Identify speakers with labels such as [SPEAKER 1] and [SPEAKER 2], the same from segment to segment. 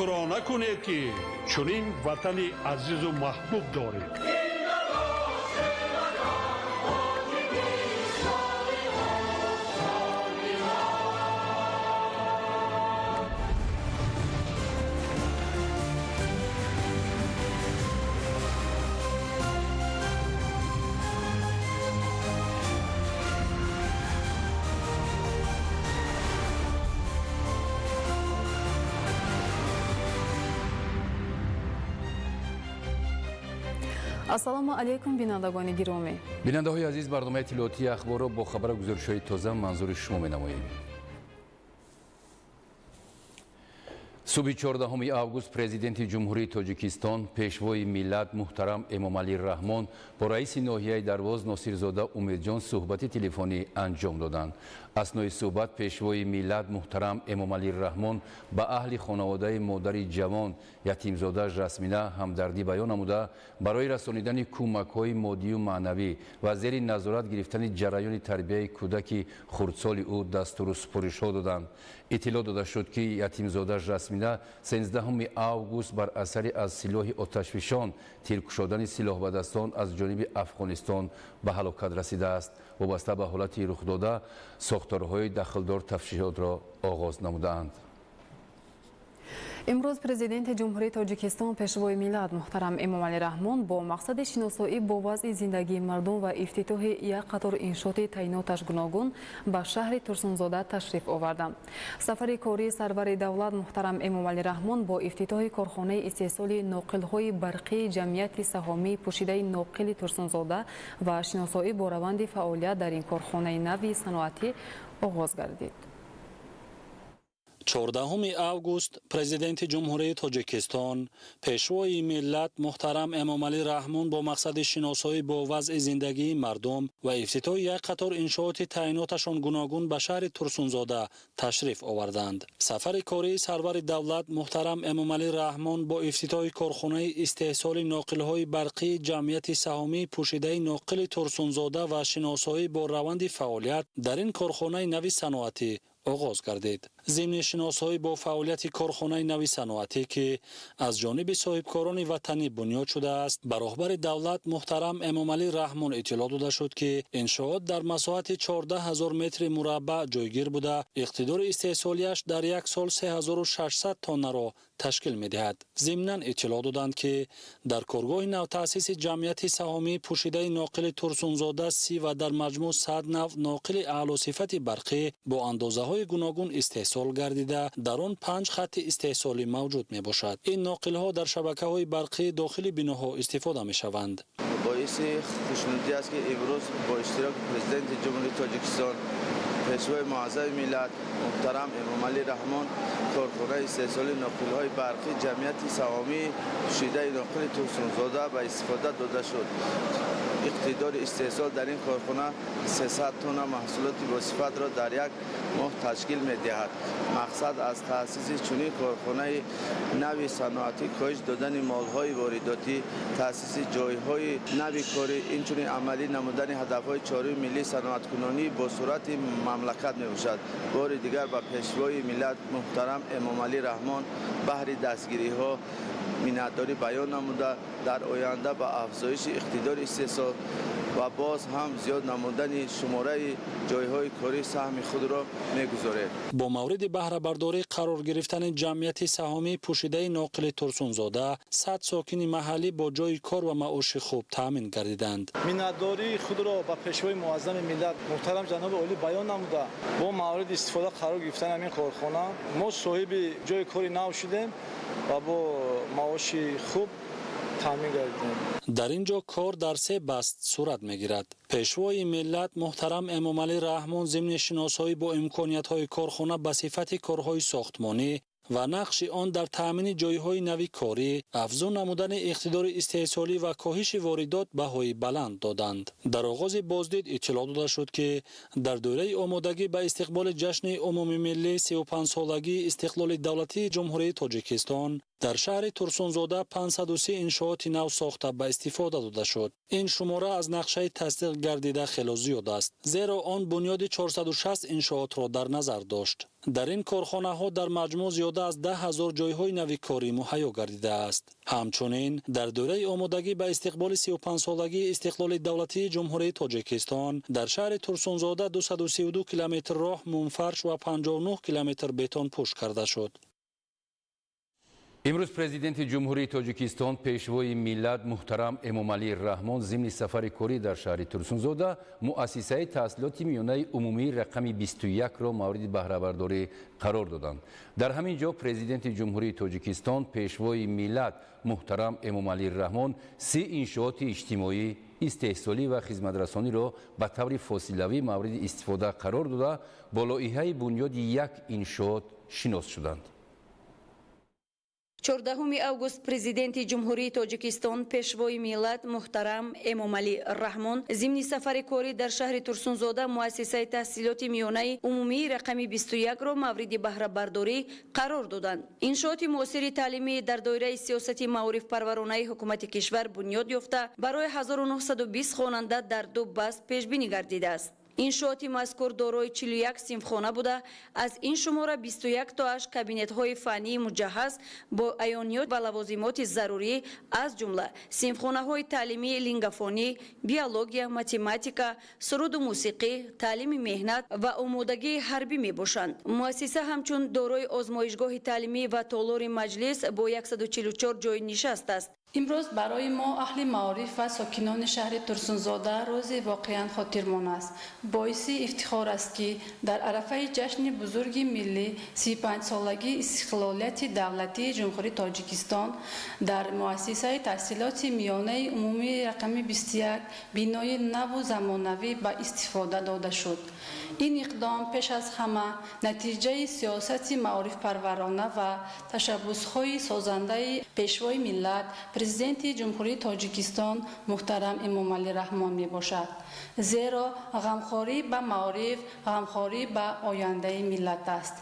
[SPEAKER 1] Шукрона кунед, ки чунин ватани азизу маҳбуб доред.
[SPEAKER 2] Ассалому алайкум, бинандагони гиромӣ.
[SPEAKER 3] Бинандаҳои азиз, барномаи иттилоотии Ахборро бо хабару гузоришҳои тоза манзури шумо менамоем. Субҳи 14 август Президенти Ҷумҳурии Тоҷикистон, Пешвои миллат муҳтарам Эмомалӣ Раҳмон бо раиси ноҳияи Дарвоз Носирзода Умедҷон суҳбати телефонӣ анҷом доданд. Аснои суҳбат Пешвои миллат муҳтарам Эмомалӣ Раҳмон ба аҳли хонаводаи модари ҷавон ятимзода Жасмина ҳамдардӣ баён намуда, барои расонидани кӯмакҳои моддию маънавӣ ва зери назорат гирифтани ҷараёни тарбияи кӯдаки хурдсоли ӯ дастуру супоришҳо доданд. Иттилоъ дода шуд, ки ятимзода Жасмина 13 август бар асари аз силоҳи оташфишон тиркушодани силоҳбадастон аз ҷониби Афғонистон ба ҳалокат расидааст. Вобаста ба ҳолати рухдода сохторҳои дахлдор тафтишотро оғоз намудаанд.
[SPEAKER 2] Имрӯз Президенти Ҷумҳурии Тоҷикистон, Пешвои миллат муҳтарам Эмомалӣ Раҳмон бо мақсади шиносоӣ бо вазъи зиндагии мардум ва ифтитоҳи як қатор иншооти таъиноташ гуногун ба шаҳри Турсунзода ташриф оварданд. Сафари кории сарвари давлат муҳтарам Эмомалӣ Раҳмон бо ифтитоҳи корхонаи истеҳсоли ноқилҳои барқии ҷамъияти саҳомии пӯшидаи ноқили Турсунзода ва шиносоӣ бо раванди фаъолият дар ин корхонаи нави саноатӣ оғоз гардид.
[SPEAKER 4] 14 август Президенти Ҷумҳурии Тоҷикистон, Пешвои миллат муҳтарам Эмомалӣ Раҳмон бо мақсади шиносоӣ бо вазъи зиндагии мардум ва ифтитоҳи як қатор иншооти таъиноташон гуногун ба шаҳри Турсунзода ташриф оварданд. Сафари кории сарвари давлат муҳтарам Эмомалӣ Раҳмон бо ифтитоҳи корхонаи истеҳсоли ноқилҳои барқии ҷамъияти саҳомии пӯшидаи ноқили Турсунзода ва шиносоӣ бо раванди фаъолият дар ин корхонаи нави саноатӣ оғоз гардид. Зимни шиносоӣ бо фаъолияти корхонаи нави саноатӣ, ки аз ҷониби соҳибкорони ватанӣ бунёд шудааст, ба роҳбари давлат муҳтарам Эмомалӣ Раҳмон иттилоъ дода шуд, ки иншоот дар масоҳати 14 000 метри мураббаъ ҷойгир буда, иқтидори истеҳсолиаш дар як сол 3600 тоннаро ташкил медиҳад. Зимнан иттилоъ доданд, ки дар коргоҳи навтаъсиси ҷамъияти саҳомии пӯшидаи ноқили Турсунзода 30 ва дар маҷмӯъ 100 нав ноқили аълосифати барқӣ бо андозаҳои гуногун истеҳсол гардида, дар он панҷ хатти истеҳсолӣ мавҷуд мебошад. Ин ноқилҳо дар шабакаҳои барқии дохили биноҳо истифода мешаванд.
[SPEAKER 5] Боиси хушнудӣ аст, ки имрӯз бо иштироки Президенти Ҷумҳурии Тоҷикистон, Пешвои муаззами миллат муҳтарам Эмомалӣ Раҳмон корхонаи истеҳсоли ноқилҳои барқӣ ҷамъияти саҳомии пӯшидаи ноқили Турсунзода ба истифода дода шуд. Иқтидори истеҳсол дар ин корхона 300 тонна маҳсулоти босифатро дар як моҳ ташкил медиҳад. Мақсад аз таъсиси чунин корхонаи нави саноатӣ коҳиш додани молҳои воридотӣ, таъсиси ҷойҳои нави корӣ, инчунин амалӣ намудани ҳадафҳои чоруми миллии саноаткунонӣ бо суръати мамлакат мебошад. Бори дигар ба Пешвои миллат муҳтарам Эмомалӣ Раҳмон баҳри дастгириҳо миннатдорӣ баён намуда, дар оянда ба афзоиши иқтидори истеҳсол ва боз ҳам зиёд намудани шумораи ҷойҳои корӣ саҳми худро мегузорем.
[SPEAKER 4] Бо мавриди баҳрабардорӣ қарор гирифтани ҷамъияти саҳомии пӯшидаи ноқили Турсунзода 100 сокини маҳаллӣ бо ҷойи кор ва маоши хуб таъмин гардиданд.
[SPEAKER 6] Миннатдории худро ба Пешвои муаззами миллат муҳтарам ҷаноби олӣ баён намуда, бо мавриди истифода қарор гирифтани ҳамин корхона мо соҳиби ҷойи кори нав шудем ва бо маоши хуб таъмин гардидем.
[SPEAKER 4] Дар ин ҷо кор дар се баст сурат мегирад. Пешвои миллат муҳтарам Эмомалӣ Раҳмон зимни шиносоӣ бо имкониятҳои корхона ба сифати корҳои сохтмонӣ ва нақши он дар таъмини ҷойҳои нави корӣ, афзун намудани иқтидори истеҳсолӣ ва коҳиши воридот баҳои баланд доданд. Дар оғози боздид иттилоъ дода шуд, ки дар доираи омодагӣ ба истиқболи ҷашни умумимиллии 35-солагии истиқлоли давлатии Ҷумҳурии Тоҷикистон Дар шаҳри Турсунзода 530 иншооти нав сохта ба истифода дода шуд. Ин шумора аз нақшаи тасдиқ гардида хело зиёд аст, зеро он бунёди 460 иншоотро дар назар дошт. Дар ин корхонаҳо дар маҷмӯъ зиёда аз 10 000 ҷойҳои нави корӣ муҳайё гардидааст. Ҳамчунин дар доираи омодагӣ ба истиқболи 35-солагии истиқлоли давлатии Ҷумҳурии Тоҷикистон дар шаҳри Турсунзода 232 километр роҳ мумфарш ва 59 километр бетонпӯш карда шуд.
[SPEAKER 3] Имрӯз Президенти Ҷумҳурии Тоҷикистон, Пешвои миллат муҳтарам Эмомалӣ Раҳмон зимни сафари корӣ дар шаҳри Турсунзода муассисаи таҳсилоти миёнаи умумии рақами 21-ро мавриди баҳрабардорӣ қарор доданд. Дар ҳамин ҷо Президенти Ҷумҳурии Тоҷикистон, Пешвои миллат муҳтарам Эмомалӣ Раҳмон 30 иншооти иҷтимоӣ, истеҳсолӣ ва хизматрасониро ба таври фосилавӣ мавриди истифода қарор дода, бо лоиҳаи бунёди як иншоот шинос шуданд.
[SPEAKER 7] 14 август Президенти Ҷумҳурии Тоҷикистон, Пешвои миллат муҳтарам Эмомалӣ Раҳмон зимни сафари корӣ дар шаҳри Турсунзода муассисаи таҳсилоти миёнаи умумии рақами 21-ро мавриди баҳрабардорӣ қарор доданд. Иншооти муосири таълимӣ дар доираи сиёсати маорифпарваронаи ҳукумати кишвар бунёд ёфта, барои 1920 хонанда дар ду баст пешбинӣ гардидааст. Иншооти мазкур дорои 41 синфхона буда, аз ин шумора 21 тоаш кабинетҳои фаннии муҷаҳҳаз бо аёниёт ва лавозимоти зарурӣ, аз ҷумла синфхонаҳои таълимии лингафонӣ, биология, математика, суруду мусиқӣ, таълими меҳнат ва омодагии ҳарбӣ мебошанд. Муассиса ҳамчун дорои озмоишгоҳи таълимӣ ва толори маҷлис бо 144 ҷойи нишаст аст.
[SPEAKER 8] Имрӯз барои мо, аҳли маориф ва сокинони шаҳри Турсунзода, рӯзи воқеан хотирмон аст. Боиси ифтихор аст, ки дар арафаи ҷашни бузурги миллӣ, 35-солагии истиқлолияти давлатии Ҷумҳурии Тоҷикистон, дар муассисаи таҳсилоти миёнаи умумии рақами 21 бинои наву замонавӣ ба истифода дода шуд. Ин иқдом пеш аз ҳама натиҷаи сиёсати маорифпарварона ва ташаббусҳои созандаи Пешвои миллат, Президенти Ҷумҳурии Тоҷикистон муҳтарам Эмомалӣ Раҳмон мебошад, зеро ғамхорӣ ба маориф ғамхорӣ ба ояндаи миллат аст.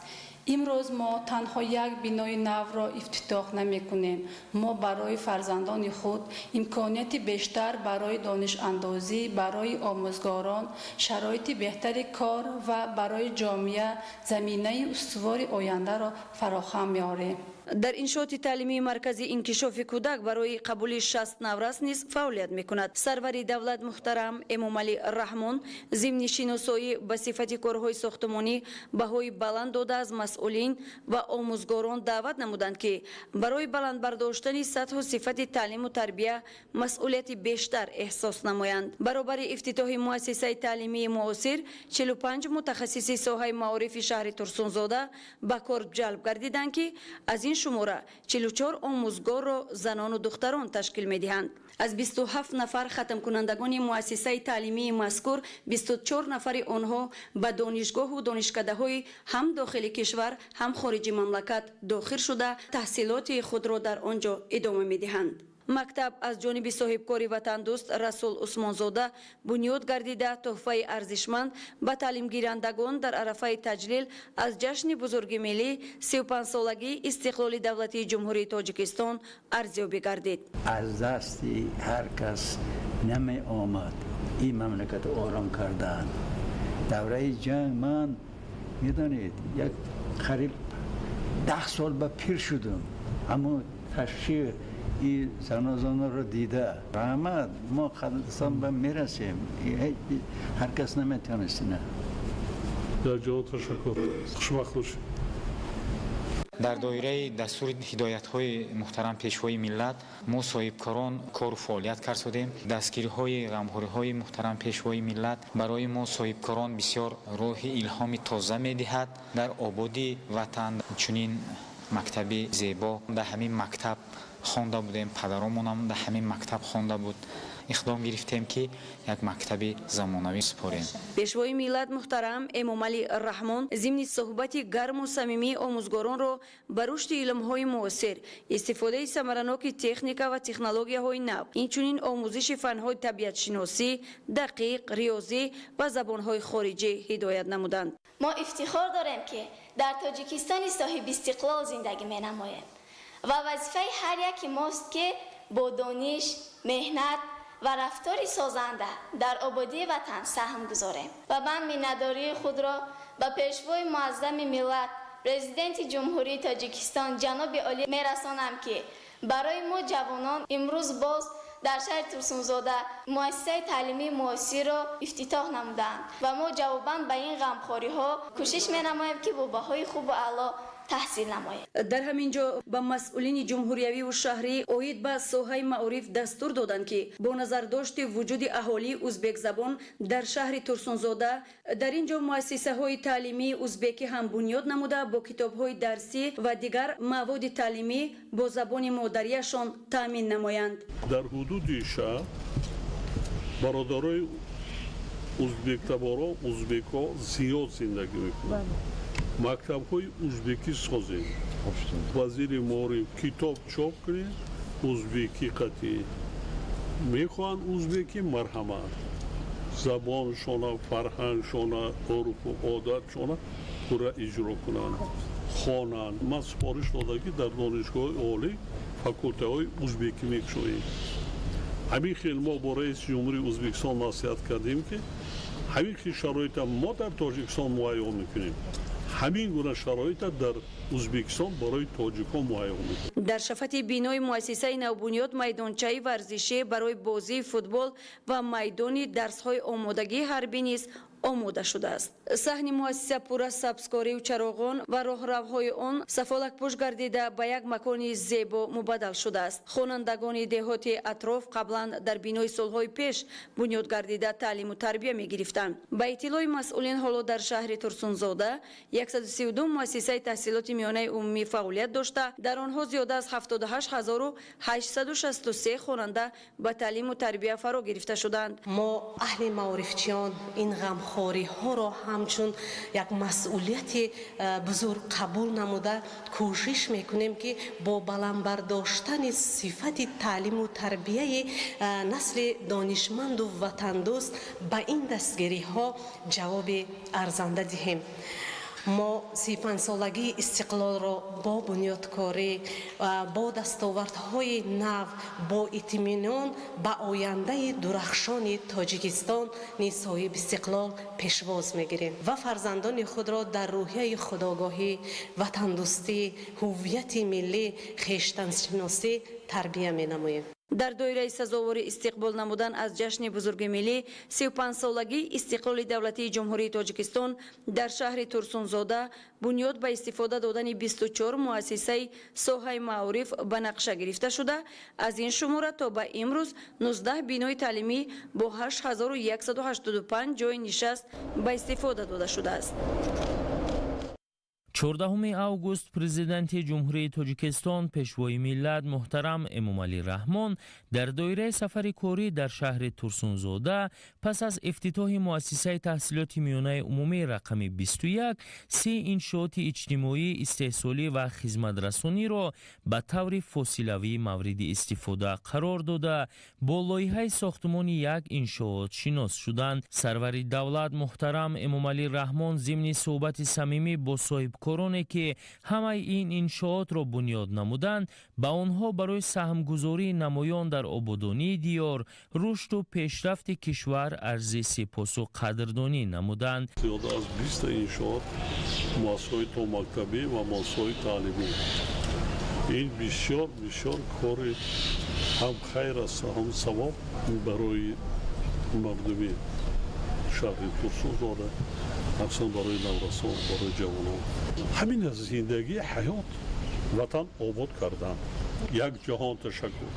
[SPEAKER 8] Имрӯз мо танҳо як бинои навро ифтитоҳ намекунем, мо барои фарзандони худ имконияти бештар барои донишандозӣ, барои омӯзгорон шароити беҳтари кор ва барои ҷомеа заминаи устувори ояндаро фароҳам меорем.
[SPEAKER 7] Дар иншооти таълимии Маркази инкишофи кӯдак барои қабули 60 наврас низ фаъолият мекунад. Сарвари давлат муҳтарам Эмомалӣ Раҳмон зимни шиносоӣ ба сифати корҳои сохтумонӣ баҳои баланд дода, аз масъулин ва омӯзгорон даъват намуданд, ки барои баланд бардоштани сатҳу сифати таълиму тарбия масъулияти бештар эҳсос намоянд. Баробари ифтитоҳи муассисаи таълимии муосир, 45 мутахассиси соҳаи маорифи шаҳри Турсунзода ба кор ҷалб гардиданд, ки аз ин шумора 44 омӯзгорро занону духтарон ташкил медиҳанд. Аз 27 нафар хатмкунандагони муассисаи таълимии мазкур 24 нафари онҳо ба донишгоҳу донишкадаҳои ҳам дохили кишвар, ҳам хориҷи мамлакат дохил шуда, таҳсилоти худро дар он ҷо идома медиҳанд. Мактаб аз ҷониби соҳибкори ватандӯст Расул Усмонзода бунёд гардида, тӯҳфаи арзишманд ба таълимгирандагон дар арафаи таҷлил аз ҷашни бузурги миллӣ, 35-солагии истиқлоли давлатии Ҷумҳурии Тоҷикистон арзёбӣ гардид.
[SPEAKER 9] Аз дасти ҳар кас намеомад ин мамлакат ором кардан. Давраи ҷанг ман, медонед, як қариб 10 сол ба пир шудам, аммо ташвиқ и занозонаро дида, раҳмат, мо қадрстон ба мерасем, ҳар кас наметавонист ина.
[SPEAKER 1] Дар ҷавоб ташаккур, хушбахт бошед.
[SPEAKER 10] Дар доираи дастури ҳидоятҳои муҳтарам Пешвои миллат мо соҳибкорон кору фаъолият карсодем. Дастгириҳои ғамхориҳои муҳтарам Пешвои миллат барои мо соҳибкорон бисёр рӯҳи илҳоми тоза медиҳад дар ободии ватан. Чунин мактаби зебо, дар ҳамин мактаб хонда будем, падаромонам дар ҳамин мактаб хонда буд. Иқдом гирифтем, ки як мактаби замонавӣ супорем.
[SPEAKER 7] Пешвои миллат муҳтарам Эмомалӣ Раҳмон зимни суҳбати гарму самимии омӯзгоронро ба рушди илмҳои муосир, истифодаи самараноки техника ва технологияҳои нав, инчунин омӯзиши фанҳои табиатшиносӣ, дақиқ, риёзӣ ва забонҳои хориҷӣ ҳидоят намуданд.
[SPEAKER 11] Мо ифтихор дорем, ки дар Тоҷикистони соҳибистиқлол зиндагӣ менамоем. Ва вазифаи ҳар яки мост, ки бо дониш, меҳнат ва рафтори созанда дар ободии ватан саҳм гузорем. Ва ман миннатдории худро ба Пешвои Муаззами миллат, Президенти Ҷумҳурии Тоҷикистон ҷаноби олӣ мерасонам, ки барои мо ҷавонон имрӯз боз дар шаҳри Турсунзода муассисаи таълимии муосирро ифтитоҳ намуданд ва мо ҷавобан ба ин ғамхориҳо кӯшиш менамоем, ки бо баҳои хубу аъло таҳсил намоем.
[SPEAKER 7] Дар ҳамин ҷо ба масъулини ҷумҳуриявиву шаҳрӣ оид ба соҳаи маориф дастур доданд, ки бо назардошти вуҷуди аҳолии узбекзабон дар шаҳри Турсунзода дар ин ҷо муассисаҳои таълимии узбекӣ ҳам бунёд намуда, бо китобҳои дарсӣ ва дигар маводи таълимӣ бо забони модариашон таъмин намоянд.
[SPEAKER 1] Дар ҳудуди шаҳр бародарои узбектаборо, узбекҳо зиёд зиндагӣ мекунанд. Мактабҳои узбекӣ созем. Вазири маориф, китоб чоп кунед узбекӣ қатӣ. Мехоҳанд узбекӣ, марҳамат. Забоншона, фарҳангшона, урфу одатшона пурра иҷро кунанд, хонанд. Ман супориш дода, ки дар донишгоҳи олӣ факултаҳои узбекӣ мекушоем. Ҳамин хел мо бо раиси Ҷумҳурии Узбекистон маслиҳат кардем, ки ҳамин хел шароита мо дар Тоҷикистон муҳайё мекунем, ҳамин гуна шароита дар Узбекистон барои тоҷикон муҳайё мекунем.
[SPEAKER 7] Дар шафати бинои муассисаи навбунёд майдончаи варзишӣ барои бозии футбол ва майдони дарсҳои омодагии ҳарбӣ низ омода шудааст. Саҳни муассиса пурра сабзкориву чароғон ва роҳравҳои он сафолакпӯш гардида, ба як макони зебо мубаддал шудааст. Хонандагони деҳоти атроф қаблан дар бинои солҳои пеш бунёд гардида таълиму тарбия мегирифтанд. Ба иттилои масъулин, ҳоло дар шаҳри Турсунзода 132 муассисаи таҳсилоти миёнаи умумӣ фаъолият дошта, дар онҳо зиёда аз 78 863 хонанда ба таълиму тарбия фаро гирифта шуданд.
[SPEAKER 12] Мо, аҳли маорифчиён, ин ғамхориҳоро ҳамчун як масъулияти бузург қабул намуда, кӯшиш мекунем, ки бо баланд бардоштани сифати таълиму тарбияи насли донишманду ватандӯст ба ин дастгириҳо ҷавоби арзанда диҳем. Мо 35-солагии истиқлолро бо бунёдкорӣ, бо дастовардҳои нав, бо итминон ба ояндаи дурахшони Тоҷикистони соҳибистиқлол пешвоз мегирем ва фарзандони худро дар рӯҳияи худогоҳӣ, ватандӯстӣ, ҳуввияти миллӣ, хештаншиносӣ тарбия менамоем.
[SPEAKER 7] Дар доираи сазовори истиқбол намудан аз ҷашни бузурги миллӣ, 35-солагии истиқлоли давлатии Ҷумҳурии Тоҷикистон, дар шаҳри Турсунзода бунёд ба истифода додани 24 муассисаи соҳаи маориф ба нақша гирифта шуда, аз ин шумора то ба имрӯз 19 бинои таълимӣ бо 8185 ҷойи нишаст ба истифода дода шудааст.
[SPEAKER 13] 14 август Президенти Ҷумҳурии Тоҷикистон, Пешвои миллат муҳтарам Эмомалӣ Раҳмон дар доираи сафари корӣ дар шаҳри Турсунзода пас аз ифтитоҳи муассисаи таҳсилоти миёнаи умумӣ рақами 21 се иншооти иҷтимоӣ, истеҳсолӣ ва хизматрасониро ба таври фосилавӣ мавриди истифода қарор дода, бо лоиҳаи сохтмони як иншоот шинос шуданд. Сарвари давлат муҳтарам Эмомалӣ Раҳмон зимни суҳбати самимӣ бо соҳибкороне, ки ҳамаи ин иншоотро бунёд намуданд, ба онҳо барои саҳмгузории намоён дар ободонии диёр, рушду пешрафти кишвар арзи сипосу қадрдонӣ намуданд.
[SPEAKER 1] Зиёда аз 20-та иншоот, муассисаҳои томактабӣ ва муассисаҳои таълимӣ, ин бисёр бисёр кори ҳам хайр аст, ҳам савоб барои мардуми шаҳри Турсунзода, махсусан барои наврасон, барои ҷавонон. Ҳамин аст зиндагӣ, ҳаёт, ватан обод кардан. Як ҷаҳон ташаккур.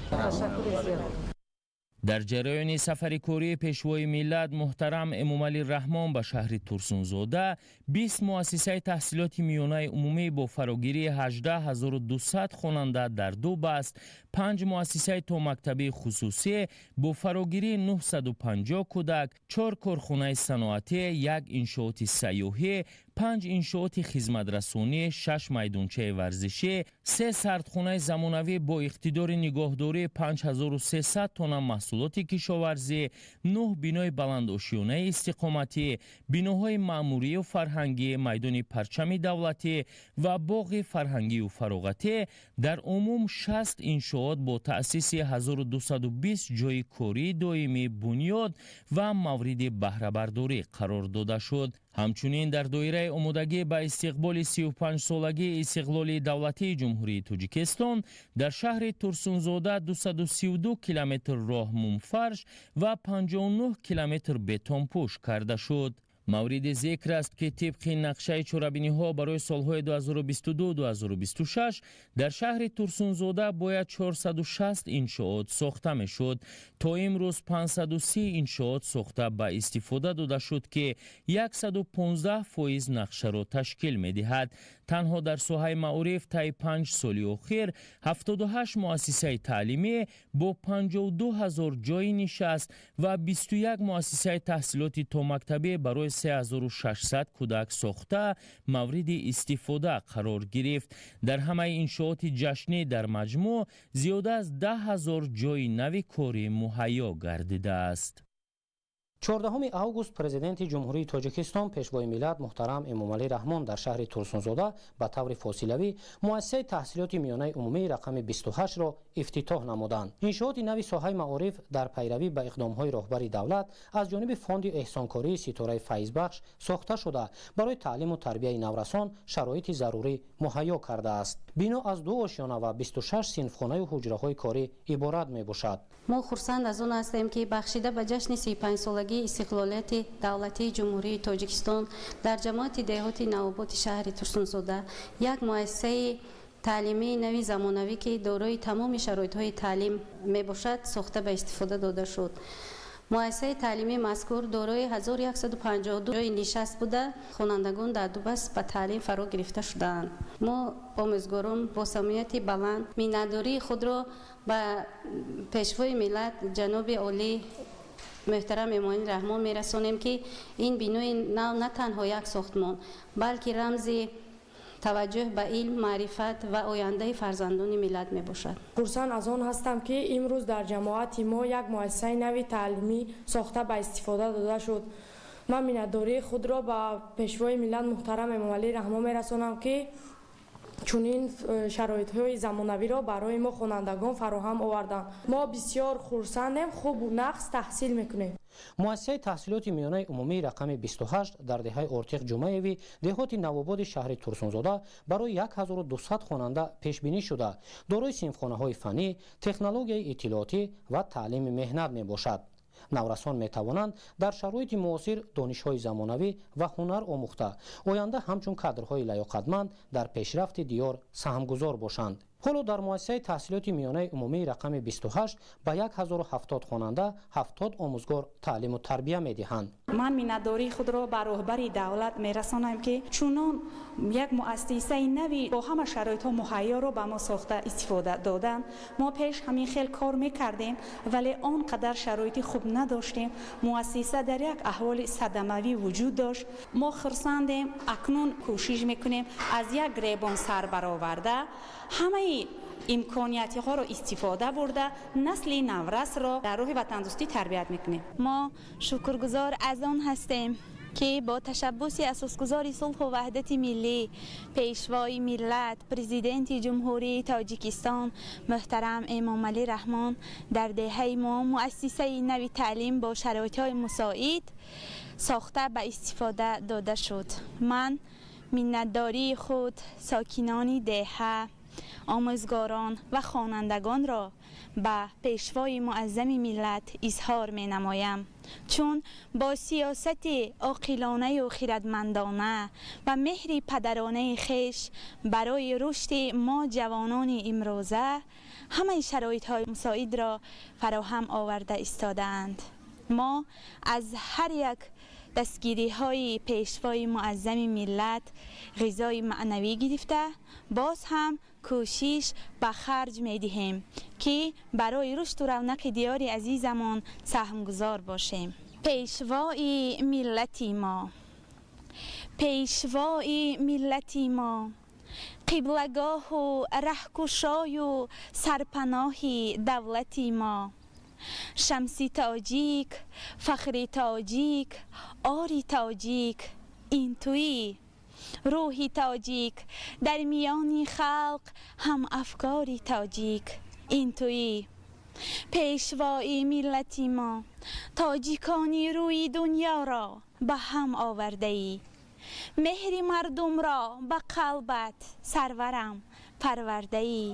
[SPEAKER 13] Дар ҷараёни сафари кории Пешвои миллат муҳтарам Эмомалӣ Раҳмон ба шаҳри Турсунзода 20 муассисаи таҳсилоти миёнаи умумӣ бо фарогирии 18 200 хонанда дар ду баст, панҷ муассисаи томактабии хусусӣ бо фарогирии 950 кӯдак, чор корхонаи саноатӣ, як иншооти сайёҳӣ 5 иншооти хизматрасонӣ, 6 майдончаи варзишӣ, 3 сардхонаи замонавӣ бо иқтидори нигоҳдории 5300 тонна маҳсулоти кишоварзӣ, 9 бинои баландошёнаи истиқоматӣ, биноҳои маъмурию фарҳангӣ, майдони парчами давлатӣ ва боғи фарҳангию фароғатӣ, дар умум 60 иншоот бо таъсиси 1220 ҷойи кории доимӣ бунёд ва мавриди баҳрабардорӣ қарор дода шуд. Ҳамчунин дар доираи омодагӣ ба истиқболи 35-солагии истиқлоли давлатии Ҷумҳурии Тоҷикистон дар шаҳри Турсунзода 232 километр роҳ мумфарш ва 59 километр бетонпӯш карда шуд. Мавриди зикр аст, ки тибқи нақшаи чорабиниҳо барои солҳои 2022-2026 дар шаҳри Турсунзода бояд 460 иншоот сохта мешуд. То имрӯз 530 иншоот сохта ба истифода дода шуд, ки 115% нақшаро ташкил медиҳад. Танҳо дар соҳаи маориф таи 5 соли охир 78 муассисаи таълимӣ бо 52 ҳазор ҷойи нишаст ва 21 муассисаи таҳсилоти томактабӣ барои 3600 кӯдак сохта мавриди истифода қарор гирифт. Дар ҳамаи иншооти ҷашнӣ дар маҷмӯъ зиёда аз 10 ҳазор ҷойи нави корӣ муҳайё гардидааст.
[SPEAKER 14] 14 август Президенти Ҷумҳурии Тоҷикистон, Пешвои миллат муҳтарам Эмомалӣ Раҳмон дар шаҳри Турсунзода ба таври фосилавӣ муассисаи таҳсилоти миёнаи умумии рақами 28-ро ифтитоҳ намуданд. Иншооти нави соҳаи маориф дар пайравӣ ба иқдомҳои роҳбари давлат аз ҷониби фонди эҳсонкории Ситораи Файзбахш сохта шуда, барои таълиму тарбияи наврасон шароити зарурӣ муҳайё кардааст. Бино аз 2 ошёна ва 26 синфхонаю ҳуҷраҳои корӣ иборат мебошад.
[SPEAKER 15] Мо хурсанд аз он ҳастем, ки бахшида ба ҷашни 35-солагии истиқлолияти давлатии Ҷумҳурии Тоҷикистон дар ҷамоати деҳоти Навоботи шаҳри Турсунзода як муассисаи таълимии нави замонавӣ, ки дорои тамоми шароитҳои таълим мебошад, сохта ба истифода дода шуд. Муассисаи таълимии мазкур дорои 1152 ҷойи нишаст буда, хонандагон дар 2 баст ба таълим фаро гирифта шудаанд. Мо омӯзгорон бо самимияти баланд миннатдории худро ба Пешвои миллат ҷаноби олӣ муҳтарам Эмомалӣ Раҳмон мерасонем, ки ин бинои нав на танҳо як сохтмон, балки рамзи таваҷҷӯҳ ба илм, маърифат ва ояндаи фарзандони миллат мебошад.
[SPEAKER 16] Хурсанд аз он ҳастам, ки имрӯз дар ҷамоати мо як муассисаи нави таълимӣ сохта ба истифода дода шуд. Ман миннатдории худро ба Пешвои миллат муҳтарам Эмомалӣ Раҳмон мерасонам, ки чунин шароитҳои замонавиро барои мо хонандагон фароҳам оварданд. Мо бисёр хурсандем, хубу нақс таҳсил мекунем.
[SPEAKER 14] Муассисаи таҳсилоти миёнаи умумии рақами 28 дар деҳаи Ортиқ Ҷумаеви деҳоти Навободи шаҳри Турсунзода барои 1200 хонанда пешбинӣ шуда, дорои синфхонаҳои фаннӣ, технологияи иттилоотӣ ва таълими меҳнат мебошад. Наврасон метавонанд дар шароити муосир донишҳои замонавӣ ва ҳунар омӯхта, оянда ҳамчун кадрҳои лаёқатманд дар пешрафти диёр саҳмгузор бошанд. Ҳоло дар муассисаи таҳсилоти миёнаи умумии рақами 28 ба 1070 хонанда 70 омӯзгор таълиму тарбия медиҳанд.
[SPEAKER 17] Ман миннатдории худро ба роҳбари давлат мерасонам, ки чунон як муассисаи нави бо ҳама шароитҳо муҳайёро ба мо сохта истифода доданд. Мо пеш ҳамин хел кор мекардем, вале он қадар шароити хуб надоштем. Муассиса дар як аҳволи садамавӣ вуҷуд дошт. Мо хурсандем, акнун кӯшиш мекунем аз як гребон сар бароварда ҳамаи имкониятҳоро истифода бурда насли наврасро дар роҳи ватандӯстӣ тарбият мекунем.
[SPEAKER 11] Мо шукргузор аз он ҳастем, ки бо ташаббуси асосгузори сулҳу ваҳдати миллӣ, Пешвои миллат, Президенти Ҷумҳурии Тоҷикистон муҳтарам Эмомалӣ Раҳмон дар деҳаи мо муассисаи нави таълим бо шароитҳои мусоид сохта ба истифода дода шуд. Ман миннатдории худ сокинони деҳа, омӯзгорон ва хонандагонро ба Пешвои муаззами миллат изҳор менамоям, чун бо сиёсати оқилонаю хиратмандона ва меҳри падаронаи хеш барои рушди мо ҷавонони имрӯза ҳамаи шароитҳои мусоидро фароҳам оварда истодаанд. Мо аз ҳар як дастгириҳои Пешвои муаззами миллат ғизои маънавӣ гирифта, боз ҳам кӯшиш ба харҷ медиҳем, ки барои рушду равнақи диёри азизамон саҳмгузор бошем. Пешвои миллати мо, Пешвои миллати мо, қиблагоҳу раҳкушою сарпаноҳи давлати мо, шамси тоҷик, фахри тоҷик, ори тоҷик, ин туӣ. Рӯҳи тоҷик дар миёни халқ, ҳам афкори тоҷик, ин туӣ. Пешвои миллати мо, тоҷикони рӯи дунёро ба ҳам овардаӣ. Меҳри мардумро ба қалбат, сарварам, парвардаӣ.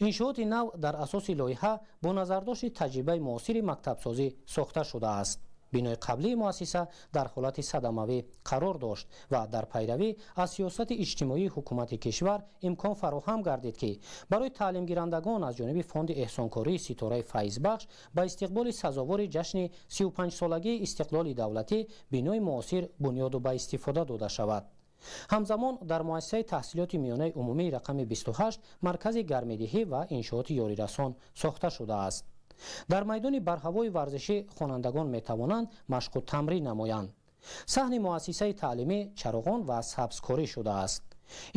[SPEAKER 14] Иншооти нав дар асоси лоиҳа бо назардошти таҷрибаи муосири мактабсозӣ сохта шудааст. Бинои қаблии муассиса дар ҳолати садамавӣ қарор дошт ва дар пайравӣ аз сиёсати иҷтимоии ҳукумати кишвар имкон фароҳам гардид, ки барои таълимгирандагон аз ҷониби фонди эҳсонкории Ситораи Файзбахш ба истиқболи сазовори ҷашни 35-солагии истиқлоли давлатӣ бинои муосир бунёду ба истифода дода шавад. Ҳамзамон дар муассисаи таҳсилоти миёнаи умумии рақами 28 маркази гармидиҳӣ ва иншооти ёрирасон сохта шудааст. Дар майдони барҳавои варзишӣ хонандагон метавонанд машқу тамрин намоянд. Саҳни муассисаи таълимӣ чароғон ва сабзкорӣ шудааст.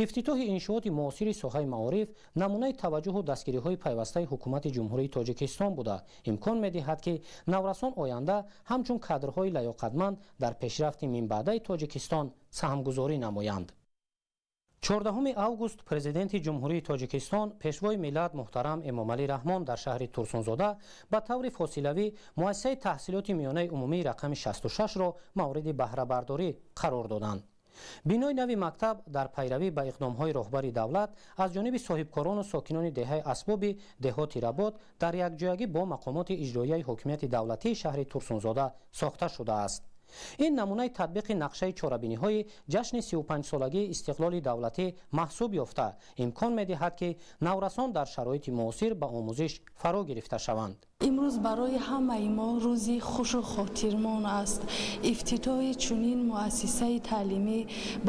[SPEAKER 14] Ифтитоҳи иншооти муосири соҳаи маориф намунаи таваҷҷӯҳу дастгириҳои пайвастаи ҳукумати Ҷумҳурии Тоҷикистон буда, имкон медиҳад, ки наврасон оянда ҳамчун кадрҳои лаёқатманд дар пешрафти минбаъдаи Тоҷикистон саҳмгузорӣ намоянд. 14 август Президенти Ҷумҳурии Тоҷикистон, Пешвои миллат муҳтарам Эмомалӣ Раҳмон дар шаҳри Турсунзода ба таври фосилавӣ муассисаи таҳсилоти миёнаи умумии рақами 66-ро мавриди баҳрабардорӣ қарор доданд. Бинои нави мактаб дар пайравӣ ба иқдомҳои роҳбари давлат аз ҷониби соҳибкорону сокинони деҳаи Асбоби деҳоти Работ дар якҷоягӣ бо мақомоти иҷроияи ҳокимияти давлатии шаҳри Турсунзода сохта шудааст. Ин намунаи татбиқи нақшаи чорабиниҳои ҷашни 35-солагии истиқлоли давлатӣ маҳсуб ёфта, имкон медиҳад, ки наврасон дар шароити муосир ба омӯзиш фаро гирифта шаванд.
[SPEAKER 8] Имрӯз барои ҳамаи мо рӯзи хушу хотирмон аст. Ифтитоҳи чунин муассисаи таълимӣ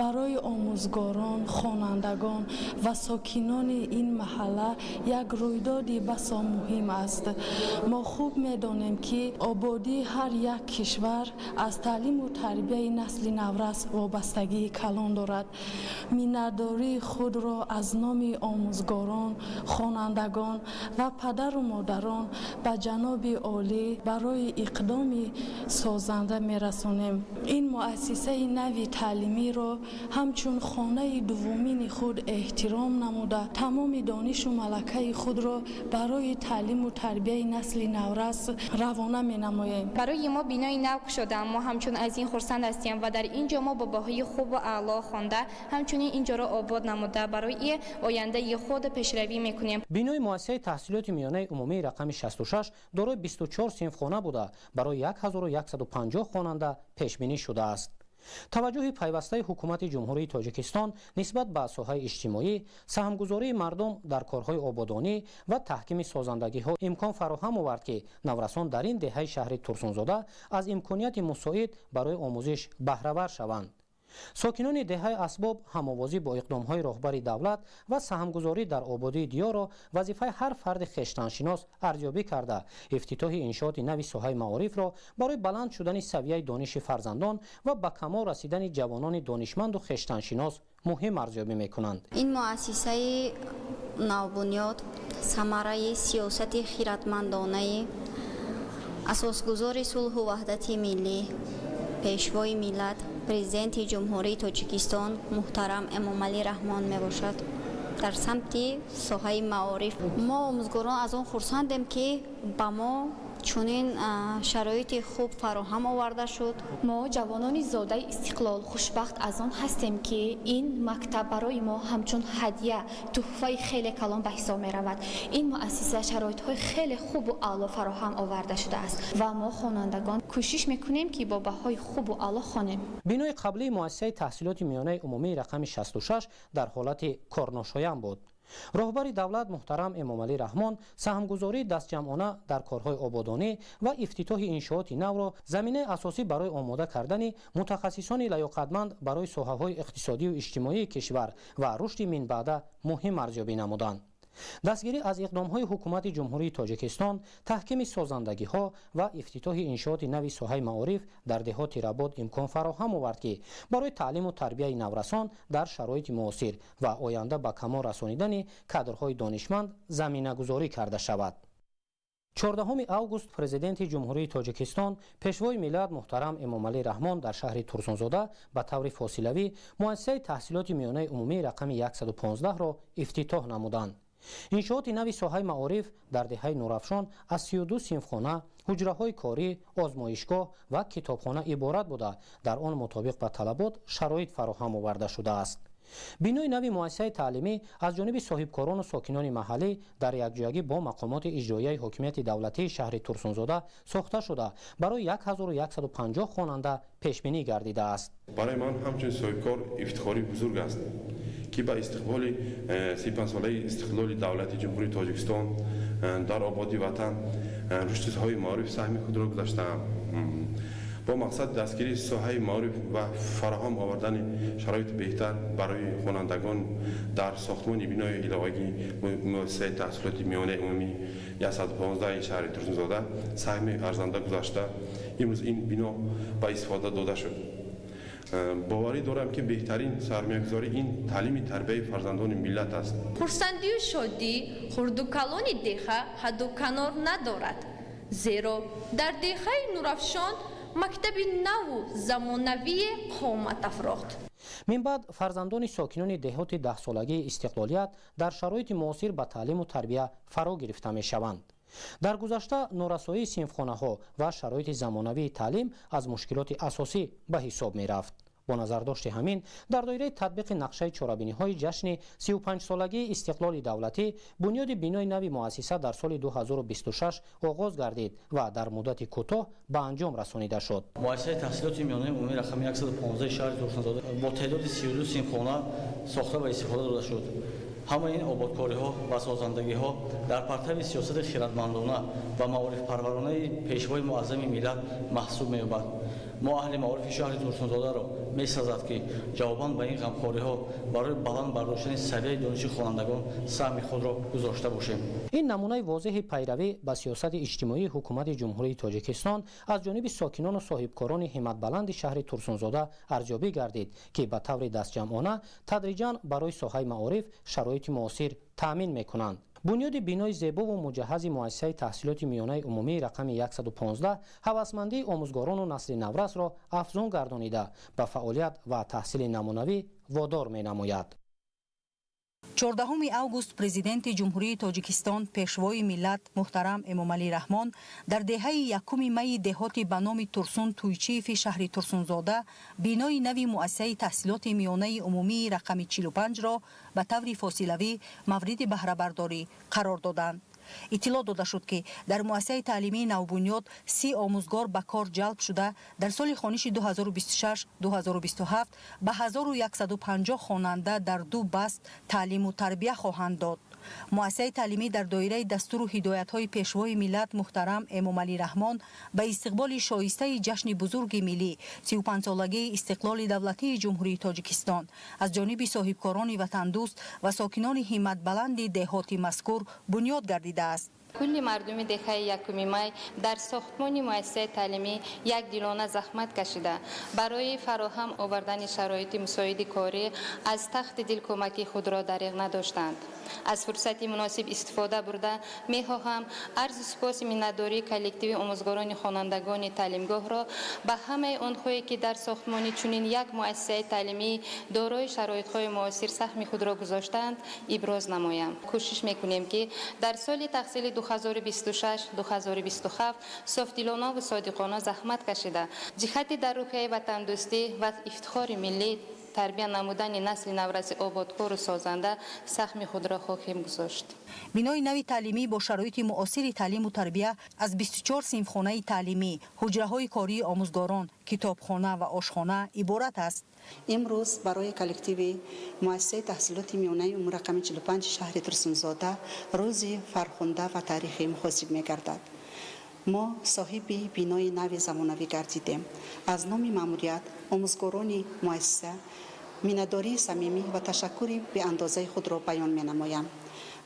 [SPEAKER 8] барои омӯзгорон, хонандагон ва сокинони ин маҳалла як рӯйдоди басо муҳим аст. Мо хуб медонем, ки ободии ҳар як кишвар аз таълиму тарбияи насли наврас вобастагии калон дорад. Миннатдории худро аз номи омӯзгорон, хонандагон ва падару модарон ба ҷаноби олӣ барои иқдоми созанда мерасонем. Ин муассисаи нави таълимиро ҳамчун хонаи дуввумини худ эҳтиром намуда, тамоми донишу малакаи худро барои таълиму тарбияи насли наврас равона менамоем.
[SPEAKER 18] Барои мо бинои нав кушода, мо ҳамчун аз ин хурсанд ҳастем ва дар ин ҷо мо бо баҳои хубу аъло хонда, ҳамчунин ин ҷоро обод намуда, барои ояндаи худ пешравӣ мекунем.
[SPEAKER 14] Бинои муассисаи таҳсилоти миёнаи умумии рақами 66 дорои 24 синфхона буда, барои 1150 хонанда пешбинӣ шудааст. Таваҷҷӯҳи пайвастаи ҳукумати Ҷумҳурии Тоҷикистон нисбат ба соҳаи иҷтимоӣ, саҳмгузории мардум дар корҳои ободонӣ ва таҳкими созандагиҳо имкон фароҳам овард, ки наврасон дар ин деҳаи шаҳри Турсунзода аз имконияти мусоид барои омӯзиш баҳравар шаванд. Сокинони деҳаи Асбоб ҳамовозӣ бо иқдомҳои роҳбари давлат ва саҳмгузорӣ дар ободии диёрро вазифаи ҳар фарди хештаншинос арзёбӣ карда, ифтитоҳи иншооти нави соҳаи маорифро барои баланд шудани савияи дониши фарзандон ва ба камол расидани ҷавонони донишманду хештаншинос муҳим арзёбӣ мекунанд.
[SPEAKER 19] Ин муассисаи навбунёд самараи сиёсати хиратмандонаи асосгузори сулҳу ваҳдати миллӣ, Пешвои миллат, Президенти Ҷумҳурии Тоҷикистон муҳтарам Эмомалӣ Раҳмон мебошад. Дар самти соҳаи маориф мо омӯзгорон аз он хурсандем, ки ба мо чунин шароити хуб фароҳам оварда шуд.
[SPEAKER 20] Мо ҷавонони зодаи истиқлол хушбахт аз он ҳастем, ки ин мактаб барои мо ҳамчун ҳадя, туҳфаи хеле калон ба ҳисоб меравад. Ин муассиса шароитҳои хеле хубу аъло фароҳам оварда шудааст ва мо хонандагон кӯшиш мекунем, ки бо баҳои хубу аъло хонем.
[SPEAKER 14] Бинои қаблии муассисаи таҳсилоти миёнаи умумии рақами 66 дар ҳолати корношоям буд. Роҳбари давлат муҳтарам Эмомалӣ Раҳмон саҳмгузории дастҷамъона дар корҳои ободонӣ ва ифтитоҳи иншооти навро заминаи асосӣ барои омода кардани мутахассисони лаёқатманд барои соҳаҳои иқтисодию иҷтимоии кишвар ва рушди минбаъда муҳим арзёбӣ намуданд. Дастгирӣ аз иқдомҳои ҳукумати Ҷумҳурии Тоҷикистон, таҳкими созандагиҳо ва ифтитоҳи иншооти нави соҳаи маориф дар деҳоти Работ имкон фароҳам овард, ки барои таълиму тарбияи наврасон дар шароити муосир ва оянда ба камол расонидани кадрҳои донишманд заминагузорӣ карда шавад. 14 август Президенти Ҷумҳурии Тоҷикистон, Пешвои миллат муҳтарам Эмомалӣ Раҳмон дар шаҳри Турсунзода ба таври фосилавӣ муассисаи таҳсилоти миёнаи умумии рақами 115-ро ифтитоҳ намуданд. Иншооти нави соҳаи маориф дар деҳаи Нурафшон аз 32 синфхона, ҳуҷраҳои корӣ, озмоишгоҳ ва китобхона иборат буда, дар он мутобиқ ба талабот шароит фароҳам оварда шудааст. Бинои нави муассисаи таълимӣ аз ҷониби соҳибкорону сокинони маҳаллӣ дар якҷоягӣ бо мақомоти иҷроияи ҳокимияти давлатии шаҳри Турсунзода сохта шуда, барои 1150 хонанда пешбинӣ гардидааст.
[SPEAKER 21] Барои ман ҳамчун соҳибкор ифтихори бузург аст, ки ба истиқболи 35-солаи истиқлоли давлати Ҷумҳурии Тоҷикистон дар ободии ватан, рушди соҳаи маориф саҳми худро гузоштаам. Бо мақсади дастгирии соҳаи маориф ва фароҳам овардани шароити беҳтар барои хонандагон дар сохтмони бинои иловагии муассисаи таҳсилоти миёнаи умумӣ 115 шаҳри Турсунзода саҳми арзанда гузашта, имрӯз ин бино ба истифода дода шуд. Боварӣ дорам, ки беҳтарин сармоягузорӣ ин таълими тарбияи фарзандони миллат аст.
[SPEAKER 22] Хурсандию шодӣ хурду калони деҳа ҳадду канор надорад, зеро дар деҳаи Нурафшон мактаби наву замонавие қомат афрохт.
[SPEAKER 14] Мин баъд фарзандони сокинони деҳоти даҳсолагии истиқлолият дар шароити муосир ба таълиму тарбия фаро гирифта мешаванд. Дар гузашта норасоии синфхонаҳо ва шароити замонавии таълим аз мушкилоти асосӣ ба ҳисоб мерафт. Бо назардошти ҳамин, дар доираи татбиқи нақшаи чорабиниҳои ҷашни 35-солагии истиқлоли давлатӣ бунёди бинои нави муассиса дар соли 2026 оғоз гардид ва дар муддати кӯтоҳ ба анҷом расонида шуд.
[SPEAKER 6] Муассисаи таҳсилоти миёнаи умумии рақами 115 шаҳри Турсунзода бо теъдоди 32 синфхона сохта ва истифода дода шуд. Ҳамаи ин ободкориҳо ва созандагиҳо дар партави сиёсати хиратмандона ва маорифпарваронаи Пешвои муаззами миллат маҳсуб меёбад. Мо аҳли маорифи шаҳри Турсунзодаро месазад, ки ҷавобан ба ин ғамхориҳо барои баланд бардоштани савияи дониши хонандагон саҳми худро гузошта бошем.
[SPEAKER 14] Ин намунаи возеҳи пайравӣ ба сиёсати иҷтимоии ҳукумати Ҷумҳурии Тоҷикистон аз ҷониби сокинону соҳибкорони ҳимматбаланди шаҳри Турсунзода арзёбӣ гардид, ки ба таври дастҷамъона тадриҷан барои соҳаи маориф шароити муосир таъмин мекунанд. Бунёди бинои зебову муҷаҳҳази муассисаи таҳсилоти миёнаи умумии рақами 115 ҳавасмандии омӯзгорону насли наврасро афзун гардонида, ба фаъолият ва таҳсили намунавӣ водор менамояд.
[SPEAKER 23] 14 август Президенти Ҷумҳурии Тоҷикистон, Пешвои миллат муҳтарам Эмомалӣ Раҳмон дар деҳаи Якуми майи деҳоти ба номи Турсун Туйчиеви шаҳри Турсунзода бинои нави муассисаи таҳсилоти миёнаи умумии рақами 45-ро ба таври фосилавӣ мавриди баҳрабардорӣ қарор доданд. Иттилоъ дода шуд, ки дар муассисаи таълимии навбунёд 30 омӯзгор ба кор ҷалб шуда, дар соли хониши 2026-2027 ба 1150 хонанда дар ду баст таълиму тарбия хоҳанд дод. Муассисаи таълимӣ дар доираи дастуру ҳидоятҳои Пешвои миллат муҳтарам Эмомалӣ Раҳмон ба истиқболи шоистаи ҷашни бузурги миллӣ, 35-солагии истиқлоли давлатии Ҷумҳурии Тоҷикистон, аз ҷониби соҳибкорони ватандӯст ва сокинони ҳимматбаланди деҳоти мазкур бунёд гардидааст.
[SPEAKER 24] Кулли мардуми деҳаи Якуми май дар сохтмони муассисаи таълимӣ якдилона заҳмат кашида, барои фароҳам овардани шароити мусоиди корӣ аз тахти дил кӯмаки худро дариғ надоштанд. Аз фурсати муносиб истифода бурда, мехоҳам арзи сипоси миннатдории коллективи омӯзгорони хонандагони таълимгоҳро ба ҳамаи онҳое, ки дар сохтмони чунин як муассисаи таълимӣ дорои шароитҳои муосир саҳми худро гузоштаанд, иброз намоям. Кӯшиш мекунем, ки дар соли таҳсили 2026-2027 софдилона ва содиқона заҳмат кашида, ҷиҳати дар рӯҳияи ватандӯстӣ ва ифтихори миллӣ тарбия намудани насли навраси ободкору созанда саҳми худро хоҳем гузошт.
[SPEAKER 23] Бинои нави таълимӣ бо шароити муосири таълиму тарбия аз 24 синфхонаи таълимӣ, ҳуҷраҳои кории омӯзгорон, китобхона ва ошхона иборат аст.
[SPEAKER 25] Имрӯз барои коллективи муассисаи таҳсилоти миёнаи умумӣ рақами 45 шаҳри Турсунзода рӯзи фархунда ва таърихӣ муҳосиб мегардад. Мо соҳиби бинои нави замонавӣ гардидем. Аз номи маъмурият, омӯзгорони муассиса миннатдории самимӣ ва ташаккури беандозаи худро баён менамоям.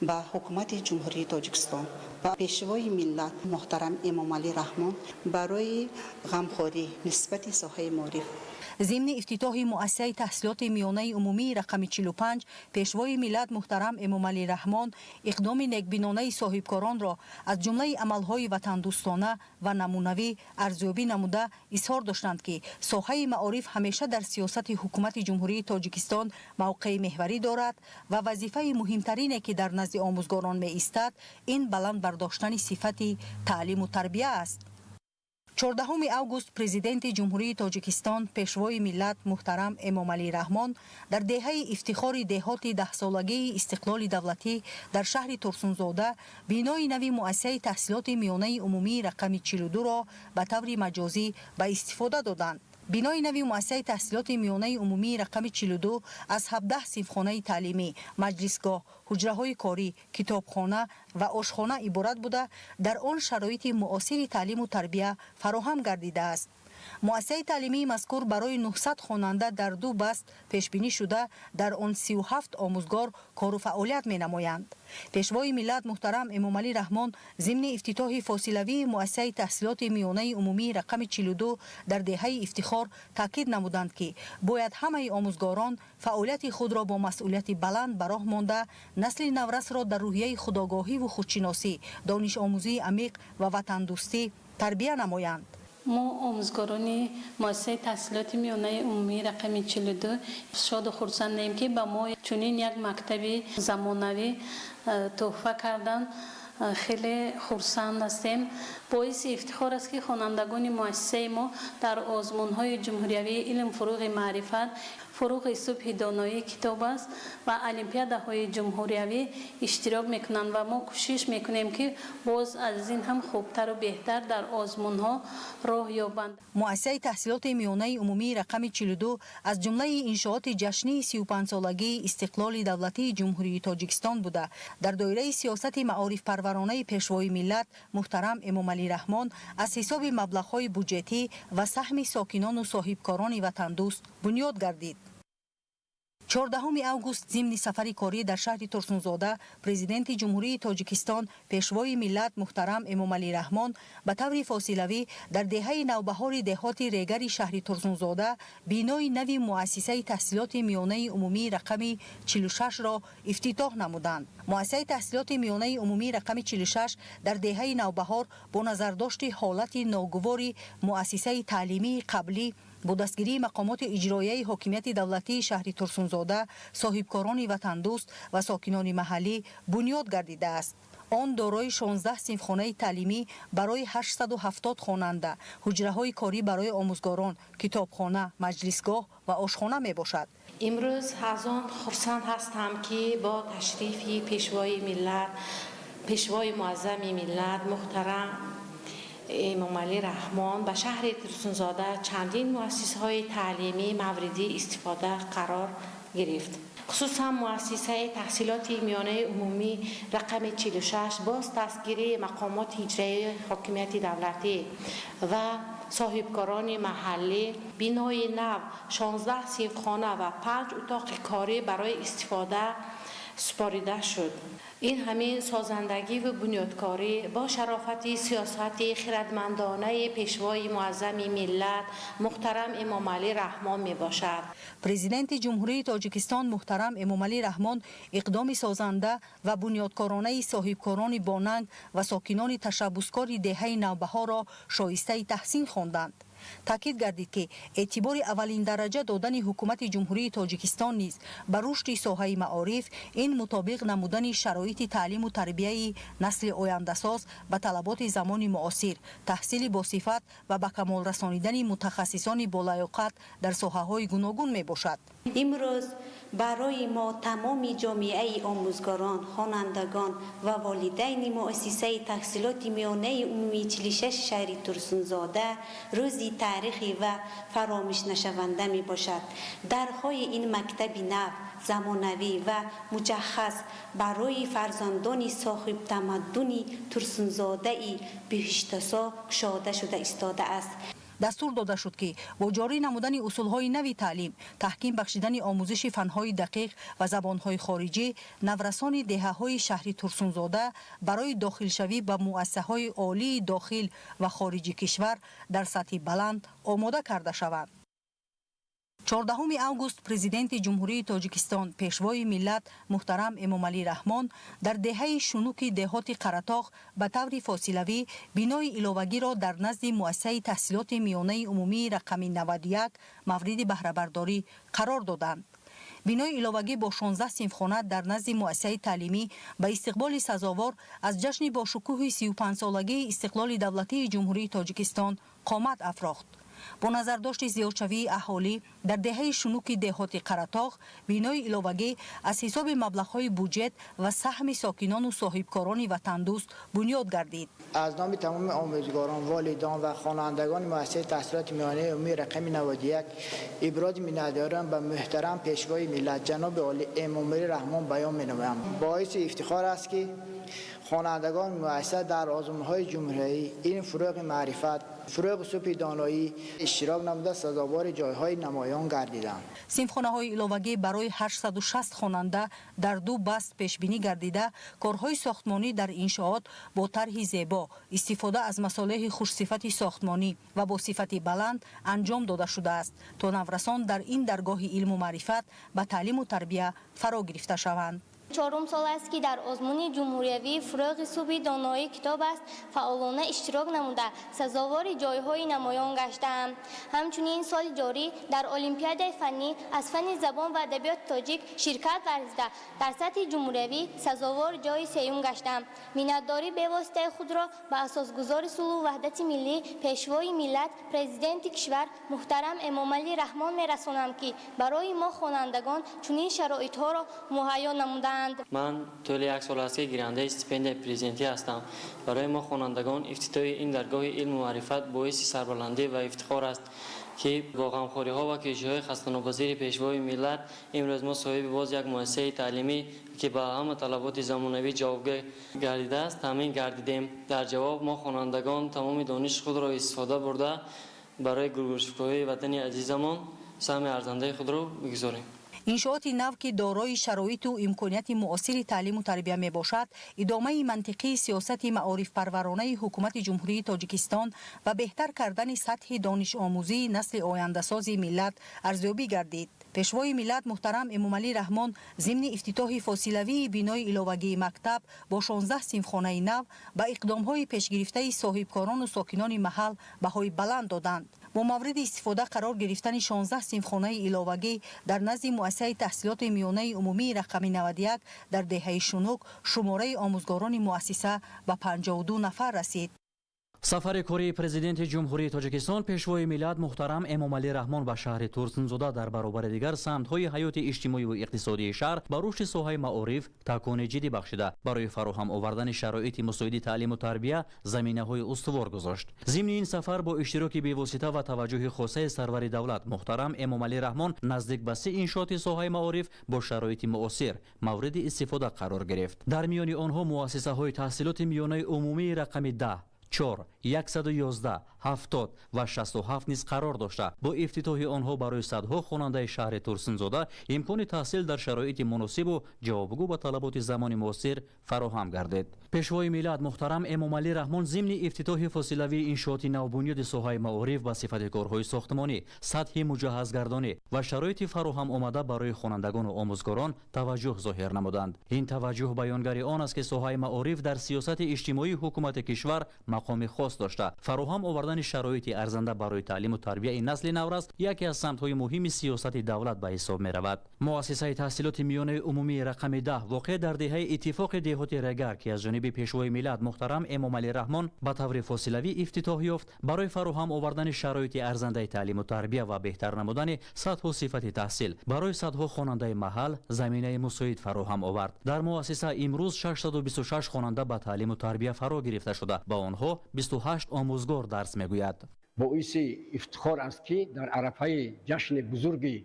[SPEAKER 25] Ба ҳукумати Ҷумҳурии Тоҷикистон ва Пешвои миллат муҳтарам Эмомалӣ Раҳмон барои ғамхорӣ нисбати соҳаи маориф.
[SPEAKER 23] Зимни ифтитоҳи муассисаи таҳсилоти миёнаи умумии рақами 45 Пешвои миллат муҳтарам Эмомалӣ Раҳмон иқдоми некбинонаи соҳибкоронро аз ҷумлаи амалҳои ватандӯстона ва намунавӣ арзёбӣ намуда, изҳор доштанд, ки соҳаи маориф ҳамеша дар сиёсати ҳукумати Ҷумҳурии Тоҷикистон мавқеи меҳварӣ дорад ва вазифаи муҳимтарине, ки дар назди омӯзгорон меистад, ин баланд бардоштани сифати таълиму тарбия аст. 14 август Президенти Ҷумҳурии Тоҷикистон, Пешвои миллат муҳтарам Эмомалӣ Раҳмон дар деҳаи Ифтихори деҳоти даҳсолагии истиқлоли давлатӣ дар шаҳри Турсунзода бинои нави муассисаи таҳсилоти миёнаи умумии рақами 42-ро ба таври маҷозӣ ба истифода доданд. Бинои нави муассисаи таҳсилоти миёнаи умумии рақами 42 аз 17 синфхонаи таълимӣ, маҷлисгоҳ, ҳуҷраҳои корӣ, китобхона ва ошхона иборат буда, дар он шароити муосири таълиму тарбия фароҳам гардидааст. Муассисаи таълимии мазкур барои 900 хонанда дар ду баст пешбинӣ шуда, дар он 37 омӯзгор кору фаъолият менамоянд. Пешвои миллат муҳтарам Эмомалӣ Раҳмон зимни ифтитоҳи фосилавии муассисаи таҳсилоти миёнаи умумии рақами 42 дар деҳаи Ифтихор таъкид намуданд, ки бояд ҳамаи омӯзгорон фаъолияти худро бо масъулияти баланд ба роҳ монда, насли наврасро дар рӯҳияи худогоҳиву худшиносӣ, донишомӯзии амиқ ва ватандӯстӣ тарбия намоянд.
[SPEAKER 2] Мо, омӯзгорони муассисаи таҳсилоти миёнаи умумии рақами 42, шоду хурсандем, ки ба мо чунин як мактаби замонавӣ тӯҳфа карданд. Хеле хурсанд ҳастем. Боиси ифтихор аст, ки хонандагони муассисаи мо дар озмунҳои ҷумҳуриявии «Илм фуруғи маърифат», «Фуруғи субҳи доноӣ китоб аст» ва олимпиадаҳои ҷумҳуриявӣ иштирок мекунанд ва мо кӯшиш мекунем, ки боз аз ин ҳам хубтару беҳтар дар озмунҳо роҳ ёбанд.
[SPEAKER 23] Муассисаи таҳсилоти миёнаи умумии рақами 42 аз ҷумлаи иншооти ҷашнии 35-солагии истиқлоли давлатии Ҷумҳурии Тоҷикистон буда, дар доираи сиёсати маорифпарваронаи Пешвои миллат муҳтарам Эмомалӣ Раҳмон аз ҳисоби маблағҳои буҷетӣ ва саҳми сокинону соҳибкорони ватандӯст бунёд гардид. 14 август зимни сафари корӣ дар шаҳри Турсунзода Президенти Ҷумҳурии Тоҷикистон, Пешвои миллат муҳтарам Эмомалӣ Раҳмон ба таври фосилавӣ дар деҳаи Навбаҳори деҳоти Регари шаҳри Турсунзода бинои нави муассисаи таҳсилоти миёнаи умумии рақами 46-ро ифтитоҳ намуданд. Муассисаи таҳсилоти миёнаи умумии рақами 46 дар деҳаи Навбаҳор бо назардошти ҳолати ногувори муассисаи таълимии қаблӣ, бо дастгирии мақомоти иҷроияи ҳокимияти давлатии шаҳри Турсунзода, соҳибкорони ватандӯст ва сокинони маҳаллӣ бунёд гардидааст. Он дорои 16 синфхонаи таълимӣ барои 870 хонанда, ҳуҷраҳои корӣ барои омӯзгорон, китобхона, маҷлисгоҳ ва ошхона мебошад.
[SPEAKER 3] Имрӯз аз он хурсанд ҳастам, ки бо ташрифи Пешвои миллат, Пешвои муаззами миллат муҳтарам Эмомалӣ Раҳмон ба шаҳри Турсунзода чандин муассисаҳои таълимӣ мавриди истифода қарор гирифт. Хусусан муассисаи таҳсилоти миёнаи умумӣ рақами 46 боз дастгирии мақомоти иҷроияи ҳокимияти давлатӣ ва соҳибкорони маҳаллӣ бинои нав, 16 синфхона ва панҷ утоқи корӣ барои истифода супорида шуд. Ин ҳамин созандагиву бунёдкорӣ бо шарофати сиёсати хирадмандонаи Пешвои муаззами миллат муҳтарам Эмомалӣ Раҳмон мебошад.
[SPEAKER 23] Президенти Ҷумҳурии Тоҷикистон муҳтарам Эмомалӣ Раҳмон иқдоми созанда ва бунёдкоронаи соҳибкорони бонанг ва сокинони ташаббускори деҳаи Навбаҳорро шоистаи таҳсин хонданд. Таъкид гардид, ки эътибори аввалиндараҷа додани ҳукумати Ҷумҳурии Тоҷикистон низ ба рушди соҳаи маориф ин мутобиқ намудани шароити таълиму тарбияи насли ояндасоз ба талаботи замони муосир, таҳсили босифат ва ба камол расонидани мутахассисони болаёқат дар соҳаҳои гуногун мебошад.
[SPEAKER 4] Имрӯз барои мо, тамоми ҷомеаи омӯзгорон, хонандагон ва волидайни муассисаи таҳсилоти миёнаи умумии 46 шаҳри Турсунзода, рӯзи таърихӣ ва фаромӯшнашаванда мебошад. Дарҳои ин мактаби нав, замонавӣ ва муҷаҳҳаз барои фарзандони соҳибтамаддуни Турсунзодаи биҳиштасо кушода шуда истодааст.
[SPEAKER 23] Дастур дода шуд, ки бо ҷорӣ намудани усулҳои нави таълим, таҳким бахшидани омӯзиши фанҳои дақиқ ва забонҳои хориҷӣ, наврасони деҳаҳои шаҳри Турсунзода барои дохилшавӣ ба муассисаҳои олии дохил ва хориҷи кишвар дар сатҳи баланд омода карда шаванд. 14 август Президенти Ҷумҳурии Тоҷикистон, Пешвои миллат муҳтарам Эмомалӣ Раҳмон дар деҳаи Шунуки деҳоти Қаратоғ ба таври фосилавӣ бинои иловагиро дар назди муассисаи таҳсилоти миёнаи умумии рақами 91 мавриди баҳрабардорӣ қарор доданд. Бинои иловагӣ бо 16 синфхона дар назди муассисаи таълимӣ ба истиқболи сазовор аз ҷашни бошукӯҳи 35-солагии истиқлоли давлатии Ҷумҳурии Тоҷикистон қомат афрохт. Бо назардошти зиёдшавии аҳолӣ дар деҳаи Шунуки деҳоти Қаратоғ, бинои иловагӣ аз ҳисоби маблағҳои буҷет ва саҳми сокинону соҳибкорони ватандӯст бунёд гардид.
[SPEAKER 5] Аз номи тамоми омӯзгорон, волидон ва хонандагони муассисаи таҳсилоти миёнаи умумии рақами 91 ибрози миннатдориам ба муҳтарам Пешвои миллат ҷаноби олӣ Эмомалӣ Раҳмон баён менамоям. Боиси ифтихор аст, ки хонандагони муассиса дар озмунҳои ҷумҳуриявӣ илм фурӯғи маърифат, фурӯғи субҳи доноӣ иштирок намуда, сазовори ҷойҳои намоён гардиданд.
[SPEAKER 23] Синфхонаҳои иловагӣ барои 860 хонанда дар ду баст пешбинӣ гардида, корҳои сохтмонӣ дар иншоот бо тарҳи зебо, истифода аз масолеҳи хушсифати сохтмонӣ ва бо сифати баланд анҷом дода шудааст, то наврасон дар ин даргоҳи илму маърифат ба таълиму тарбия фаро гирифта шаванд.
[SPEAKER 11] Чорум сол аст, ки дар озмуни ҷумҳуриявии фурӯғи субҳи доноӣ китоб аст фаъолона иштирок намуда, сазовори ҷойҳои намоён гаштаам. Ҳамчунин соли ҷорӣ дар олимпиадаи фаннӣ аз фанни забон ва адабиёти тоҷик ширкат варзида, дар сатҳи ҷумҳуриявӣ сазовори ҷойи сеюм гаштаам. Миннатдории бевоситаи худро ба асосгузори сулҳу ваҳдати миллӣ, Пешвои миллат, Президенти кишвар муҳтарам Эмомалӣ Раҳмон мерасонам, ки барои мо хонандагон чунин шароитҳоро муҳайё намудаанд.
[SPEAKER 7] Ман тӯли як сол аст, ки гирандаи стипендияи президентӣ ҳастам. Барои мо хонандагон ифтитоҳи ин даргоҳи илму маърифат боиси сарбаландӣ ва ифтихор аст, ки бо ғамхориҳо ва кӯшишҳои хастанопазири Пешвои миллат имрӯз мо соҳиби боз як муассисаи таълимӣ, ки ба ҳама талаботи замонавӣ ҷавобгӯ гардидааст, таъмин гардидем. Дар ҷавоб мо хонандагон тамоми дониши худро истифода бурда, барои гулгулшукӯҳии ватани азизамон саҳми арзандаи худро бигузорем.
[SPEAKER 23] Иншооти нав, ки дорои шароиту имконияти муосири таълиму тарбия мебошад, идомаи мантиқии сиёсати маорифпарваронаи ҳукумати Ҷумҳурии Тоҷикистон ва беҳтар кардани сатҳи донишомӯзии насли ояндасози миллат арзёбӣ гардид. Пешвои миллат муҳтарам Эмомалӣ Раҳмон зимни ифтитоҳи фосилавии бинои иловагии мактаб бо 16 синфхонаи нав ба иқдомҳои пешгирифтаи соҳибкорону сокинони маҳал баҳои баланд доданд. Бо мавриди истифода қарор гирифтани 16 синфхонаи иловагӣ дар назди муассисаи таҳсилоти миёнаи умумии рақами 91 дар деҳаи Шунук, шумораи омӯзгорони муассиса ба 52 нафар расид.
[SPEAKER 9] Сафари кории Президенти Ҷумҳурии Тоҷикистон, Пешвои миллат муҳтарам Эмомалӣ Раҳмон ба шаҳри Турсунзода дар баробари дигар самтҳои ҳаёти иҷтимоиву иқтисодии шаҳр ба рушди соҳаи маориф такони ҷиддӣ бахшида, барои фароҳам овардани шароити мусоиди таълиму тарбия заминаҳои устувор гузошт. Зимни ин сафар бо иштироки бевосита ва таваҷҷӯҳи хосаи сарвари давлат муҳтарам Эмомалӣ Раҳмон наздик ба 30 иншооти соҳаи маориф бо шароити муосир мавриди истифода қарор гирифт. Дар миёни онҳо муассисаҳои таҳсилоти миёнаи умумии рақами 10, 4, 111, 70 ва 67 низ қарор дошта, бо ифтитоҳи онҳо барои садҳо хонандаи шаҳри Турсунзода имкони таҳсил дар шароити муносибу ҷавобгӯ ба талаботи замони муосир фароҳам гардид. Пешвои миллат муҳтарам Эмомалӣ Раҳмон зимни ифтитоҳи фосилавии иншооти навбунёди соҳаи маориф ба сифати корҳои сохтмонӣ, сатҳи муҷаҳҳазгардонӣ ва шароити фароҳам омада барои хонандагону омӯзгорон таваҷҷӯҳ зоҳир намуданд. Ин таваҷҷӯҳ баёнгари он аст, ки соҳаи маориф дар сиёсати иҷтимоии ҳукумати кишвар мақоми хос дошта, фароҳам овардани шароити арзанда барои таълиму тарбияи насли наврас яке аз самтҳои муҳими сиёсати давлат ба ҳисоб меравад. Муассисаи таҳсилоти миёнаи умумии рақами 10 воқеъ дар деҳаи Иттифоқи деҳоти Регар, ки аз ҷониби Пешвои миллат муҳтарам Эмомалӣ Раҳмон ба таври фосилавӣ ифтитоҳ ёфт, барои фароҳам овардани шароити арзандаи таълиму тарбия ва беҳтар намудани сатҳу сифати таҳсил барои садҳо хонандаи маҳал заминаи мусоид фароҳам овард. Дар муассиса имрӯз 626 хонанда ба таълиму тарбия фаро гирифта шуда, ба онҳо 28 омӯзгор дарс мегӯяд.
[SPEAKER 10] Боиси ифтихор аст, ки дар арафаи ҷашни бузурги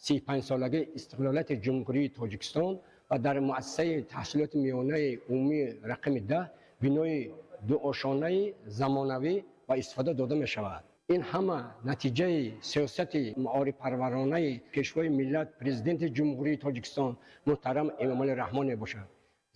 [SPEAKER 10] 35-солагии истиқлолияти Ҷумҳурии Тоҷикистон ва дар муассисаи таҳсилоти миёнаи умумии рақами 10 бинои дуошонаи замонавӣ ба истифода дода мешавад. Ин ҳама натиҷаи сиёсати маорифпарваронаи Пешвои миллат, Президенти Ҷумҳурии Тоҷикистон муҳтарам Эмомалӣ Раҳмон мебошад.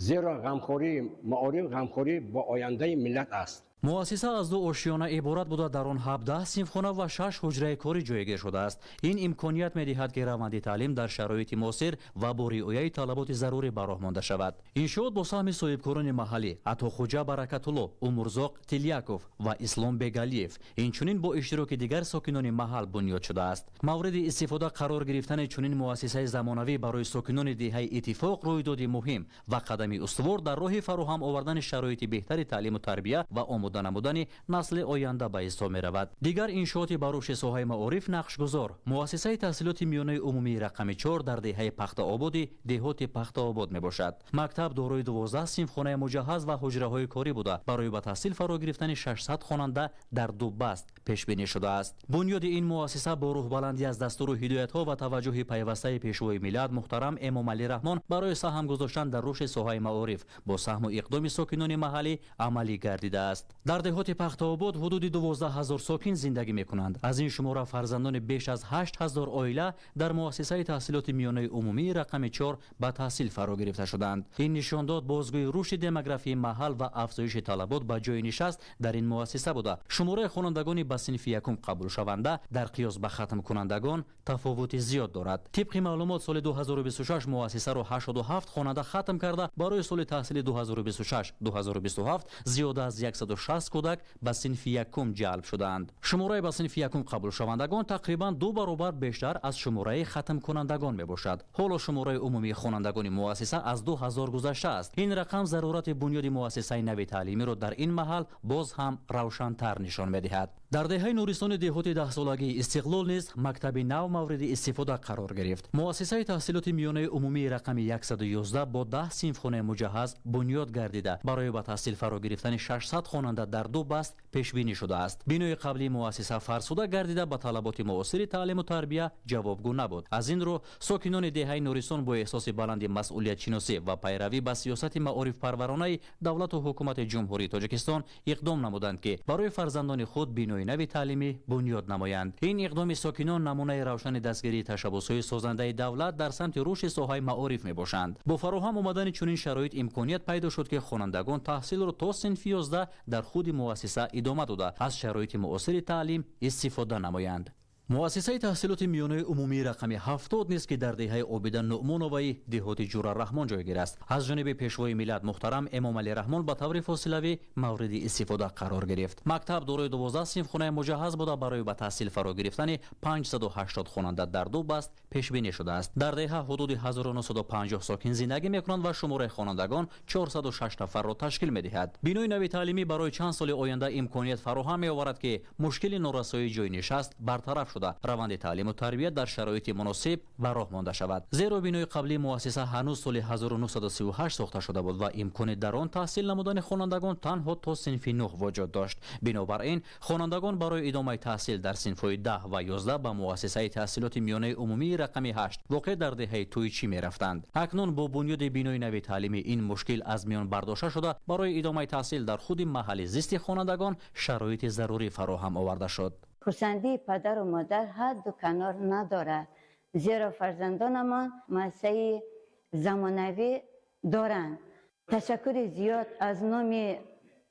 [SPEAKER 10] Зеро ғамхории маориф ғамхорӣ бо ояндаи миллат аст.
[SPEAKER 9] Муассиса аз ду ошиёна иборат буда, дар он 17 синфхона ва 6 ҳуҷраи корӣ ҷойгир шудааст. Ин имконият медиҳад, ки раванди таълим дар шароити муосир ва бо риояи талаботи зарурӣ ба роҳ монда шавад. Иншоот бо саҳми соҳибкорони маҳаллӣ Атохуҷа Баракатулло, Умурзоқ Тиляков ва Ислом Бегалиев, инчунин бо иштироки дигар сокинони маҳал бунёд шудааст. Мавриди истифода қарор гирифтани чунин муассисаи замонавӣ барои сокинони деҳаи Иттифоқ рӯйдоди муҳим ва қадами устувор дар роҳи фароҳам овардани шароити беҳтари таълиму тарбия ва омода намудани насли оянда ба ҳисоб меравад. Дигар иншооти ба рушди соҳаи маориф нақшгузор муассисаи таҳсилоти миёнаи умумии рақами 4 дар деҳаи Пахтаободи деҳоти Пахтаобод мебошад. Мактаб дорои 12 синфхонаи муҷаҳҳаз ва ҳуҷраҳои корӣ буда, барои ба таҳсил фаро гирифтани 600 хонанда дар ду баст пешбинӣ шудааст. Бунёди ин муассиса бо рӯҳбаландӣ аз дастуру ҳидоятҳо ва таваҷҷӯҳи пайвастаи Пешвои миллат муҳтарам Эмомалӣ Раҳмон барои саҳм гузоштан дар рушди соҳаи маориф бо саҳму иқдоми сокинони маҳаллӣ амалӣ гардидааст. Дар деҳоти Пахтаобод ҳудуди 12 ҳазор сокин зиндагӣ мекунанд. Аз ин шумора фарзандони беш аз 8 ҳазор оила дар муассисаи таҳсилоти миёнаи умумии рақами 4 ба таҳсил фаро гирифта шуданд. Ин нишондод бозгӯи рушди демографии маҳал ва афзоиши талабот ба ҷои нишаст дар ин муассиса буда, шумораи хонандагони ба синфи якум қабулшаванда дар қиёс ба хатмкунандагон тафовути зиёд дорад. Тибқи маълумот, соли 2026 муассисаро 87 хонанда хатм карда, барои соли таҳсили 2026-2027 зиёда аз 160 кӯдак ба синфи якум ҷалб шудаанд. Шумораи ба синфи якум қабулшавандагон тақрибан 2 баробар бештар аз шумораи хатмкунандагон мебошад. Ҳоло шумораи умумии хонандагони муассиса аз 2000 гузаштааст. Ин рақам зарурати бунёди муассисаи нави таълимиро дар ин маҳал боз ҳам равшантар нишон медиҳад. Дар деҳаи Нуристони деҳоти даҳсолагии Истиқлол низ мактаби нав мавриди истифода қарор гирифт. Муассисаи таҳсилоти миёнаи умумии рақами 111 бо 10 синфхонаи муҷаҳҳаз бунёд гардида, барои ба таҳсил фаро гирифтани 600 хонанда дар ду баст пешбинӣ шудааст. Бинои қаблии муассиса фарсуда гардида, ба талаботи муосири таълиму тарбия ҷавобгӯ набуд. Аз ин рӯ сокинони деҳаи Нуристон бо эҳсоси баланди масъулиятшиносӣ ва пайравӣ ба сиёсати маорифпарваронаи давлату ҳукумати Ҷумҳурии Тоҷикистон иқдом намуданд, ки барои фарзандони худ бинои нави таълимӣ бунёд намоянд. Ин иқдоми сокинон намунаи равшани дастгирии ташаббусҳои созандаи давлат дар самти рушди соҳаи маориф мебошанд. Бо фароҳам омадани чунин шароит имконият пайдо шуд, ки хонандагон таҳсилро то синфи 11 дар худи муассиса идома дода, аз шароити муосири таълим истифода намоянд. Муассисаи таҳсилоти миёнаи умумии рақами 70 низ, ки дар деҳаи Обида Нуъмоноваи деҳоти Ҷура Раҳмон ҷойгир аст, аз ҷониби Пешвои миллат муҳтарам Эмомалӣ Раҳмон ба таври фосилавӣ мавриди истифода қарор гирифт. Мактаб дорои 12 синфхонаи муҷаҳҳаз буда, барои ба таҳсил фаро гирифтани 580 хонанда дар ду баст пешбинӣ шудааст. Дар деҳа ҳудуди 1950 сокин зиндагӣ мекунанд ва шумораи хонандагон 406 нафарро ташкил медиҳад. Бинои нави таълимӣ барои чанд соли оянда имконият фароҳам меоварад, ки мушкили норасоии ҷойнишаст бартараф шуда, раванди таълиму тарбия дар шароити муносиб ба роҳ монда шавад. Зеро бинои қаблии муассиса ҳанӯз соли 1938 сохта шуда буд ва имкони дар он таҳсил намудани хонандагон танҳо то синфи 9 вуҷуд дошт. Бинобар ин хонандагон барои идомаи таҳсил дар синфҳои 10 ва 11 ба муассисаи таҳсилоти миёнаи умумии рақами 8 воқеъ дар деҳаи Тӯйчӣ мерафтанд. Акнун бо бунёди бинои нави таълимӣ ин мушкил аз миён бардошта шуда, барои идомаи таҳсил дар худи маҳалли зисти хонандагон шароити зарурӣ фароҳам оварда шуд.
[SPEAKER 1] Хурсандии падару модар ҳадду канор надорад, зеро фарзандонамон муассисаи замонавӣ доранд. Ташаккури зиёд аз номи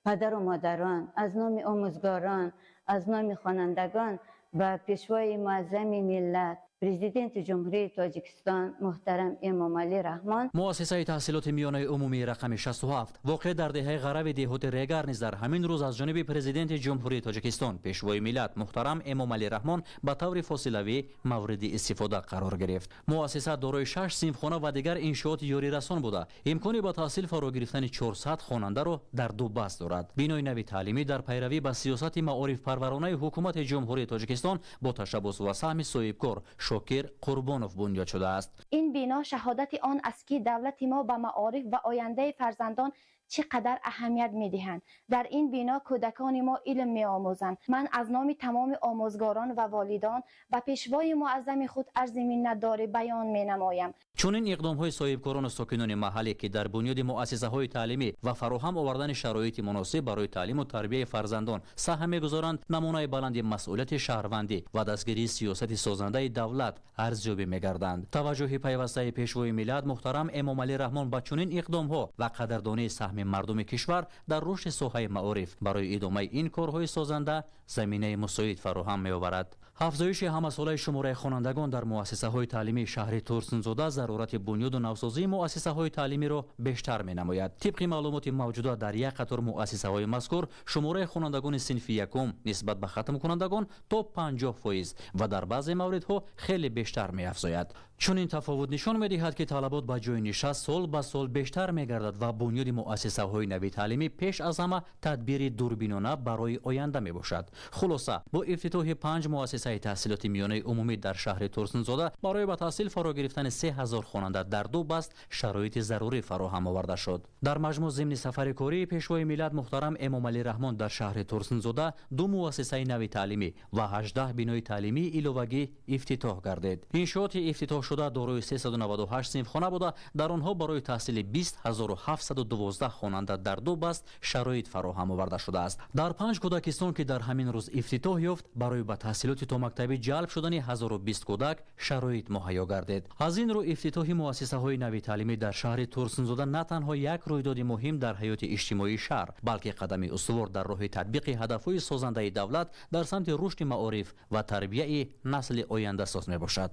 [SPEAKER 1] падару модарон, аз номи омӯзгорон, аз номи хонандагон ба Пешвои муаззами миллат, Президенти Ҷумҳурии Тоҷикистон муҳтарам Эмомалӣ Раҳмон.
[SPEAKER 9] Муассисаи таҳсилоти миёнаи умумии рақами 67 воқеъ дар деҳаи Ғарави деҳоти Регар низ дар ҳамин рӯз аз ҷониби Президенти Ҷумҳурии Тоҷикистон, Пешвои миллат муҳтарам Эмомалӣ Раҳмон ба таври фосилавӣ мавриди истифода қарор гирифт. Муассиса дорои 6 синфхона ва дигар иншооти ёрирасон буда, имкони ба таҳсил фаро гирифтани 400 хонандаро дар ду баст дорад. Бинои нави таълимӣ дар пайравӣ ба сиёсати маорифпарваронаи ҳукумати Ҷумҳурии Тоҷикистон бо ташаббус ва саҳми соҳибкор Шокир Қурбонов бунёд шудааст.
[SPEAKER 12] Ин бино шаҳодати он аст, ки давлати мо ба маориф ва ояндаи фарзандон
[SPEAKER 11] Чӣ қадар аҳамият медиҳанд. Дар ин бино кӯдакони мо илм меомӯзанд. Ман аз номи тамоми омӯзгорон ва волидон ба пешвои муаззами худ арзи миннатдорӣ баён менамоям.
[SPEAKER 9] Чунин иқдомҳои соҳибкорону сокинони маҳаллӣ, ки дар бунёди муассисаҳои таълимӣ ва фароҳам овардани шароити муносиб барои таълиму тарбияи фарзандон саҳм мегузоранд, намунаи баланди масъулияти шаҳрвандӣ ва дастгирии сиёсати созандаи давлат арзёбӣ мегарданд. Таваҷҷӯҳи пайвастаи пешвои миллат муҳтарам Эмомалӣ Раҳмон ба чунин иқдомҳо ва қадрдонии саҳми мардуми кишвар дар рушди соҳаи маориф барои идомаи ин корҳои созанда заминаи мусоид фароҳам меоварад. Афзоиши ҳамасолаи шумораи хонандагон дар муассисаҳои таълимии шаҳри Турсунзода зарурати бунёду навсозии муассисаҳои таълимиро бештар менамояд. Тибқи маълумоти мавҷуда, дар як қатор муассисаҳои мазкур шумораи хонандагони синфи якум нисбат ба хатмкунандагон то 50% ва дар баъзе мавридҳо хеле бештар меафзояд. Чунин тафовут нишон медиҳад, ки талабот ба ҷои нишаст сол ба сол бештар мегардад ва бунёди муассисаҳои нави таълимӣ пеш аз ҳама тадбири дурбинона барои оянда мебошад. Хулоса, бо ифтитоҳи панҷ муассисаи таҳсилоти миёнаи умумӣ дар шаҳри Турсунзода барои ба таҳсил фаро гирифтани 3000 хонанда дар ду баст шароити зарурӣ фароҳам оварда шуд. Дар маҷмӯъ, зимни сафари кории пешвои миллат муҳтарам Эмомалӣ Раҳмон дар шаҳри Турсунзода ду муассисаи нави таълимӣ ва 18 бинои таълимии иловагӣ ифтитоҳ гардид. Иншооти ифтитоҳшуда дорои 398 синфхона буда, дар онҳо барои таҳсили 20 712 хонанда дар ду баст шароит фароҳам оварда шудааст. Дар панҷ кӯдакистон, ки дар ҳамин рӯз ифтитоҳ ёфт, барои ба таҳсилоти томактабӣ ҷалб шудани 1020 кӯдак шароит муҳайё гардид. Аз ин рӯ, ифтитоҳи муассисаҳои нави таълимӣ дар шаҳри Турсунзода на танҳо як рӯйдоди муҳим дар ҳаёти иҷтимоии шаҳр, балки қадами устувор дар роҳи татбиқи ҳадафҳои созандаи давлат дар самти рушди маориф ва тарбияи насли ояндасоз мебошад.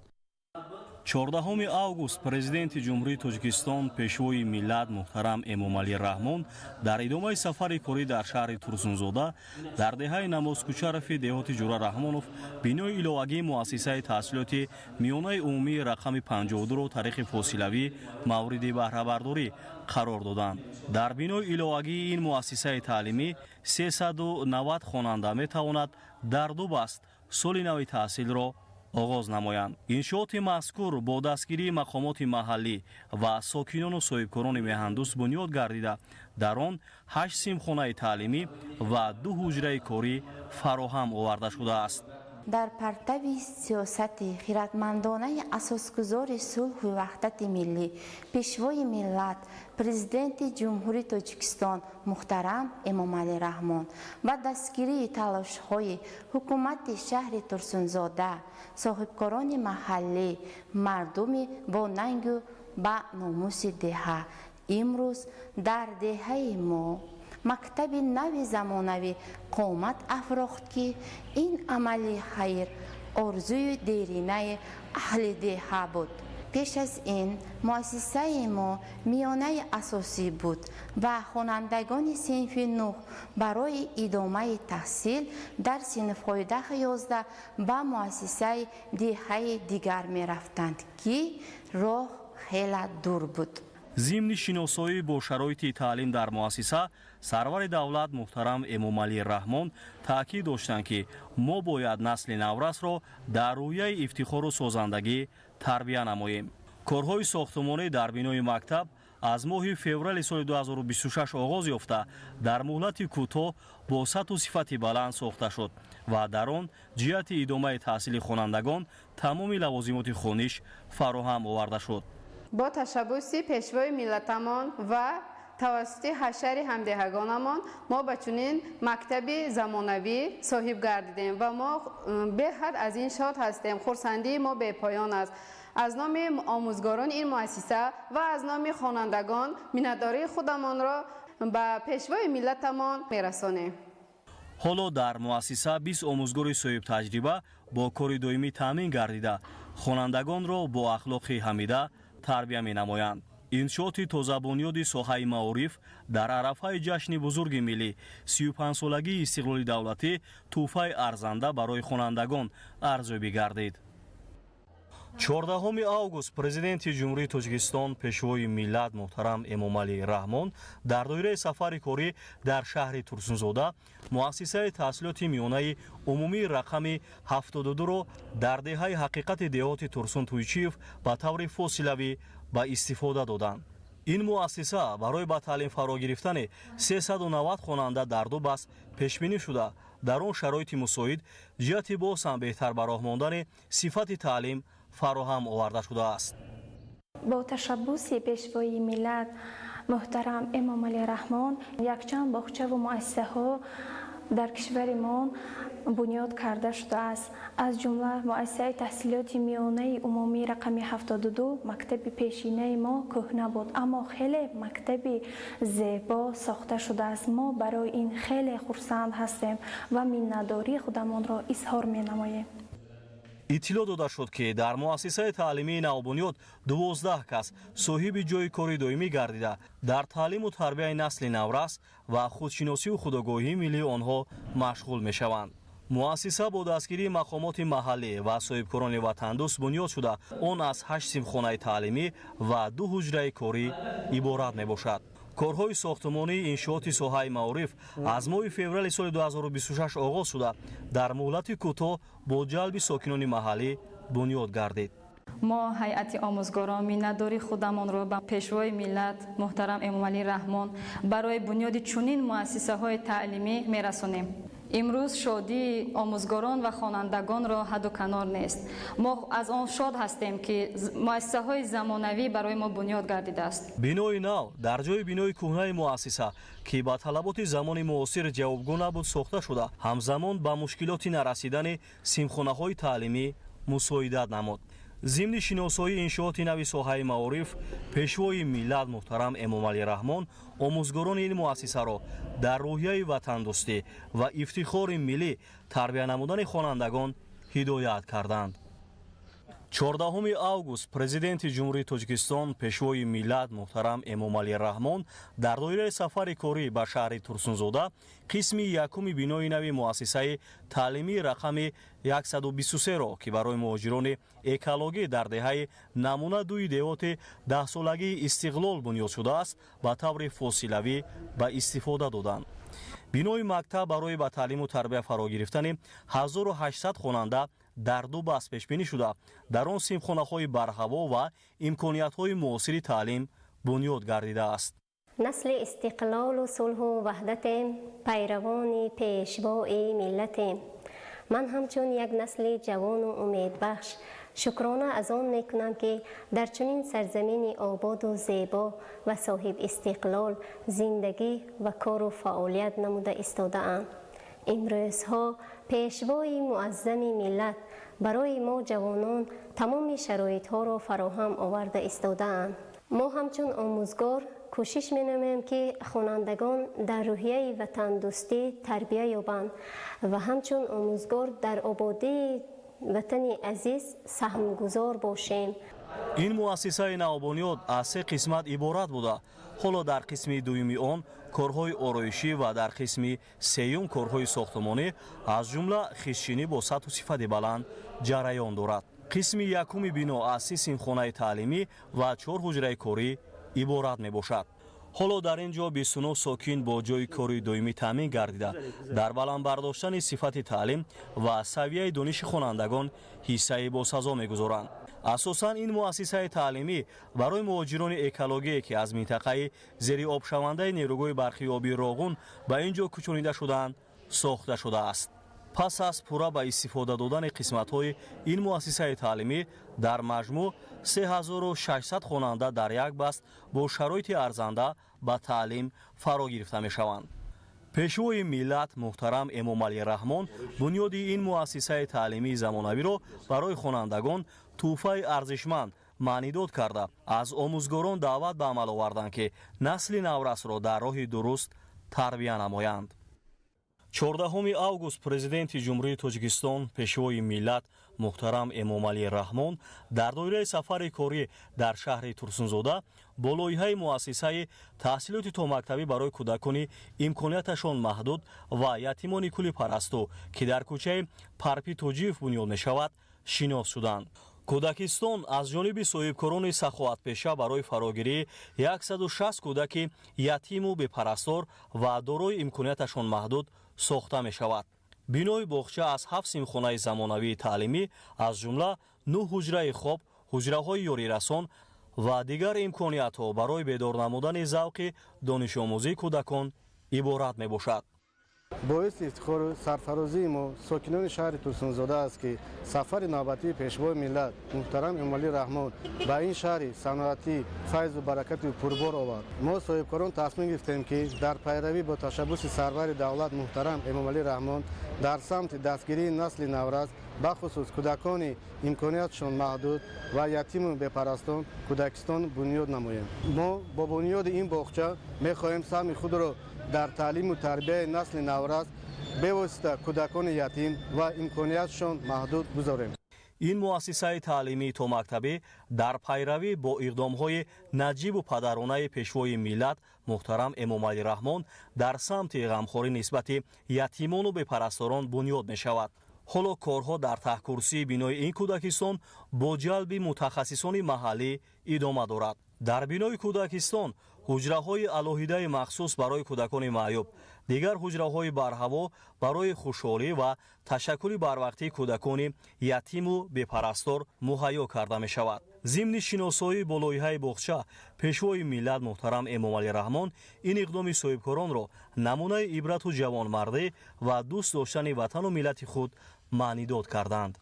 [SPEAKER 12] 14 август Президенти Ҷумҳурии Тоҷикистон, Пешвои миллат муҳтарам Эмомалӣ Раҳмон дар идомаи сафари корӣ дар шаҳри Турсунзода дар деҳаи Намозкучарофи деҳоти Ҷура Раҳмонов бинои иловагии муассисаи таҳсилоти миёнаи умумии рақами 52-ро тариқи фосилавӣ мавриди баҳрабардорӣ қарор доданд. Дар бинои иловагии ин муассисаи таълимӣ 390 хонанда метавонад дар ду баст соли нави таҳсилро оғоз намоянд. Иншооти мазкур бо дастгирии мақомоти маҳаллӣ ва сокинону соҳибкорони меҳандӯст бунёд гардида, дар он ҳашт синфхонаи таълимӣ ва ду ҳуҷраи корӣ фароҳам оварда шудааст.
[SPEAKER 13] Дар партави сиёсати хиратмандонаи асосгузори сулҳу ваҳдати миллӣ, Пешвои миллат, Президенти Ҷумҳурии Тоҷикистон муҳтарам Эмомалӣ Раҳмон ва дастгирии талошҳои ҳукумати шаҳри Турсунзода, соҳибкорони маҳаллӣ, мардуми бонангу ба номуси деҳа, имрӯз дар деҳаи мо мактаби нави замонавӣ қомат афрохт, ки ин амали хайр орзуи деринаи аҳли деҳа буд. Пеш аз ин муассисаи мо миёнаи асосӣ буд ва хонандагони синфи нӯҳ барои идомаи таҳсил дар синфҳои 10-11 ба муассисаи деҳаи дигар мерафтанд, ки роҳ хеле дур буд.
[SPEAKER 12] Зимни шиносоӣ бо шароити таълим дар муассиса сарвари давлат муҳтарам Эмомалӣ Раҳмон таъкид доштанд, ки мо бояд насли наврасро дар рӯҳияи ифтихору созандагӣ тарбия намоем. Корҳои сохтумонӣ дар бинои мактаб аз моҳи феврали соли 2026 оғоз ёфта, дар муҳлати кӯтоҳ бо сатҳу сифати баланд сохта шуд ва дар он ҷиҳати идомаи таҳсили хонандагон тамоми лавозимоти хониш фароҳам оварда шуд.
[SPEAKER 15] Бо ташаббуси пешвои миллатамон ва тавассути ҳашари ҳамдеҳагонамон мо ба чунин мактаби замонавӣ соҳиб гардидем ва мо беҳад аз ин шод ҳастем. Хурсандии мо бепоён аст. Аз номи омӯзгорони ин муассиса ва аз номи хонандагон миннатдории худамонро ба пешвои миллатамон мерасонем.
[SPEAKER 12] Ҳоло дар муассиса 20 омӯзгори соҳибтаҷриба бо кори доимӣ таъмин гардида, хонандагонро бо ахлоқи ҳамида тарбия менамоянд. Иншооти тозабунёди соҳаи маориф дар арафаи ҷашни бузурги миллӣ, 35-солагии истиқлоли давлатӣ, тӯҳфаи арзанда барои хонандагон арзёбӣ гардид. 14 август Президенти Ҷумҳурии Тоҷикистон, Пешвои миллат муҳтарам Эмомалӣ Раҳмон дар доираи сафари корӣ дар шаҳри Турсунзода муассисаи таҳсилоти миёнаи умумии рақами 72-ро дар деҳаи Ҳақиқати деҳоти Турсун Туйчиев ба таври фосилавӣ ба истифода доданд. Ин муассиса барои ба таълим фаро гирифтани 390 хонанда дар ду баст пешбинӣ шуда, дар он шароити мусоид ҷиҳати боз ҳам беҳтар ба роҳ мондани сифати таълим фароҳам оварда шудааст.
[SPEAKER 8] Бо ташаббуси Пешвои миллат муҳтарам Эмомалӣ Раҳмон якчанд боғчаву муассисаҳо дар кишваримон бунёд карда шудааст. Аз ҷумла муассисаи таҳсилоти миёнаи умумии рақами 72. Мактаби пешинаи мо кӯҳна буд, аммо хеле мактаби зебо сохта шудааст. Мо барои ин хеле хурсанд ҳастем ва миннатдории худамонро изҳор менамоем.
[SPEAKER 12] Иттилоъ дода шуд, ки дар муассисаи таълимии навбунёд 12 кас соҳиби ҷойи кори доимӣ гардида, дар таълиму тарбияи насли наврас ва худшиносию худогоҳии миллии онҳо машғул мешаванд. Муассиса бо дастгирии мақомоти маҳаллӣ ва соҳибкорони ватандӯст бунёд шуда, он аз ҳашт синфхонаи таълимӣ ва ду ҳуҷраи корӣ иборат мебошад. Корҳои сохтмонии иншооти соҳаи маориф аз моҳи феврали соли 2026 оғоз шуда, дар муҳлати кӯтоҳ бо ҷалби сокинони маҳаллӣ бунёд гардид.
[SPEAKER 16] Мо, ҳайати омӯзгорон, миннатдории худамонро ба Пешвои миллат муҳтарам Эмомалӣ Раҳмон барои бунёди чунин муассисаҳои таълимӣ мерасонем. Имрӯз шодии омӯзгорон ва хонандагонро ҳадду канор нест. Мо аз он шод ҳастем, ки муассисаҳои замонавӣ барои мо бунёд гардидааст.
[SPEAKER 12] Бинои нав дар ҷои бинои кӯҳнаи муассиса, ки ба талаботи замони муосир ҷавобгӯ набуд, сохта шуда, ҳамзамон ба мушкилоти нарасидани синфхонаҳои таълимӣ мусоидат намуд. Зимни шиносоии иншооти нави соҳаи маориф, Пешвои миллат муҳтарам Эмомалӣ Раҳмон омӯзгорони ин муассисаро дар рӯҳияи ватандӯстӣ ва ифтихори миллӣ тарбия намудани хонандагон ҳидоят карданд. 14 август Президенти Ҷумҳурии Тоҷикистон, Пешвои миллат муҳтарам Эмомалӣ Раҳмон дар доираи сафари корӣ ба шаҳри Турсунзода қисми якуми бинои нави муассисаи таълимии рақами 123-ро, ки барои муҳоҷирони экологӣ дар деҳаи Намуна дуи деҳоти даҳсолагии Истиқлол бунёд шудааст, ба таври фосилавӣ ба истифода доданд. Бинои мактаб барои ба таълиму тарбия фаро гирифтани 1800 хонанда дар ду баст пешбинӣ шуда, дар он синфхонаҳои барҳаво ва имкониятҳои муосири таълим бунёд гардидааст.
[SPEAKER 17] Насли истиқлолу сулҳу ваҳдатем, пайравони Пешвои миллатем. Ман ҳамчун як насли ҷавону умедбахш шукрона аз он мекунам, ки дар чунин сарзамини ободу зебо ва соҳибистиқлол зиндагӣ ва кору фаъолият намуда истодаам. Имрӯзҳо Пешвои муаззами миллат барои мо ҷавонон тамоми шароитҳоро фароҳам оварда истодаанд. Мо ҳамчун омӯзгор кӯшиш менамоем, ки хонандагон дар рӯҳияи ватандӯстӣ тарбия ёбанд ва ҳамчун омӯзгор дар ободии ватани азиз саҳмгузор бошем.
[SPEAKER 12] Ин муассисаи навбунёд аз се қисмат иборат буда, ҳоло дар қисми дуюми он корҳои ороишӣ ва дар қисми сеюм корҳои сохтмонӣ, аз ҷумла хишчинӣ, бо сатҳу сифати баланд ҷараён дорад. Қисми якуми бино аз си синфхонаи таълимӣ ва чор ҳуҷраи корӣ иборат мебошад. Ҳоло дар ин ҷо 29 сокин бо ҷойи кори доимӣ таъмин гардида, дар баланд бардоштани сифати таълим ва савияи дониши хонандагон ҳиссаи босазо мегузоранд. Асосан ин муассисаи таълимӣ барои муҳоҷирони экологие, ки аз минтақаи зериобшавандаи нерӯгоҳи барқии обии Роғун ба ин ҷо кӯчонида шудаанд, сохта шудааст. Пас аз пурра ба истифода додани қисматҳои ин муассисаи таълимӣ, дар маҷмӯъ 3600 хонанда дар як баст бо шароити арзанда ба таълим фаро гирифта мешаванд. Пешвои миллат муҳтарам Эмомалӣ Раҳмон бунёди ин муассисаи таълимии замонавиро барои хонандагон тӯҳфаи арзишманд маънидод карда, аз омӯзгорон даъват ба амал оварданд, ки насли наврасро дар роҳи дуруст тарбия намоянд. 14 август Президенти Ҷумҳурии Тоҷикистон, Пешвои миллат муҳтарам Эмомалӣ Раҳмон дар доираи сафари корӣ дар шаҳри Турсунзода бо лоиҳаи муассисаи таҳсилоти томактабӣ барои кӯдакони имконияташон маҳдуд ва ятимони кӯли Парасту, ки дар кӯчаи Парпи Тоҷиев бунёд мешавад, шинос шуданд. Кӯдакистон аз ҷониби соҳибкорони саховатпеша барои фарогирии 160 кӯдаки ятиму бепарастор ва дорои имконияташон маҳдуд сохта мешавад. Бинои боғча аз ҳафт синфхонаи замонавии таълимӣ, аз ҷумла нӯҳ ҳуҷраи хоб, ҳуҷраҳои ёрирасон Ва дигар имкониятҳо барои бедор намудани завқи донишомӯзии кӯдакон иборат мебошад.
[SPEAKER 18] Боиси ифтихору сарфарозии мо, сокинони шаҳри Турсунзода аст, ки сафари навбатии Пешвои миллат муҳтарам Эмомалӣ Раҳмон ба ин шаҳри саноатӣ файзу баракати пурбор овард. Мо, соҳибкорон, тасмим гирифтем, ки дар пайравӣ бо ташаббуси сарвари давлат муҳтарам Эмомалӣ Раҳмон дар самти дастгирии насли наврас, бахусус кӯдакони имкониятшон маҳдуд ва ятиму бепарастон, кӯдакистон бунёд намоем. Мо бо бунёди ин боғча мехоҳем саҳми худро дар таълиму тарбияи насли наврас, бевосита кӯдакони ятим ва имкониятшон маҳдуд гузорем.
[SPEAKER 12] Ин муассисаи таълимии томактабӣ дар пайравӣ бо иқдомҳои наҷибу падаронаи Пешвои миллат муҳтарам Эмомалӣ Раҳмон дар самти ғамхорӣ нисбати ятимону бепарасторон бунёд мешавад. Ҳоло корҳо дар таҳкурсии бинои ин кӯдакистон бо ҷалби мутахассисони маҳаллӣ идома дорад. Дар бинои кӯдакистон ҳуҷраҳои алоҳидаи махсус барои кӯдакони маъюб, дигар ҳуҷраҳои барҳаво барои хушҳолӣ ва ташаккули барвақтии кӯдакони ятиму бепарастор муҳайё карда мешавад. Зимни шиносоӣ бо лоиҳаи боғча, Пешвои миллат муҳтарам Эмомалӣ Раҳмон ин иқдоми соҳибкоронро намунаи ибрату ҷавонмардӣ ва дӯст доштани ватану миллати худ маънидод карданд.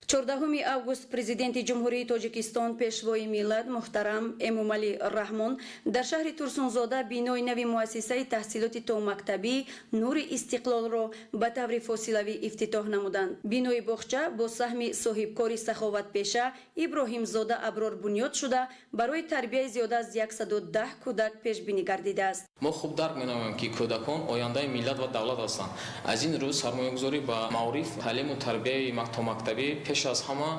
[SPEAKER 19] 14 август Президенти Ҷумҳурии Тоҷикистон, Пешвои миллат муҳтарам Эмомалӣ Раҳмон дар шаҳри Турсунзода бинои нави муассисаи таҳсилоти томактабӣ «Нури истиқлолро» ба таври фосилавӣ ифтитоҳ намуданд. Бинои боғча бо саҳми соҳибкори саховатпеша Иброҳимзода Аброр бунёд шуда, барои тарбияи зиёда аз 110 кӯдак пешбинӣ гардидааст.
[SPEAKER 20] Мо хуб дарк менамоем, ки кӯдакон ояндаи миллат ва давлат ҳастанд. Аз ин рӯ сармоягузорӣ ба маориф, таълиму тарбияи томактабӣ пеш аз ҳама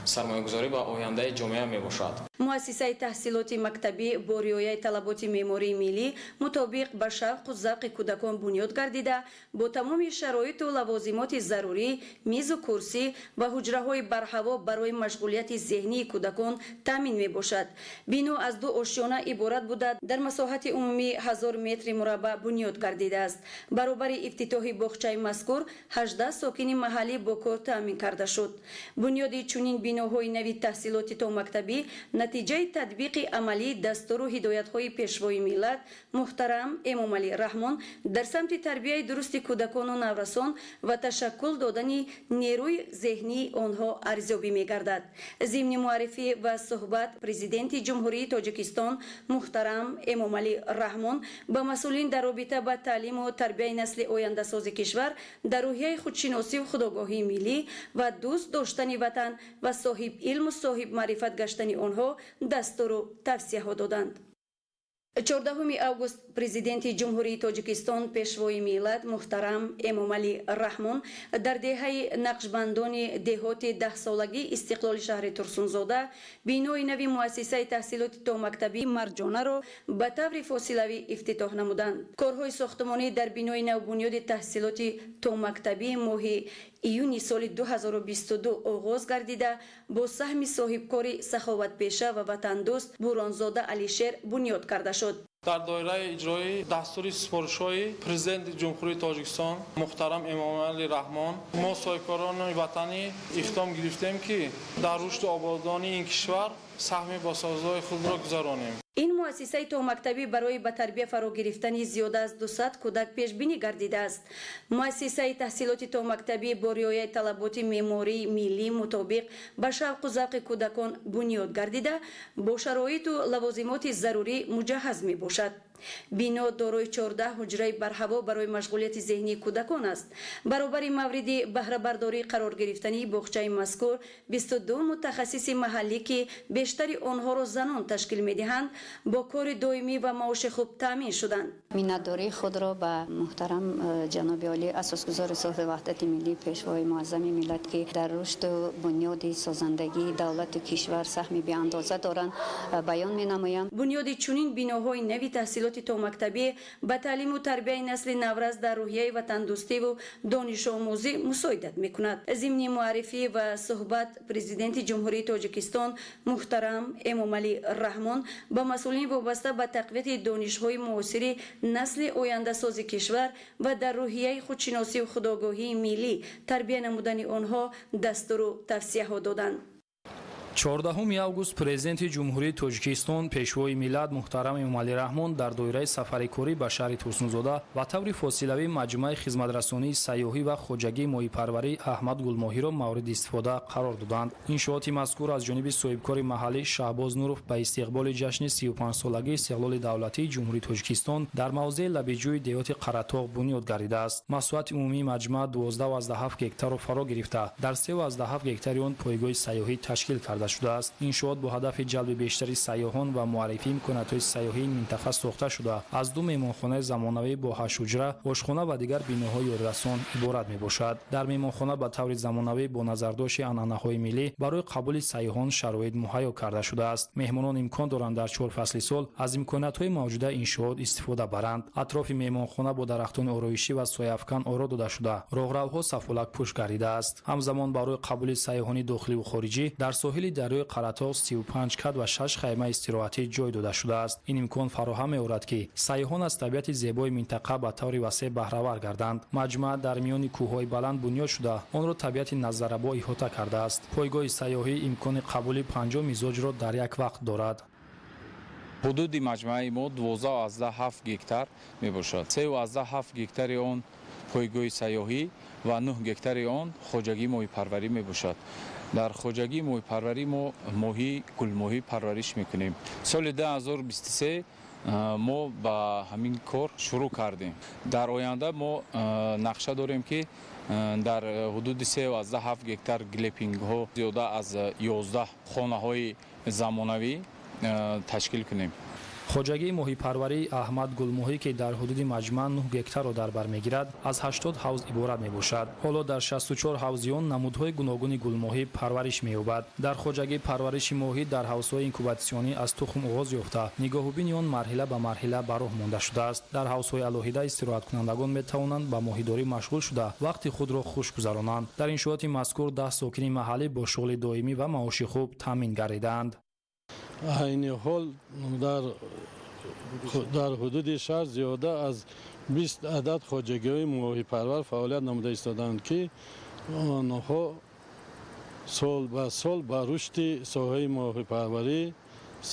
[SPEAKER 20] сармоягузорӣ ба ояндаи ҷомеа мебошад.
[SPEAKER 19] Муассисаи таҳсилоти мактабӣ бо риояи талаботи меъмории миллӣ мутобиқ ба шавқу завқи кӯдакон бунёд гардида, бо тамоми шароиту лавозимоти зарурӣ, мизу курсӣ ва ҳуҷраҳои барҳаво барои машғулияти зеҳнии кӯдакон таъмин мебошад. Бино аз ду ошёна иборат буда, дар масоҳати умумии 1000 метри мураббаъ бунёд гардидааст. Баробари ифтитоҳи боғчаи мазкур 18 сокини маҳаллӣ бо кор таъмин карда шуд. Бунёди чунин биноҳои нави таҳсилоти томактабӣ натиҷаи татбиқи амалии дастуру ҳидоятҳои Пешвои миллат муҳтарам Эмомалӣ Раҳмон дар самти тарбияи дурусти кӯдакону наврасон ва ташаккул додани нерӯи зеҳнии онҳо арзёбӣ мегардад. Зимни муаррифӣ ва суҳбат Президенти Ҷумҳурии Тоҷикистон муҳтарам Эмомалӣ Раҳмон ба масъулин дар робита ба таълиму тарбияи насли ояндасози кишвар дар рӯҳияи худшиносиву худогоҳии миллӣ ва дӯст доштани ватан ва соҳиб илму соҳиб маърифат гаштани онҳо дастуру тавсияҳо доданд. 14 август Президенти Ҷумҳурии Тоҷикистон, Пешвои миллат муҳтарам Эмомалӣ Раҳмон дар деҳаи Нақшбандони деҳоти даҳсолагии истиқлоли шаҳри Турсунзода бинои нави муассисаи таҳсилоти томактабии «Марҷонаро» ба таври фосилавӣ ифтитоҳ намуданд. Корҳои сохтмонӣ дар бинои навбунёди таҳсилоти томактабӣ моҳи июни соли 2022 оғоз гардида, бо саҳми соҳибкори саховатпеша ва ватандӯст Буронзода Алишер бунёд карда шуд.
[SPEAKER 21] Дар доираи иҷрои дастури супоришҳои Президенти Ҷумҳурии Тоҷикистон муҳтарам Эмомалӣ Раҳмон мо, соҳибкорони ватанӣ, иқдом гирифтем, ки дар рушду ободонии ин кишвар саҳми босазои худро гузаронем.
[SPEAKER 19] Ин муассисаи томактабӣ барои ба тарбия фаро гирифтани зиёда аз 200 кӯдак пешбинӣ гардидааст. Муассисаи таҳсилоти томактабӣ бо риояи талаботи меъмории миллӣ мутобиқ ба шавқу завқи кӯдакон бунёд гардида, бо шароиту лавозимоти зарурӣ муҷаҳҳаз мебошад. Бино дорои 14 ҳуҷраи барҳаво барои машғулияти зеҳнии кӯдакон аст. Баробари мавриди баҳрабардорӣ қарор гирифтани боғчаи мазкур 22 мутахассиси маҳаллӣ, ки бештари онҳоро занон ташкил медиҳанд, бо кори доимӣ ва маоши хуб таъмин шуданд.
[SPEAKER 22] Миннатдории худро ба муҳтарам ҷаноби олӣ, асосгузори сулҳу ваҳдати миллӣ, Пешвои муаззами миллат, ки дар рушду бунёди созандагии давлату кишвар саҳми беандоза доранд, баён менамоям.
[SPEAKER 19] Бунёди чунин биноҳои нави таҳсилоти томактабӣ ба таълиму тарбияи насли наврас дар рӯҳияи ватандӯстиву донишомӯзӣ мусоидат мекунад. Зимни муаррифӣ ва суҳбат Президенти Ҷумҳурии Тоҷикистон муҳтарам Эмомалӣ Раҳмон ба масъулин вобаста ба тақвияти донишҳои муосири насли ояндасози кишвар ва дар рӯҳияи худшиносиву худогоҳии миллӣ тарбия намудани онҳо дастуру тавсияҳо доданд.
[SPEAKER 2] 14 август Президенти Ҷумҳурии Тоҷикистон, Пешвои миллат муҳтарам Эмомалӣ Раҳмон дар доираи сафари корӣ ба шаҳри Турсунзода ба таври фосилавӣ маҷмӯаи хизматрасонии сайёҳӣ ва хоҷагии моҳипарварии Аҳмад Гулмоҳиро мавриди истифода қарор доданд. Иншооти мазкур аз ҷониби соҳибкори маҳаллӣ Шаҳбоз Нуров ба истиқболи ҷашни 35-солагии истиқлоли давлатии Ҷумҳурии Тоҷикистон дар мавзеи лабиҷӯи деҳоти Қаратоғ бунёд гардидааст. Масоҳати умумии маҷмӯа 12,7 гектарро фаро гирифта, дар 3,7 гектари он пойгоҳи сайёҳӣ ташкил карда шудааст. Иншоот бо ҳадафи ҷалби бештари сайёҳон ва муаррифии имкониятҳои сайёҳии минтақа сохта шуда, аз ду меҳмонхонаи замонавӣ бо ҳашт ҳуҷра, ошхона ва дигар биноҳои ёрирасон иборат мебошад. Дар меҳмонхона ба таври замонавӣ бо назардошти анъанаҳои миллӣ барои қабули сайёҳон шароит муҳайё карда шудааст. Меҳмонон имкон доранд дар чор фасли сол аз имкониятҳои мавҷудаи иншоот истифода баранд. Атрофи меҳмонхона бо дарахтони ороишӣ ва сояафкан оро дода шуда, роҳравҳо сафолакпӯш гардидааст. Ҳамзамон барои қабули сайёҳони дохиливу хориҷӣ дар соҳили дарёи Қаратоғ 35 кат ва 6 хаймаи истироҳатӣ ҷой дода шудааст. Ин имкон фароҳам меорад, ки сайёҳон аз табиати зебои минтақа ба таври васеъ баҳравар гарданд. Маҷмӯа дар миёни кӯҳҳои баланд бунёд шуда, онро табиати назаррабо иҳота кардааст. Пойгоҳи сайёҳӣ имкони қабули 50 мизоҷро дар як вақт дорад.
[SPEAKER 6] Ҳудуди маҷмӯаи мо 12,7 гектар мебошад. 3,7 гектари он пойгоҳи сайёҳӣ ва 9 гектари он хоҷагии моҳипарварӣ мебошад. Дар хоҷагии моҳипарварӣ мо моҳӣ, гулмоҳӣ парвариш мекунем. Соли 2023 мо ба ҳамин кор шурӯъ кардем. Дар оянда мо нақша дорем, ки дар ҳудуди 3,7 гектар глэмпингҳо, зиёда аз 11 хонаҳои замонавӣ ташкил кунем.
[SPEAKER 2] Хоҷагии моҳипарварии Аҳмад Гулмоҳӣ, ки дар ҳудуди маҷмӯа 9 гектарро дар бар мегирад, аз 80 ҳавз иборат мебошад. Ҳоло дар 64 ҳавзи он намудҳои гуногуни гулмоҳӣ парвариш меёбад. Дар хоҷагӣ парвариши моҳӣ дар ҳавзҳои инкубатсионӣ аз тухм оғоз ёфта, нигоҳубини он марҳила ба марҳила ба роҳ монда шудааст. Дар ҳавзҳои алоҳида истироҳаткунандагон метавонанд ба моҳидорӣ машғул шуда, вақти худро хуш гузаронанд. Дар иншооти мазкур 10 сокини маҳаллӣ бо шуғли доимӣ ва маоши хуб таъмин гардидаанд.
[SPEAKER 18] Айни ҳол дар ҳудуди шаҳр зиёда аз 20 адад хоҷагиҳои моҳипарвар фаъолият намуда истодаанд, ки онҳо сол ба сол ба рушди соҳаи моҳипарварӣ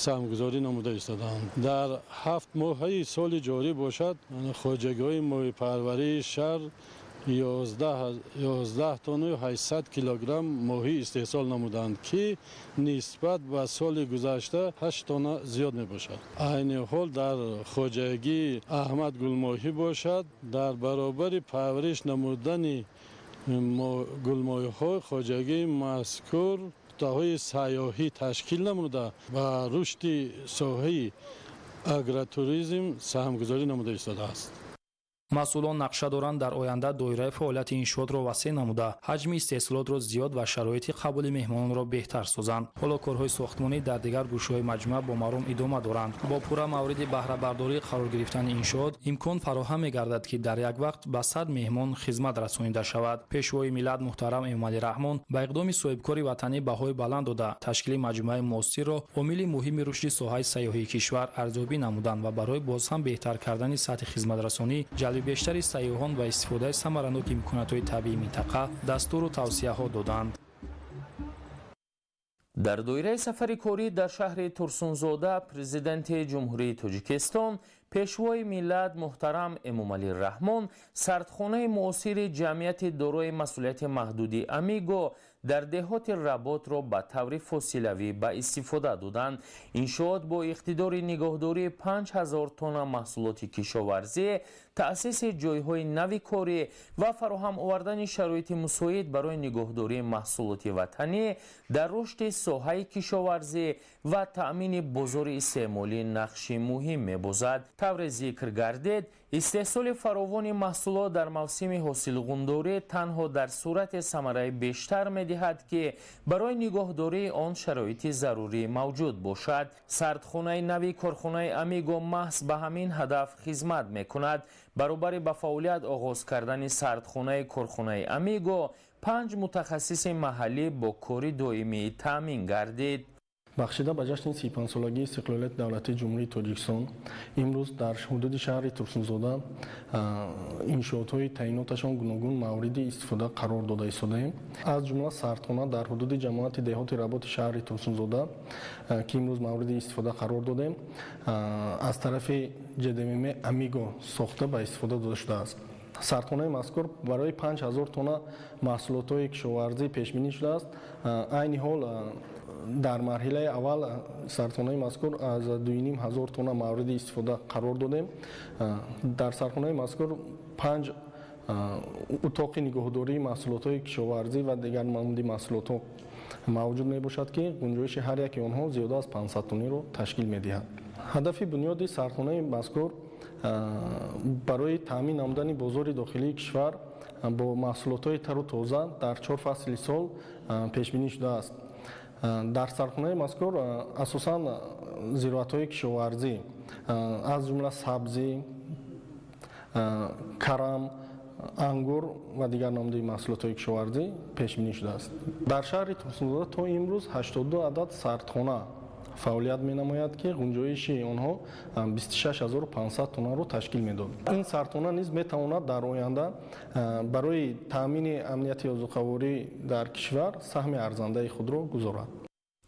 [SPEAKER 18] саҳмгузорӣ намуда истодаанд. Дар 7 моҳаи соли ҷорӣ бошад, хоҷагиҳои моҳипарварии шаҳр 11 тонну 800 килограмм моҳӣ истеҳсол намуданд, ки нисбат ба соли гузашта 8 тонна зиёд мебошад. Айни ҳол дар хоҷагии Аҳмад Гулмоҳӣ бошад, дар баробари парвариш намудани гулмоҳиҳо, хоҷагии мазкур нуқтаҳои сайёҳӣ ташкил намуда, ба рушди соҳаи агротуризм саҳмгузорӣ намуда истодааст.
[SPEAKER 2] Масъулон нақша доранд дар оянда доираи фаъолияти иншоотро васеъ намуда, ҳаҷми истеҳсолотро зиёд ва шароити қабули меҳмононро беҳтар созанд. Ҳоло корҳои сохтмонӣ дар дигар гӯшаҳои маҷмӯа бо маром идома доранд. Бо пурра мавриди баҳрабардорӣ қарор гирифтани иншоот имкон фароҳам мегардад, ки дар як вақт ба 100 меҳмон хизмат расонида шавад. Пешвои миллат муҳтарам Эмомалӣ Раҳмон ба иқдоми соҳибкори ватанӣ баҳои баланд дода, ташкили маҷмӯаи муосирро омили муҳими рушди соҳаи сайёҳии кишвар арзёбӣ намуданд ва барои боз ҳам беҳтар кардани сатҳи хизматрасонӣ, ҷалби бештари сайёҳон ва истифодаи самараноки имкониятҳои табиии минтақа дастуру тавсияҳо доданд.
[SPEAKER 14] Дар доираи сафари корӣ дар шаҳри Турсунзода Президенти Ҷумҳурии Тоҷикистон, Пешвои миллат муҳтарам Эмомалӣ Раҳмон сардхонаи муосири ҷамъияти дорои масъулияти маҳдуди Амиго дар деҳоти Работро ба таври фосилавӣ ба истифода доданд. Иншоот бо иқтидори нигоҳдории 5000 тонна маҳсулоти кишоварзӣ, таъсиси ҷойҳои нави корӣ ва фароҳам овардани шароити мусоид барои нигоҳдории маҳсулоти ватанӣ дар рушди соҳаи кишоварзӣ ва таъмини бозори истеъмолӣ нақши муҳим мебозад. Тавре зикр гардид, истеҳсоли фаровони маҳсулот дар мавсими ҳосилғундорӣ танҳо дар сурате самараи бештар медиҳад, ки барои нигоҳдории он шароити зарурӣ мавҷуд бошад. Сардхонаи нави корхонаи Амиго маҳз ба ҳамин ҳадаф хизмат мекунад. Баробари ба фаъолият оғоз кардани сардхонаи корхонаи Амиго, панҷ мутахассиси маҳаллӣ бо кори доимӣ таъмин гардид.
[SPEAKER 3] Бахшида ба ҷашни 35-солагии истиқлолияти давлатии Ҷумҳурии Тоҷикистон, имрӯз дар ҳудуди шаҳри Турсунзода иншоотҳои таъиноташон гуногун мавриди истифода қарор дода истодаем. Аз ҷумла сардхона дар ҳудуди ҷамоати деҳоти Работи шаҳри Турсунзода, ки имрӯз мавриди истифода қарор додем, аз тарафи ҶДММ Амиго сохта ба истифода дода шудааст. Сардхонаи мазкур барои 5000 тонна маҳсулотҳои кишоварзӣ пешбинӣ шудааст. Айни ҳол дар марҳилаи аввал сардхонаи мазкур аз 2500 тонна мавриди истифода қарор додем. Дар сардхонаи мазкур 5 утоқи нигоҳдории маҳсулотҳои кишоварзӣ ва дигар намуди маҳсулотҳо мавҷуд мебошад, ки гунҷоиши ҳар яки онҳо зиёда аз 500 тонниро ташкил медиҳад. Ҳадафи бунёди сардхонаи мазкур барои таъмин намудани бозори дохилии кишвар бо маҳсулотҳои тару тоза дар 4 фасли сол пешбинӣ шудааст. Дар сардхонаи мазкур асосан зироатҳои кишоварзӣ, аз ҷумла сабзӣ, карам, ангур ва дигар намуди маҳсулотҳои кишоварзӣ пешбинӣ шудааст. Дар шаҳри Турсунзода то имрӯз 82 адад сардхона фаъолият менамояд, ки гунҷоиши онҳо 26500 тоннаро ташкил медод. Ин сардхона низ метавонад дар оянда барои таъмини амнияти озуқаворӣ дар кишвар саҳми арзандаи худро гузорад.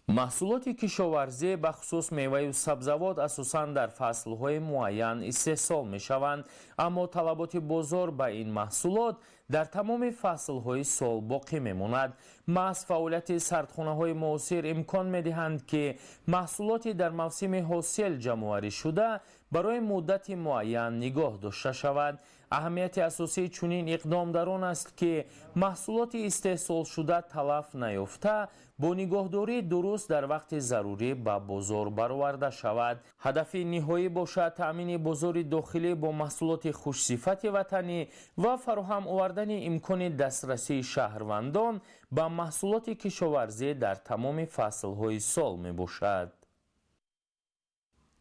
[SPEAKER 14] Маҳсулоти кишоварзӣ, бахусус меваю сабзавот, асосан дар фаслҳои муайян истеҳсол мешаванд, аммо талаботи бозор ба ин маҳсулот дар тамоми фаслҳои сол боқӣ мемонад. Маҳз фаъолияти сардхонаҳои муосир имкон медиҳанд, ки маҳсулоти дар мавсими ҳосил ҷамъоварӣ шуда барои муддати муайян нигоҳ дошта шавад. Аҳамияти асосии чунин иқдом дар он аст, ки маҳсулоти истеҳсолшуда талаф наёфта, бо нигоҳдории дуруст дар вақти зарурӣ ба бозор бароварда шавад. Ҳадафи ниҳоӣ бошад таъмини бозори дохилӣ бо маҳсулоти хушсифати ватанӣ ва фароҳам овардани имкони дастрасии шаҳрвандон ба маҳсулоти кишоварзӣ дар тамоми фаслҳои сол мебошад.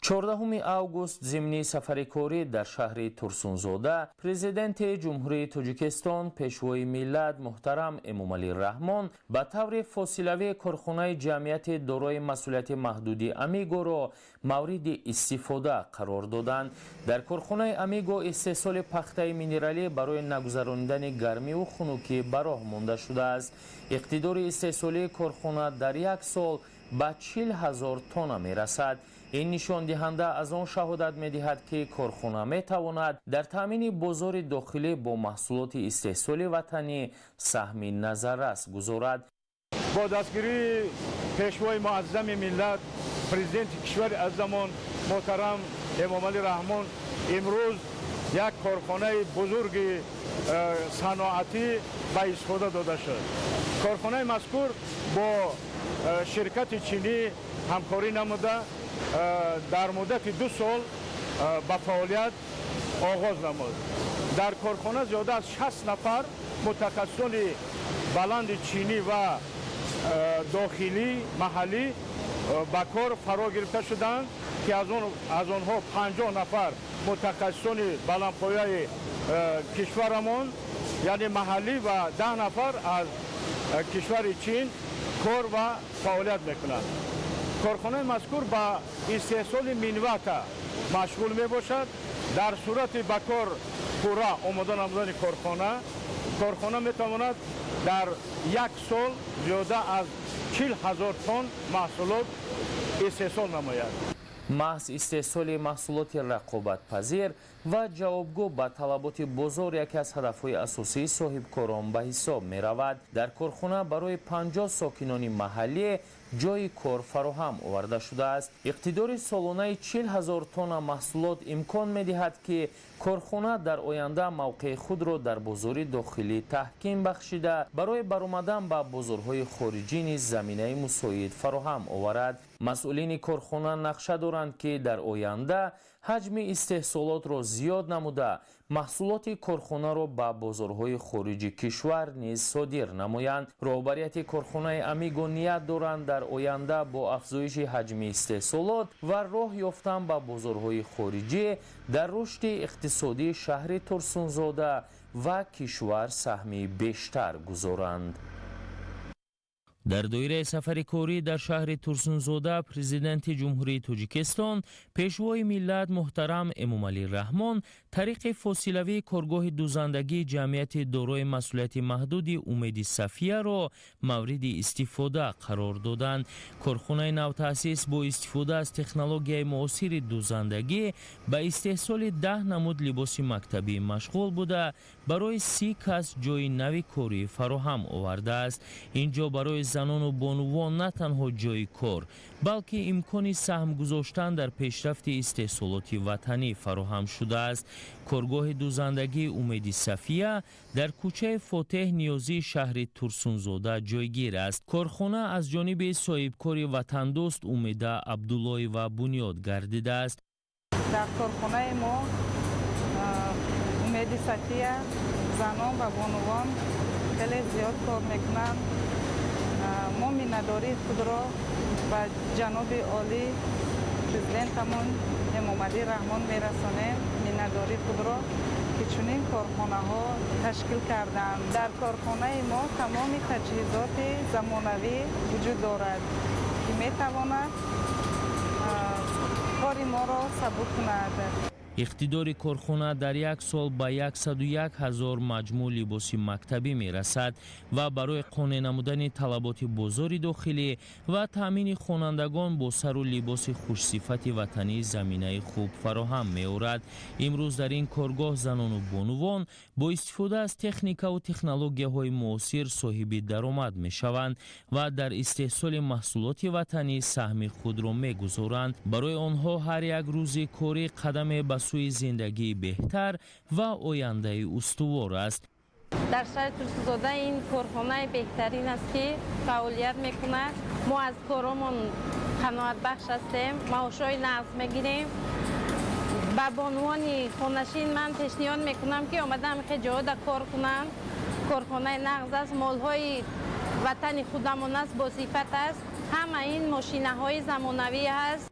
[SPEAKER 14] 14 август зимни сафари корӣ дар шаҳри Турсунзода Президенти Ҷумҳурии Тоҷикистон, Пешвои миллат муҳтарам Эмомалӣ Раҳмон ба таври фосилавӣ корхонаи ҷамъияти дорои масъулияти маҳдуди Амигоро мавриди истифода қарор доданд. Дар корхонаи Амиго истеҳсоли пахтаи минералӣ барои нагузаронидани гармиву хунукӣ ба роҳ монда шудааст. Иқтидори истеҳсолии корхона дар як сол ба 40 000 тонна мерасад. Ин нишондиҳанда аз он шаҳодат медиҳад, ки корхона метавонад дар таъмини бозори дохилӣ бо маҳсулоти истеҳсоли ватанӣ саҳми назаррас гузорад.
[SPEAKER 4] Бо дастгирии Пешвои муаззами миллат, Президенти кишвари аззамон муҳтарам Эмомалӣ Раҳмон, имрӯз як корхонаи бузурги саноатӣ ба истифода дода шуд. Корхонаи мазкур бо ширкати чинӣ ҳамкорӣ намуда, дар муддати 2 сол ба фаъолият оғоз намуд. Дар корхона зиёда аз 60 нафар мутахассисони баланди чинӣ ва дохилӣ маҳаллӣ ба кор фаро гирифта шуданд, ки аз онҳо 50 нафар мутахассисони баландпояи кишварамон, яъне маҳаллӣ, ва 10 нафар аз кишвари Чин кор ва фаъолият мекунанд. Корхонаи мазкур ба истеҳсоли минвата машғул мебошад. Дар сурати ба кор пурра омода намудани корхона метавонад дар як сол зиёда аз 40 000 тонн маҳсулот истеҳсол намояд.
[SPEAKER 14] Маҳз истеҳсоли маҳсулоти рақобатпазир ва ҷавобгӯ ба талаботи бозор яке аз ҳадафҳои асосии соҳибкорон ба ҳисоб меравад. Дар корхона барои 50 сокинони маҳаллӣ ҷойи кор фароҳам оварда шудааст. Иқтидори солонаи 40 000 тонна маҳсулот имкон медиҳад, ки корхона дар оянда мавқеи худро дар бозори дохилӣ таҳким бахшида, барои баромадан ба бозорҳои хориҷӣ низ заминаи мусоид фароҳам оварад. Масъулини корхона нақша доранд, ки дар оянда ҳаҷми истеҳсолотро зиёд намуда, маҳсулоти корхонаро ба бозорҳои хориҷи кишвар низ содир намоянд. Роҳбарияти корхонаи Амиго ният доранд дар оянда бо афзоиши ҳаҷми истеҳсолот ва роҳ ёфтан ба бозорҳои хориҷӣ дар рушди иқтисодии шаҳри Турсунзода ва кишвар саҳми бештар гузоранд. Дар доираи сафари корӣ дар шаҳри Турсунзода Президенти Ҷумҳурии Тоҷикистон, Пешвои миллат муҳтарам Эмомалӣ Раҳмон тариқи фосилавии коргоҳи дузандагии ҷамъияти дорои масъулияти маҳдуди Умеди Сафияро мавриди истифода қарор доданд. Корхонаи навтаъсис бо истифода аз технологияи муосири дузандагӣ ба истеҳсоли 10 намуд либоси мактабӣ машғул буда, барои 30 кас ҷойи нави корӣ фароҳам овардааст. Ин ҷо барои занону бонувон на танҳо ҷойи кор, балки имкони саҳм гузоштан дар пешрафти истеҳсолоти ватанӣ фароҳам шудааст. Коргоҳи дузандагии Умеди Сафия дар кӯчаи Фотеҳ Ниёзии шаҳри Турсунзода ҷойгир аст. Корхона аз ҷониби соҳибкори ватандӯст Умеда Абдуллоева бунёд гардидааст.
[SPEAKER 5] Дар корхонаи мо Умеди Сафия занон ва бонувон хеле зиёд кор мекунанд. Мо миннатдории худро ба ҷаноби олӣ, президентамон Эмомалӣ Раҳмон мерасонем, миннатдории худро, ки чунин корхонаҳо ташкил карданд. Дар корхонаи мо тамоми таҷҳизоти замонавӣ вуҷуд дорад, ки метавонад кори моро сабук кунад.
[SPEAKER 14] Иқтидори корхона дар як сол ба 101 ҳазор маҷмӯъ либоси мактабӣ мерасад ва барои қонеъ намудани талаботи бозори дохилӣ ва таъмини хонандагон бо сару либоси хушсифати ватанӣ заминаи хуб фароҳам меорад. Имрӯз дар ин коргоҳ занону бонувон бо истифода аз техникаву технологияҳои муосир соҳиби даромад мешаванд ва дар истеҳсоли маҳсулоти ватанӣ саҳми худро мегузоранд. Барои онҳо ҳар як рӯзи корӣ қадаме ба сӯи зиндагии беҳтар ва ояндаи устувор аст.
[SPEAKER 7] Дар шаҳри Турсунзода ин корхонаи беҳтарин аст, ки фаъолият мекунад. Мо аз коромон қаноатбахш ҳастем, маошҳои нағз мегирем. Ба бонувони хонашин ман пешниҳод мекунам, ки омада ҳамихе ҷоҳода кор кунанд. Корхонаи нағз аст, молҳои ватани худамон аст, босифат аст, ҳама ин мошинаҳои замонавӣ ҳаст.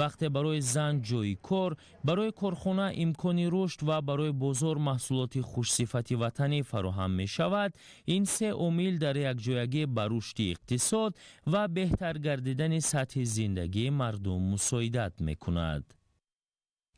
[SPEAKER 14] Вақте барои зан ҷойи кор, барои корхона имкони рушд ва барои бозор маҳсулоти хушсифати ватанӣ фароҳам мешавад, ин се омил дар якҷоягӣ ба рушди иқтисод ва беҳтар гардидани сатҳи зиндагии мардум мусоидат мекунад.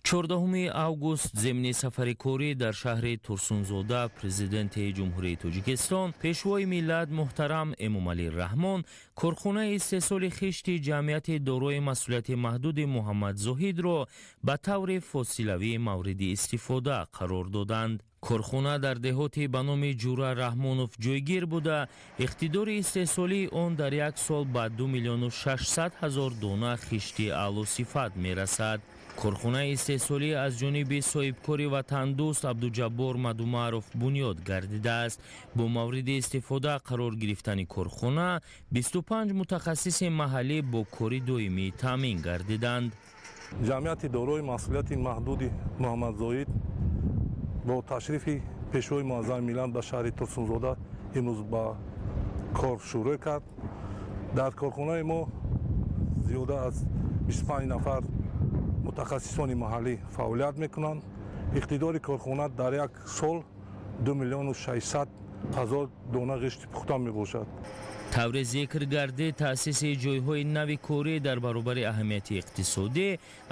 [SPEAKER 14] 14 август зимни сафари корӣ дар шаҳри Турсунзода Президенти Ҷумҳурии Тоҷикистон, Пешвои миллат муҳтарам Эмомалӣ Раҳмон корхонаи истеҳсоли хишти ҷамъияти дорои масъулияти маҳдуди Муҳаммадзоҳидро ба таври фосилавӣ мавриди истифода қарор доданд. Корхона дар деҳоти ба номи Ҷура Раҳмонов ҷойгир буда, иқтидори истеҳсолии он дар як сол ба 2 миллиону 600 ҳазор дона хишти аълосифат мерасад. Корхонаи истеҳсолӣ аз ҷониби соҳибкори ватандӯст Абдуҷаббор Мадумаров бунёд гардидааст. Бо мавриди истифода қарор гирифтани корхона 25 мутахассиси маҳаллӣ бо кори доимӣ таъмин гардиданд.
[SPEAKER 23] Ҷамъияти дорои масъулияти маҳдуди Муҳаммадзоҳид бо ташрифи Пешвои муаззами миллат ба шаҳри Турсунзода имрӯз ба кор шурӯъ кард. Дар корхонаи мо зиёда аз 25 нафар мутахассисони маҳаллӣ фаъолият мекунанд. Иқтидори корхона дар як сол 2 миллиону 600 ҳазор дона ғишти пухта мебошад.
[SPEAKER 14] Тавре зикр гардид, таъсиси ҷойҳои нави корӣ дар баробари аҳамияти иқтисодӣ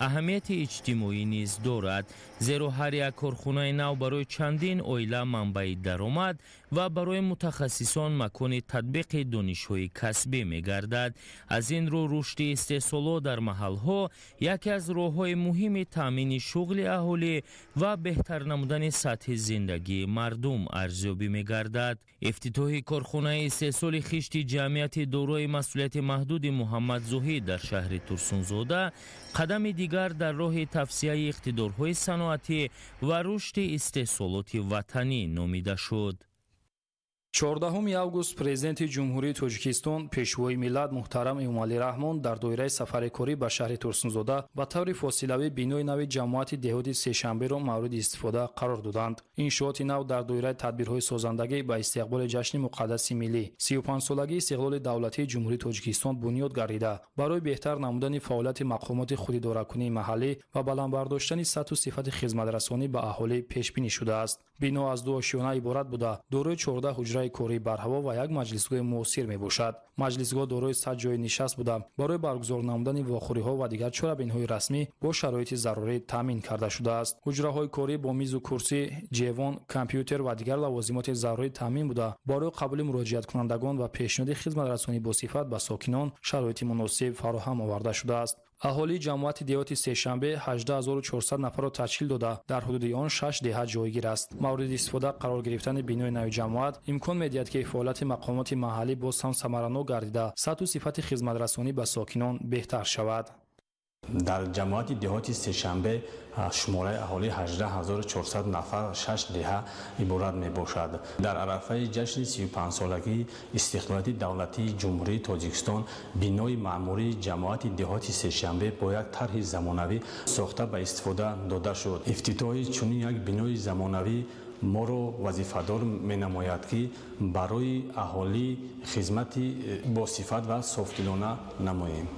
[SPEAKER 14] аҳамияти иҷтимоӣ низ дорад, зеро ҳар як корхонаи нав барои чандин оила манбаи даромад ва барои мутахассисон макони татбиқи донишҳои касбӣ мегардад. Аз ин рӯ рушди истеҳсолот дар маҳалҳо яке аз роҳҳои муҳими таъмини шуғли аҳолӣ ва беҳтар намудани сатҳи зиндагии мардум арзёбӣ мегардад. Ифтитоҳи корхонаи истеҳсоли хишти ҷамъияти дорои масъулияти маҳдуди Муҳаммадзоҳид дар шаҳри Турсунзода қадами дигар дар роҳи тавсияи иқтидорҳои саноатӣ ва рушди истеҳсолоти ватанӣ номида шуд.
[SPEAKER 2] 14 август Президенти Ҷумҳурии Тоҷикистон, Пешвои миллат муҳтарам Эмомалӣ Раҳмон дар доираи сафари корӣ ба шаҳри Турсунзода ба таври фосилавӣ бинои нави ҷамоати деҳоти Сешанберо мавриди истифода қарор доданд. Иншооти нав дар доираи тадбирҳои созандагӣ ба истиқболи ҷашни муқаддаси миллӣ, 35-солагии истиқлоли давлатии Ҷумҳурии Тоҷикистон бунёд гардида, барои беҳтар намудани фаъолияти мақомоти худидоракунии маҳаллӣ ва баланд бардоштани сатҳу сифати хизматрасонӣ ба аҳолӣ пешбинӣ шудааст. Бино аз ду ошёна иборат буда, дорои 14 ҳуҷраи кории барҳаво ва як маҷлисгоҳи муосир мебошад. Маҷлисгоҳ дорои 100 ҷойи нишаст буда, барои баргузор намудани вохӯриҳо ва дигар чорабиниҳои расмӣ бо шароити зарурӣ таъмин карда шудааст. Ҳуҷраҳои корӣ бо мизу курсӣ, ҷевон, компютер ва дигар лавозимоти зарурӣ таъмин буда, барои қабули муроҷиаткунандагон ва пешниҳоди хизматрасонӣ босифат ба сокинон шароити муносиб фароҳам оварда шудааст. Аҳолии ҷамоати деҳоти Сешанбе 18400 нафарро ташкил дода, дар ҳудуди он 6 деҳа ҷойгир аст. Мавриди истифода қарор гирифтани бинои нави ҷамоат имкон медиҳад, ки фаъолияти мақомоти маҳаллӣ боз ҳам самаранок гардида, сатҳу сифати хизматрасонӣ ба сокинон беҳтар шавад.
[SPEAKER 1] Дар ҷамоати деҳоти Сешанбе шумораи аҳолӣ 18400 нафар, 6 деҳа иборат мебошад. Дар арафаи ҷашни 35-солагии истиқлолияти давлатии Ҷумҳурии Тоҷикистон бинои маъмурии ҷамоати деҳоти Сешанбе бо як тарҳи замонавӣ сохта ба истифода дода шуд. Ифтитоҳи чунин як бинои замонавӣ моро вазифадор менамояд, ки барои аҳолӣ хизмати босифат ва софдилона намоем.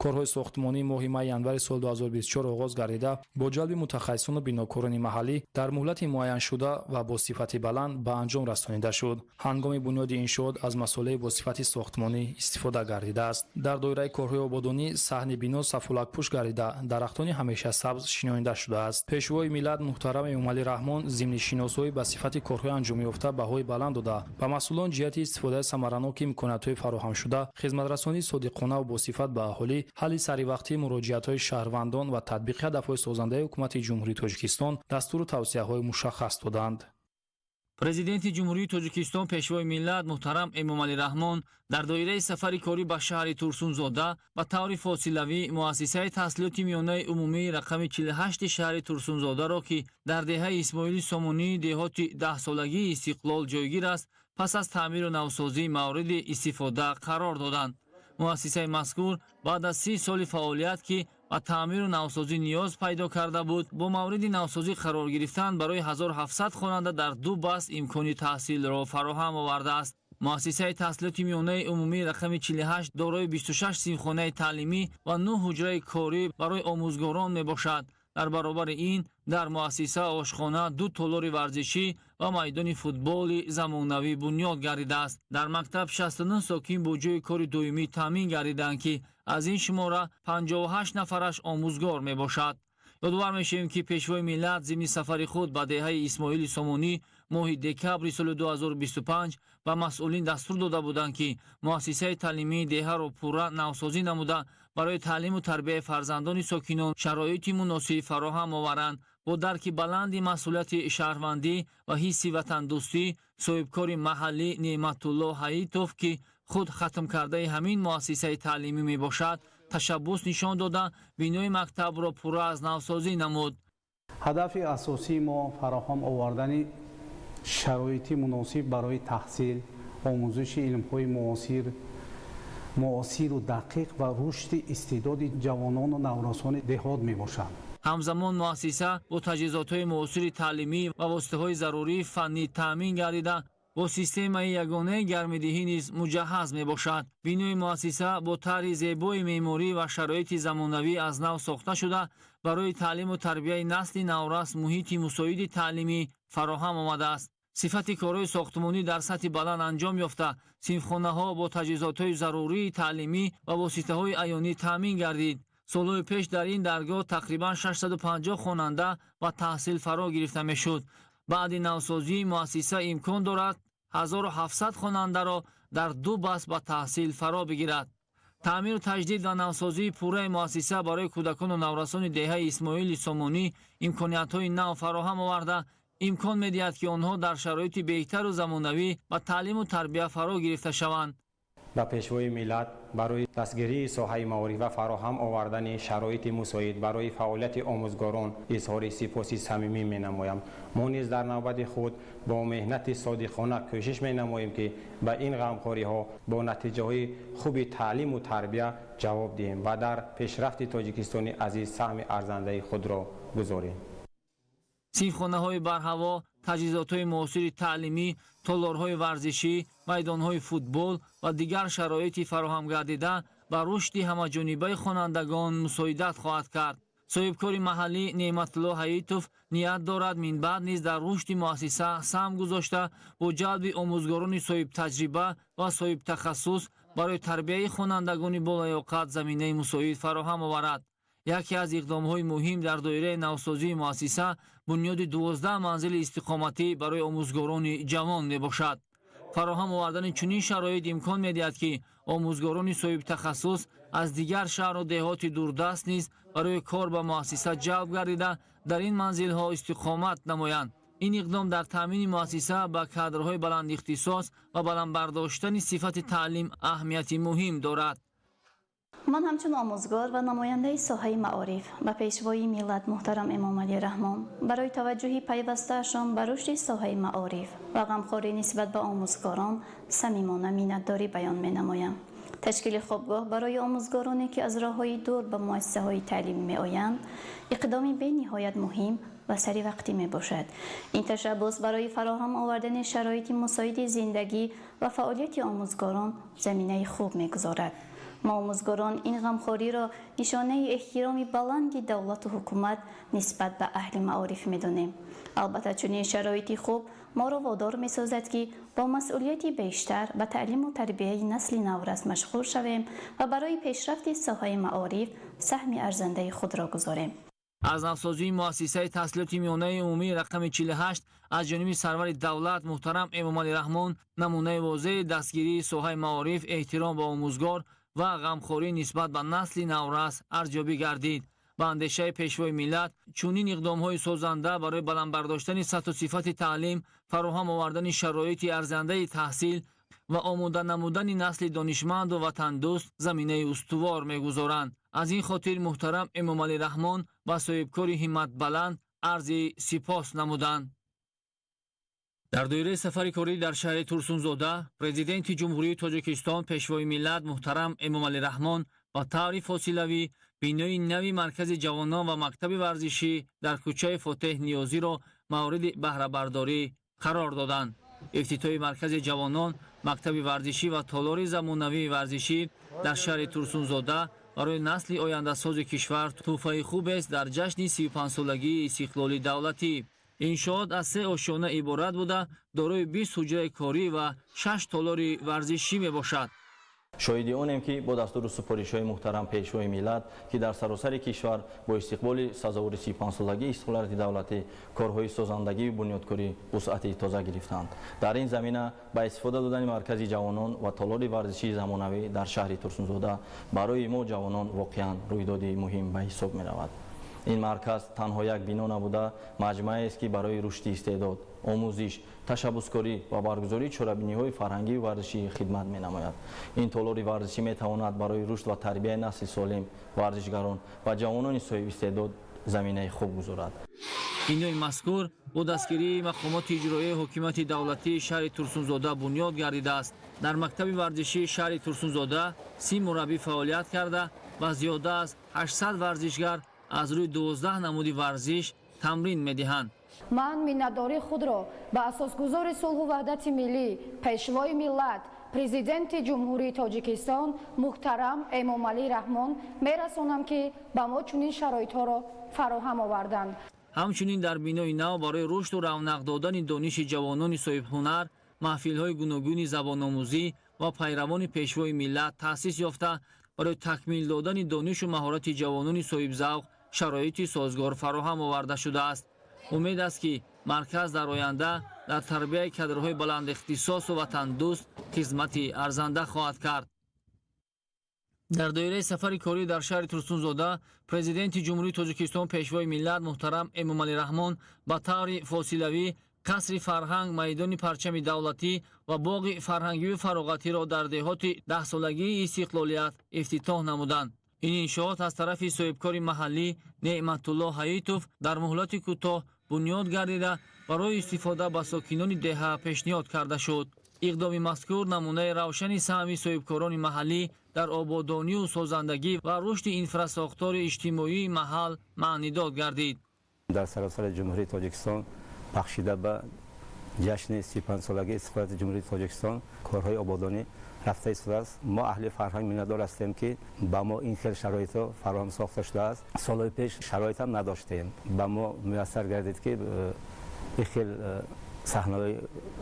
[SPEAKER 2] Корҳои сохтмонӣ моҳи май январи соли 2024 оғоз гардида, бо ҷалби мутахассисону бинокорони маҳаллӣ дар муҳлати муайяншуда ва бо сифати баланд ба анҷом расонида шуд. Ҳангоми бунёди иншоот аз масолеҳи бо сифати сохтмонӣ истифода гардидааст. Дар доираи корҳои ободонӣ саҳни бино сафолакпӯш гардида, дарахтони ҳамеша сабз шинонида шудааст. Пешвои миллат муҳтарам Эмомалӣ Раҳмон зимни шиносоӣ ба сифати корҳои анҷомёфта баҳои баланд дода, ба масъулон ҷиҳати истифодаи самараноки имкониятҳои фароҳамшуда, хизматрасонии содиқона ва босифат ба аҳолӣ, ҳалли саривақтии муроҷиатҳои шаҳрвандон ва татбиқи ҳадафҳои созандаи ҳукумати Ҷумҳурии Тоҷикистон дастуру тавсияҳои мушаххас доданд.
[SPEAKER 10] Президенти Ҷумҳурии Тоҷикистон, Пешвои миллат муҳтарам Эмомалӣ Раҳмон дар доираи сафари корӣ ба шаҳри Турсунзода ба таври фосилавӣ муассисаи таҳсилоти миёнаи умумии рақами 48 шаҳри Турсунзодаро, ки дар деҳаи Исмоили Сомонии деҳоти даҳсолагии Истиқлол ҷойгир аст, пас аз таъмиру навсозӣ мавриди истифода қарор доданд. Муассисаи мазкур баъд аз 30 соли фаъолият, ки ба таъмиру навсозӣ ниёз пайдо карда буд, бо мавриди навсозӣ қарор гирифтан барои 1700 хонанда дар ду баст имкони таҳсилро фароҳам овардааст. Муассисаи таҳсилоти миёнаи умумии рақами 48 дорои 26 синфхонаи таълимӣ ва 9 ҳуҷраи корӣ барои омӯзгорон мебошад. Дар баробари ин дар муассиса ошхона, ду толори варзишӣ ва майдони футболи замонавӣ бунёд гардидааст. Дар мактаб 69 сокин бо ҷойи кори доимӣ таъмин гардиданд, ки аз ин шумора 58 нафараш омӯзгор мебошад. Ёдовар мешавем, ки Пешвои миллат зимни сафари худ ба деҳаи Исмоили Сомонӣ моҳи декабри соли 2025 ба масъулин дастур дода буданд, ки муассисаи таълимии деҳаро пурра навсозӣ намуда, барои таълиму тарбияи фарзандони сокинон шароити муносиб фароҳам оваранд. Бо дарки баланди масъулияти шаҳрвандӣ ва ҳисси ватандӯстӣ, соҳибкори маҳаллӣ Неъматулло Ҳаитов, ки худ хатмкардаи ҳамин муассисаи таълимӣ мебошад, ташаббус нишон дода, бинои мактабро пурра аз навсозӣ намуд.
[SPEAKER 11] Ҳадафи асосии мо фароҳам овардани шароити муносиб барои таҳсил, омӯзиши илмҳои муосиру дақиқ ва рушди истеъдоди ҷавонону наврасони деҳот мебошад.
[SPEAKER 10] Ҳамзамон муассиса бо таҷҳизотҳои муосири таълимӣ ва воситаҳои зарурии фаннӣ таъмин гардида, бо системаи ягонаи гармидиҳӣ низ муҷаҳҳаз мебошад. Бинои муассиса бо тарҳи зебои меъморӣ ва шароити замонавӣ аз нав сохта шуда, барои таълиму тарбияи насли наврас муҳити мусоиди таълимӣ фароҳам омадааст. Сифати корҳои сохтмонӣ дар сатҳи баланд анҷом ёфта, синфхонаҳо бо таҷҳизотҳои зарурии таълимӣ ва воситаҳои аёнӣ таъмин гардид. Солҳои пеш дар ин даргоҳ тақрибан 650 хонанда ба таҳсил фаро гирифта мешуд. Баъди навсозии муассиса имкон дорад 1700 хонандаро дар ду баст ба таҳсил фаро бигирад. Таъмиру таҷдид ва навсозии пурраи муассиса барои кӯдакону наврасони деҳаи Исмоили Сомонӣ имкониятҳои нав фароҳам оварда, имкон медиҳад, ки онҳо дар шароити беҳтару замонавӣ ба таълиму тарбия фаро гирифта шаванд.
[SPEAKER 24] Ба Пешвои миллат барои дастгирии соҳаи маориф ва фароҳам овардани шароити мусоид барои фаъолияти омӯзгорон изҳори сипоси самимӣ менамоям. Мо низ дар навбати худ бо меҳнати содиқона кӯшиш менамоем, ки ба ин ғамхориҳо бо натиҷаҳои хуби таълиму тарбия ҷавоб диҳем ва дар пешрафти Тоҷикистони азиз саҳми арзандаи худро гузорем.
[SPEAKER 10] Синфхонаҳои барҳаво, таҷҳизотҳои муосири таълимӣ, толорҳои варзишӣ, майдонҳои футбол ва дигар шароити фароҳамгардида ба рушди ҳамаҷонибаи хонандагон мусоидат хоҳад кард. Соҳибкори маҳаллӣ Неъматулло Ҳаитов ният дорад минбаъд низ дар рушди муассиса саҳм гузошта, бо ҷалби омӯзгорони соҳибтаҷриба ва соҳибтахассус барои тарбияи хонандагони болаёқат заминаи мусоид фароҳам оварад. Яке аз иқдомҳои муҳим дар доираи навсозии муассиса бунёди 12 манзили истиқоматӣ барои омӯзгорони ҷавон мебошад. Фароҳам овардани чунин шароит имкон медиҳад, ки омӯзгорони соҳибтахассус аз дигар шаҳру деҳоти дурдаст низ барои кор ба муассиса ҷалб гардида, дар ин манзилҳо истиқомат намоянд. Ин иқдом дар таъмини муассиса ба кадрҳои баландихтисос ва баландбардоштани сифати таълим аҳамияти муҳим дорад.
[SPEAKER 8] Ман ҳамчун омӯзгор ва намояндаи соҳаи маориф ба Пешвои миллат муҳтарам Эмомалӣ Раҳмон барои таваҷҷӯҳи пайвастаашон ба рушди соҳаи маориф ва ғамхорӣ нисбат ба омӯзгорон самимона миннатдорӣ баён менамоям. Ташкили хобгоҳ барои омӯзгороне, ки аз роҳҳои дур ба муассисаҳои таълимӣ меоянд, иқдоми бениҳоят муҳим ва саривақтӣ мебошад. Ин ташаббус барои фароҳам овардани шароити мусоиди зиндагӣ ва фаъолияти омӯзгорон заминаи хуб мегузорад. Мо, омӯзгорон, ин ғамхориро нишонаи эҳтироми баланди давлату ҳукумат нисбат ба аҳли маориф медонем. Албатта, чунин шароити хуб моро водор месозад, ки бо масъулияти бештар ба таълиму тарбияи насли наврас машғул шавем ва барои пешрафти соҳаи маориф саҳми арзандаи худро гузорем.
[SPEAKER 10] Аз навсозии муассисаи таҳсилоти миёнаи умумии рақами 48 аз ҷониби сарвари давлат муҳтарам Эмомалӣ Раҳмон намунаи возеҳи дастгирии соҳаи маориф, эҳтиром ба омӯзгор ва ғамхорӣ нисбат ба насли наврас арзёбӣ гардид. Ба андешаи Пешвои миллат, чунин иқдомҳои созанда барои баландбардоштани сатҳу сифати таълим, фароҳам овардани шароити арзандаи таҳсил ва омода намудани насли донишманду ватандӯст заминаи устувор мегузоранд. Аз ин хотир муҳтарам Эмомалӣ Раҳмон ба соҳибкори ҳимматбаланд арзи сипос намуданд. Дар доираи сафари корӣ дар шаҳри Турсунзода Президенти Ҷумҳурии Тоҷикистон, Пешвои миллат муҳтарам Эмомалӣ Раҳмон ба таври фосилавӣ бинои нави маркази ҷавонон ва мактаби варзишӣ дар кӯчаи Фотеҳ Ниёзиро мавриди баҳрабардорӣ қарор доданд. Ифтитоҳи маркази ҷавонон, мактаби варзишӣ ва толори замонавии варзишӣ дар шаҳри Турсунзода барои насли ояндасози кишвар тӯҳфаи хубест дар ҷашни 35-солагии истиқлоли давлатӣ. Иншоот аз се ошёна иборат буда, дорои 20 ҳуҷраи корӣ ва 6 толори варзишӣ мебошад.
[SPEAKER 9] Шоҳиди онем, ки бо дастуру супоришҳои муҳтарам Пешвои миллат, ки дар саросари кишвар бо истиқболи сазовори 35-солагии истиқлолияти давлатӣ корҳои созандагию бунёдкорӣ вусъати тоза гирифтанд. Дар ин замина ба истифода додани маркази ҷавонон ва толори варзишии замонавӣ дар шаҳри Турсунзода барои мо ҷавонон воқеан рӯйдоди муҳим ба ҳисоб меравад. Ин марказ танҳо як бино набуда, маҷмӯаест, ки барои рушди истеъдод, омӯзиш, ташаббускорӣ ва баргузории чорабиниҳои фарҳангию варзишӣ хидмат менамояд. Ин толори варзишӣ метавонад барои рушд ва тарбияи насли солим, варзишгарон ва ҷавонони соҳибистеъдод заминаи хуб гузорад.
[SPEAKER 10] Бинои мазкур бо дастгирии мақомоти иҷроияи ҳокимияти давлатии шаҳри Турсунзода бунёд гардидааст. Дар мактаби варзишии шаҳри Турсунзода 30 мураббӣ фаъолият карда ва зиёда аз 800 варзишгар аз рӯи 12 намуди варзиш тамрин медиҳанд.
[SPEAKER 13] Ман миннатдории худро ба асосгузори сулҳу ваҳдати миллӣ, Пешвои миллат, Президенти Ҷумҳурии Тоҷикистон муҳтарам Эмомалӣ Раҳмон мерасонам, ки ба мо чунин шароитҳоро фароҳам оварданд.
[SPEAKER 10] Ҳамчунин дар бинои нав барои рушду равнақ додани дониши ҷавонони соҳибҳунар маҳфилҳои гуногуни забономӯзӣ ва пайравони Пешвои миллат таъсис ёфта, барои такмил додани донишу маҳорати ҷавонони соҳибзавқ шароити созгор фароҳам оварда шудааст. Умед аст, ки марказ дар оянда дар тарбияи кадрҳои баландихтисосу ватандӯст хизмати арзанда хоҳад кард. Дар доираи сафари корӣ дар шаҳри Турсунзода Президенти Ҷумҳурии Тоҷикистон, Пешвои миллат муҳтарам Эмомалӣ Раҳмон ба таври фосилавӣ қасри фарҳанг, майдони парчами давлатӣ ва боғи фарҳангию фароғатиро дар деҳоти даҳсолагии истиқлолият ифтитоҳ намуданд. Ин иншоот аз тарафи соҳибкори маҳаллӣ Неъматулло Ҳаитов дар муҳлати кӯтоҳ бунёд гардида, барои истифода ба сокинони деҳа пешниҳод карда шуд. Иқдоми мазкур намунаи равшани саҳми соҳибкорони маҳаллӣ дар ободонию созандагӣ ва рушди инфрасохтори иҷтимоии маҳал маънидод гардид.
[SPEAKER 15] Дар саросари Ҷумҳурии Тоҷикистон пахшида ба
[SPEAKER 12] Ҷашни 35-солагии истиқлолияти Ҷумҳурии Тоҷикистон корҳои ободонӣ рафта истодааст. Мо аҳли фарҳанг миннатдор ҳастем, ки ба мо ин хел шароитҳо фароҳам сохта шудааст. Солҳои пеш шароит ҳам надоштем. Ба мо муяссар гардид, ки ин хел саҳнаҳои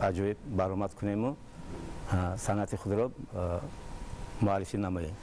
[SPEAKER 12] аҷоиб баромад кунему санъати худро муаррифӣ намоем.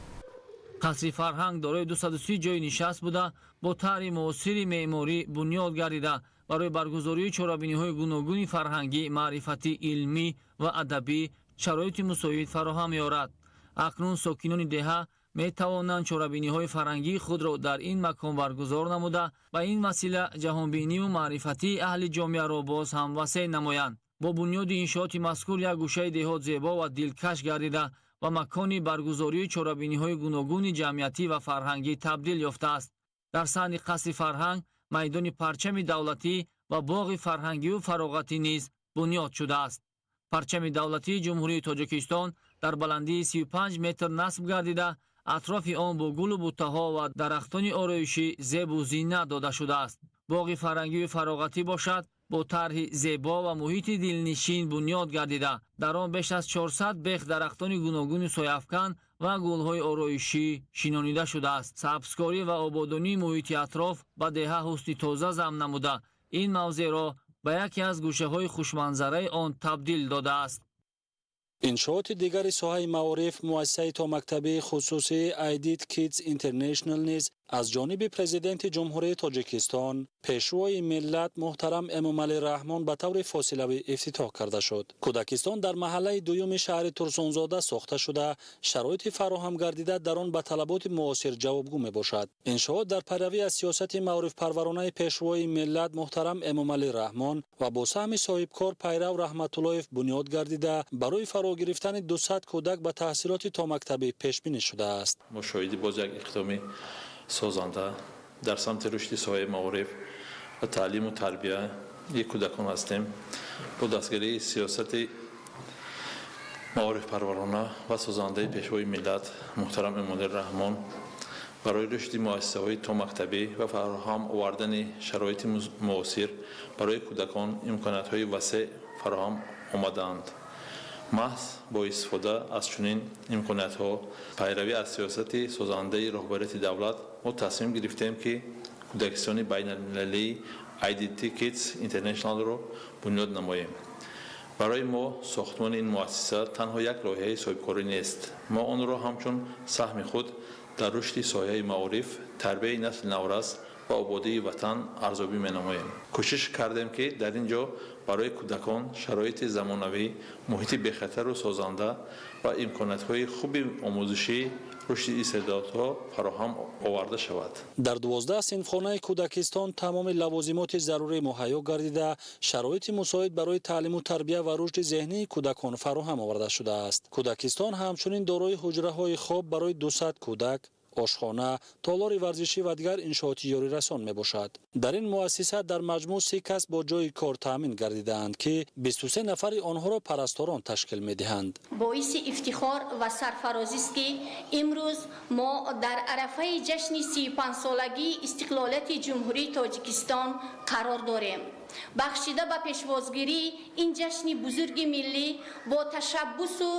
[SPEAKER 10] Қасри фарҳанг дорои 230 ҷойи нишаст буда, бо тарҳи муосири меъморӣ бунёд гардида, барои баргузории чорабиниҳои гуногуни фарҳангӣ, маърифатӣ, илмӣ ва адабӣ шароити мусоид фароҳам меорад. Акнун сокинони деҳа метавонанд чорабиниҳои фарҳангии худро дар ин макон баргузор намуда, ба ин васила ҷаҳонбиниву маърифатии аҳли ҷомеаро боз ҳам васеъ намоянд. Бо бунёди иншооти мазкур як гӯшаи деҳот зебо ва дилкаш гардида, ба макони баргузории чорабиниҳои гуногуни ҷамъиятӣ ва фарҳангӣ табдил ёфтааст. Дар саҳни қасри фарҳанг майдони парчами давлатӣ ва боғи фарҳангию фароғатӣ низ бунёд шудааст. Парчами давлатии Ҷумҳурии Тоҷикистон дар баландии 35 метр насб гардида, атрофи он бо гулу буттаҳо ва дарахтони ороишӣ зебу зинат дода шудааст. Боғи фарҳангию фароғатӣ бошад, бо тарҳи зебо ва муҳити дилнишин бунёд гардида, дар он беш аз 400 бех дарахтони гуногуни сояафкан ва гулҳои ороишӣ шинонида шудааст. Сабзкорӣ ва ободонии муҳити атроф ба деҳа ҳусни тоза зам намуда, ин мавзеъро ба яке аз гӯшаҳои хушманзараи он табдил додааст.
[SPEAKER 15] Иншооти дигари соҳаи маориф, муассисаи томактабии хусусии Aidid Kids International низ аз ҷониби Президенти Ҷумҳурии Тоҷикистон, Пешвои миллат муҳтарам Эмомалӣ Раҳмон ба таври фосилавӣ ифтитоҳ карда шуд. Кӯдакистон дар маҳаллаи дуюми шаҳри Турсунзода сохта шуда, шароити фароҳам гардида дар он ба талаботи муосир ҷавобгӯ мебошад. Иншоот дар пайравӣ аз сиёсати маорифпарваронаи Пешвои миллат муҳтарам Эмомалӣ Раҳмон ва бо саҳми соҳибкор Пайрав Раҳматуллоев бунёд гардида, барои фаро гирифтани 200 кӯдак ба таҳсилоти томактабӣ пешбинӣ шудааст.
[SPEAKER 16] Мо шоҳиди боз як иқдоми созанда дар самти рушди соҳаи маориф ва таълиму тарбияи кӯдакон ҳастем. Бо дастгирии сиёсати маорифпарварона ва созандаи Пешвои миллат муҳтарам Эмомалӣ Раҳмон барои рушди муассисаҳои томактабӣ ва фароҳам овардани шароити муосир барои кӯдакон имкониятҳои васеъ фароҳам омадаанд. Маҳз бо истифода аз чунин имкониятҳо, пайравӣ аз сиёсати созандаи роҳбарияти давлат, мо тасмим гирифтем, ки кӯдакистони байналмилалии IDT Kids International-ро бунёд намоем. Барои мо сохтмони ин муассиса танҳо як лоиҳаи соҳибкорӣ нест. Мо онро ҳамчун саҳми худ дар рушди соҳаи маориф, тарбияи насли наврас ва ободии ватан арзёбӣ менамоем. Кӯшиш кардем, ки дар ин ҷо барои кӯдакон шароити замонавӣ, муҳити бехатару созанда ва имкониятҳои хуби омӯзишӣ, рушди истеъдодҳо фароҳам оварда шавад.
[SPEAKER 15] Дар 12 синфхонаи кӯдакистон тамоми лавозимоти зарурӣ муҳайё гардида, шароити мусоид барои таълиму тарбия ва рушди зеҳнии кӯдакон фароҳам оварда шудааст. Кӯдакистон ҳамчунин дорои ҳуҷраҳои хоб барои 200 кӯдак, ошхона, толори варзишӣ ва дигар иншооти ёрирасон мебошад. Дар ин муассиса дар маҷмӯъ 30 кас бо ҷойи кор таъмин гардидаанд, ки 23 нафари онҳоро парасторон ташкил медиҳанд.
[SPEAKER 17] Боиси ифтихор ва сарфарозист, ки имрӯз мо дар арафаи ҷашни 35-солагии истиқлолияти Ҷумҳурии Тоҷикистон қарор дорем. Бахшида ба пешвозгирии ин ҷашни бузурги миллӣ бо ташаббусу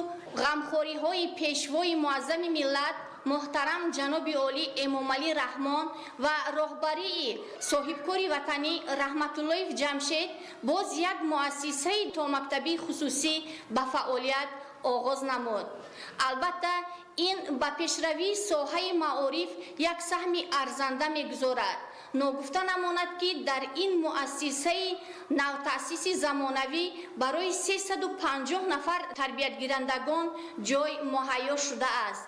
[SPEAKER 17] ғамхориҳои Пешвои муаззами миллат муҳтарам ҷаноби олӣ Эмомалӣ Раҳмон ва роҳбарии соҳибкори ватанӣ Раҳматуллоев Ҷамшед боз як муассисаи томактабии хусусӣ ба фаъолият оғоз намуд. Албатта, ин ба пешравии соҳаи маориф як саҳми арзанда мегузорад. Ногуфта намонад, ки дар ин муассисаи навтаъсиси замонавӣ барои 350 нафар тарбиятгирандагон ҷой муҳайё шудааст.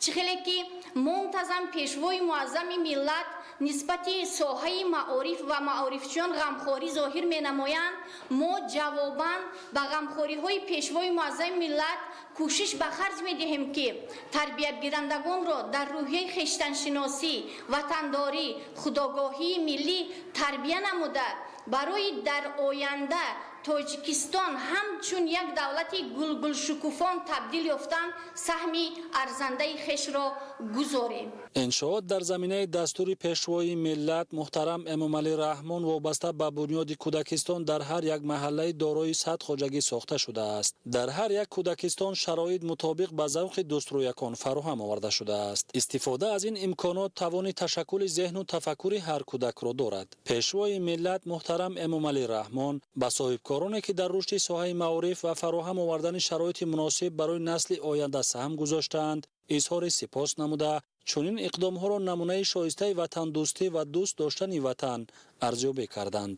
[SPEAKER 17] Чӣ хеле ки мунтазам Пешвои муаззами миллат нисбати соҳаи маориф ва маорифчиён ғамхорӣ зоҳир менамоянд, мо ҷавобан ба ғамхориҳои Пешвои муаззами миллат кӯшиш ба харҷ медиҳем, ки тарбиятгирандагонро дар рӯҳияи хештаншиносӣ, ватандорӣ, худогоҳии миллӣ тарбия намуда, барои дар оянда Тоҷикистон ҳамчун як давлати гулгулшукуфон табдил ёфтан саҳми арзандаи хешро гузорем.
[SPEAKER 15] Иншоот дар заминаи дастури Пешвои миллат муҳтарам Эмомалӣ Раҳмон вобаста ба бунёди кӯдакистон дар ҳар як маҳаллаи дорои 100 хоҷагӣ сохта шудааст. Дар ҳар як кӯдакистон шароит мутобиқ ба завқи дӯстрӯякон фароҳам оварда шудааст. Истифода аз ин имконот тавони ташаккули зеҳну тафаккури ҳар кӯдакро дорад. Пешвои миллат муҳтарам Эмомалӣ Раҳмон ба соҳибкороне, ки дар рушди соҳаи маориф ва фароҳам овардани шароити муносиб барои насли оянда саҳм гузоштаанд, изҳори сипос намуда, чунин иқдомҳоро намунаи шоистаи ватандӯстӣ ва дӯст доштани ватан арзёбӣ карданд.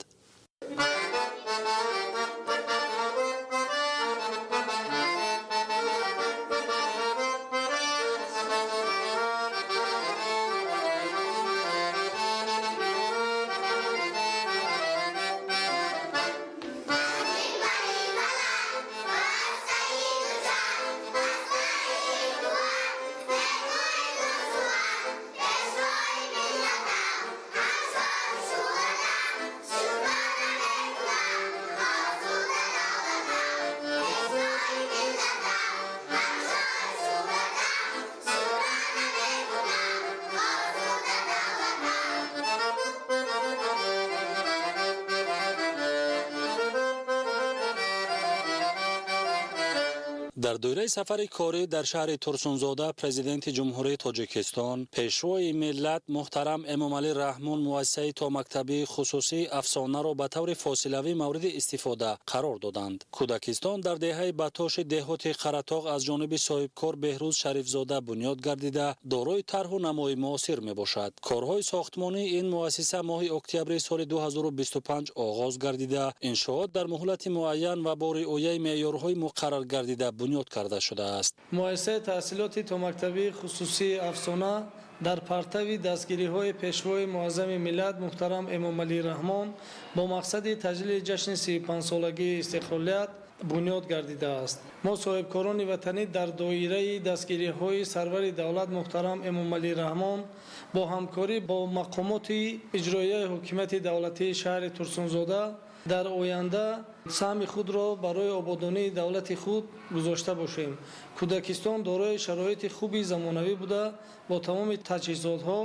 [SPEAKER 15] Дар доираи сафари корӣ дар шаҳри Турсунзода Президенти Ҷумҳурии Тоҷикистон, Пешвои миллат муҳтарам Эмомалӣ Раҳмон муассисаи томактабии хусусии Афсонаро ба таври фосилавӣ мавриди истифода қарор доданд. Кӯдакистон дар деҳаи Батоши деҳоти Қаратоғ аз ҷониби соҳибкор Беҳрӯз Шарифзода бунёд гардида, дорои тарҳу намои муосир мебошад. Корҳои сохтмонии ин муассиса моҳи октябри соли 2025 оғоз гардида, иншоот дар муҳлати муайян ва бо риояи меъёрҳои муқаррар гардида бунёд карда шудааст.
[SPEAKER 19] Муассисаи таҳсилоти томактабии хусусии Афсона дар партави дастгириҳои Пешвои муаззами миллат муҳтарам Эмомалӣ Раҳмон бо мақсади таҷлили ҷашни 35-солагии истиқлолият бунёд гардидааст. Мо соҳибкорони ватанӣ дар доираи дастгириҳои сарвари давлат муҳтарам Эмомалӣ Раҳмон бо ҳамкорӣ бо мақомоти иҷроияи ҳокимияти давлатии шаҳри Турсунзода дар оянда саҳми худро барои ободонии давлати худ гузошта бошем. Кӯдакистон дорои шароити хуби замонавӣ буда, бо тамоми таҷҳизотҳо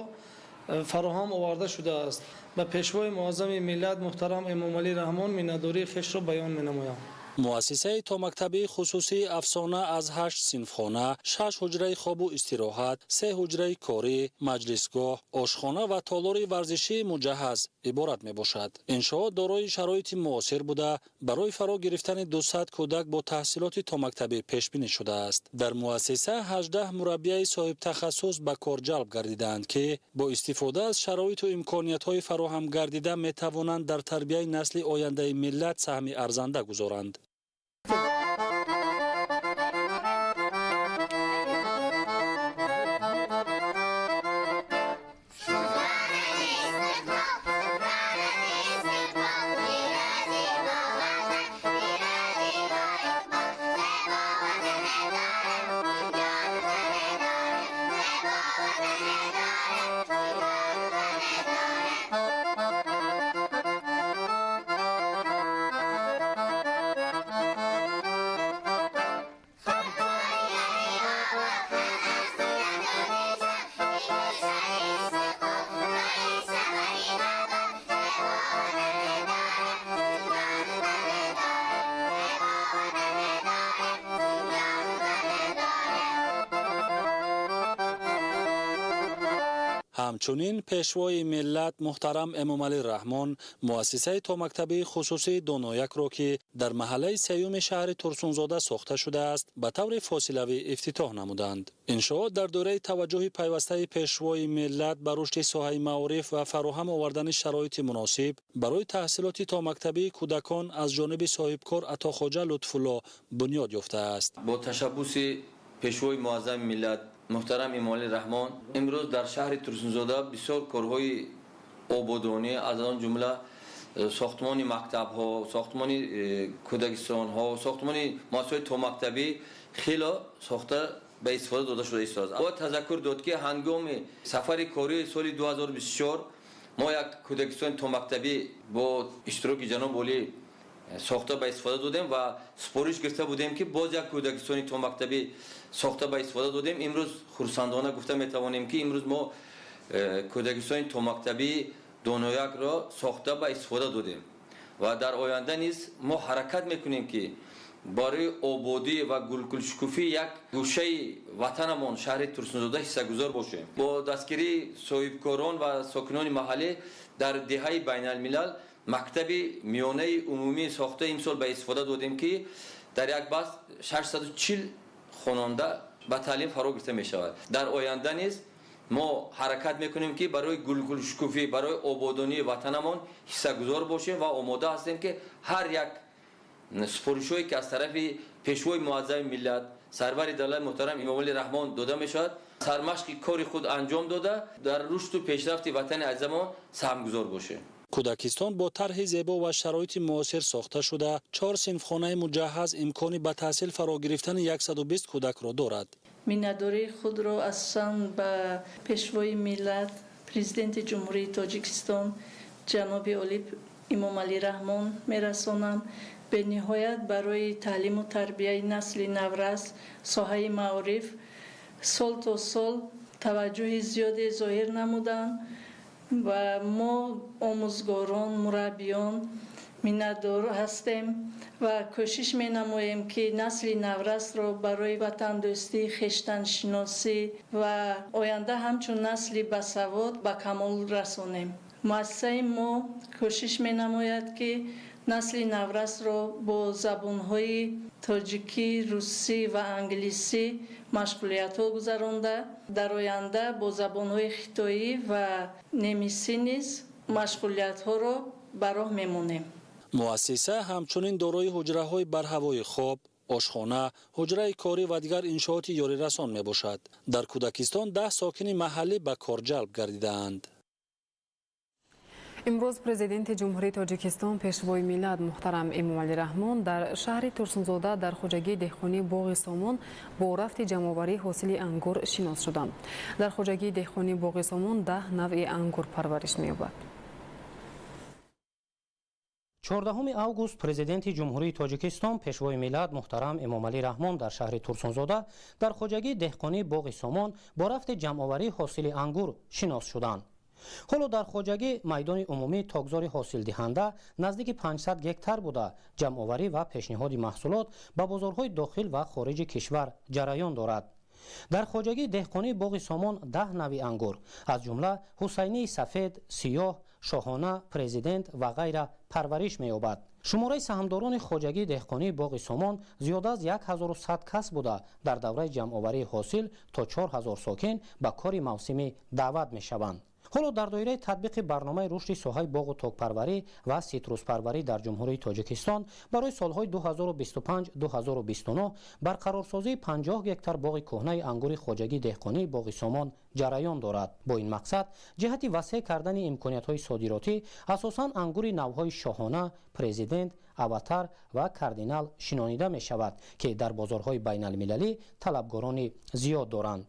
[SPEAKER 19] фароҳам оварда шудааст. Ба Пешвои муаззами миллат муҳтарам Эмомалӣ Раҳмон миннатдории хешро баён менамоям.
[SPEAKER 15] Муассисаи томактабии хусусии Афсона аз 8 синфхона, 6 ҳуҷраи хобу истироҳат, 3 ҳуҷраи корӣ, маҷлисгоҳ, ошхона ва толори варзишии муҷаҳҳаз иборат мебошад. Иншоот дорои шароити муосир буда, барои фаро гирифтани 200 кӯдак бо таҳсилоти томактабӣ пешбинӣ шудааст. Дар муассиса 18 мураббияи соҳибтахассус ба кор ҷалб гардидаанд, ки бо истифода аз шароиту имкониятҳои фароҳам гардида метавонанд дар тарбияи насли ояндаи миллат саҳми арзанда гузоранд. Ҳамчунин Пешвои миллат муҳтарам Эмомалӣ Раҳмон муассисаи томактабии хусусии Доноякро, ки дар маҳаллаи сеюми шаҳри Турсунзода сохта шудааст, ба таври фосилавӣ ифтитоҳ намуданд. Иншоот дар доираи таваҷҷӯҳи пайвастаи Пешвои миллат ба рушди соҳаи маориф ва фароҳам овардани шароити муносиб барои таҳсилоти томактабии кӯдакон аз ҷониби соҳибкор Атохоҷа Лутфулло бунёд ёфтааст.
[SPEAKER 20] Бо ташаббуси Пешвои муаззами миллат муҳтарам Эмомалӣ Раҳмон имрӯз дар шаҳри Турсунзода бисёр корҳои ободонӣ, аз он ҷумла сохтмони мактабҳо, сохтмони кӯдакистонҳо, сохтмони муассисаҳои томактабӣ хело сохта ба истифода дода шуда истодааст. Бояд тазаккур дод, ки ҳангоми сафари кории соли 2024 мо як кӯдакистони томактабӣ бо иштироки ҷаноби олӣ сохта ба истифода додем ва супориш гирифта будем, ки боз як кӯдакистони томактабӣ сохта ба истифода додем. Имрӯз хурсандона гуфта метавонем, ки имрӯз мо кӯдакистони томактабии Доноякро сохта ба истифода додем ва дар оянда низ мо ҳаракат мекунем, ки барои ободӣ ва гулгулшукуфии як гӯшаи ватанамон, шаҳри Турсунзода, ҳиссагузор бошем. Бо дастгирии соҳибкорон ва сокинони маҳаллӣ дар деҳаи Байналмилал мактаби миёнаи умумӣ сохта имсол ба истифода додем, ки дар як баст 640 хонанда ба таълим фаро гирифта мешавад. Дар оянда низ мо ҳаракат мекунем, ки барои гулгулшукуфӣ, барои ободонии ватанамон ҳиссагузор бошем ва омода ҳастем, ки ҳар як супоришҳое, ки аз тарафи Пешвои муаззами миллат, сарвари давлат муҳтарам Эмомалӣ Раҳмон дода мешавад, сармашқи кори худ анҷом дода, дар рушду пешрафти ватани азизамон саҳмгузор бошем.
[SPEAKER 15] Кӯдакистон бо тарҳи зебо ва шароити муосир сохта шуда, чор синфхонаи муҷаҳҳаз имкони ба таҳсил фаро гирифтани 120 кӯдакро дорад.
[SPEAKER 6] Миннатдории худро асосан ба Пешвои миллат, Президенти Ҷумҳурии Тоҷикистон ҷаноби олӣ Эмомалӣ Раҳмон мерасонам. Бениҳоят барои таълиму тарбияи насли наврас, соҳаи маориф сол то сол таваҷҷӯҳи зиёде зоҳир намуданд ва мо, омӯзгорон, мураббиён, миннатдор ҳастем ва кӯшиш менамоем, ки насли наврасро барои ватандӯстӣ, хештаншиносӣ ва оянда ҳамчун насли басавод ба камол расонем. Муассисаи мо кӯшиш менамояд, ки насли наврасро бо забонҳои тоҷикӣ, русӣ ва англисӣ машғулиятҳо гузаронда, дар оянда бо забонҳои хитоӣ ва немисӣ низ машғулиятҳоро ба роҳ мемонем.
[SPEAKER 15] Муассиса ҳамчунин дорои ҳуҷраҳои барҳавои хоб, ошхона, ҳуҷраи корӣ ва дигар иншооти ёрирасон мебошад. Дар кӯдакистон 10 сокини маҳаллӣ ба кор ҷалб гардидаанд.
[SPEAKER 18] Имрӯз Президенти Ҷумҳурии Тоҷикистон, Пешвои миллат муҳтарам Эмомалӣ Раҳмон дар шаҳри Турсунзода дар хоҷагии деҳқонии Боғи Сомон бо рафти ҷамъоварии ҳосили ангур шинос шуданд. Дар хоҷагии деҳқонии Боғи Сомон 10 навъи ангур парвариш меёбад.
[SPEAKER 21] 14 август Президенти Ҷумҳурии Тоҷикистон, Пешвои миллат муҳтарам Эмомалӣ Раҳмон дар шаҳри Турсунзода дар хоҷагии деҳқонии Боғи Сомон бо рафти ҷамъоварии ҳосили ангур шинос шуданд. Ҳоло дар хоҷагӣ майдони умумии токзори ҳосилдиҳанда наздики 500 гектар буда, ҷамъоварӣ ва пешниҳоди маҳсулот ба бозорҳои дохил ва хориҷи кишвар ҷараён дорад. Дар хоҷагии деҳқонии Боғи Сомон 10 нави ангур, аз ҷумла ҳусайнии сафед, сиёҳ, шоҳона, президент ва ғайра парвариш меёбад. Шумораи саҳмдорони хоҷагии деҳқонии Боғи Сомон зиёда аз 1100 кас буда, дар давраи ҷамъоварии ҳосил то 4000 сокин ба кори мавсимӣ даъват мешаванд. Ҳоло дар доираи татбиқи барномаи рушди соҳаи боғу токпарварӣ ва ситруспарварӣ дар Ҷумҳурии Тоҷикистон барои солҳои 2025-2029 барқарорсозии 50 гектар боғи кӯҳнаи ангури хоҷагии деҳқонии Боғи Сомон ҷараён дорад. Бо ин мақсад ҷиҳати васеъ кардани имкониятҳои содиротӣ асосан ангури навъҳои шоҳона, президент, аватар ва кардинал шинонида мешавад, ки дар бозорҳои байналмилалӣ талабгорони зиёд доранд.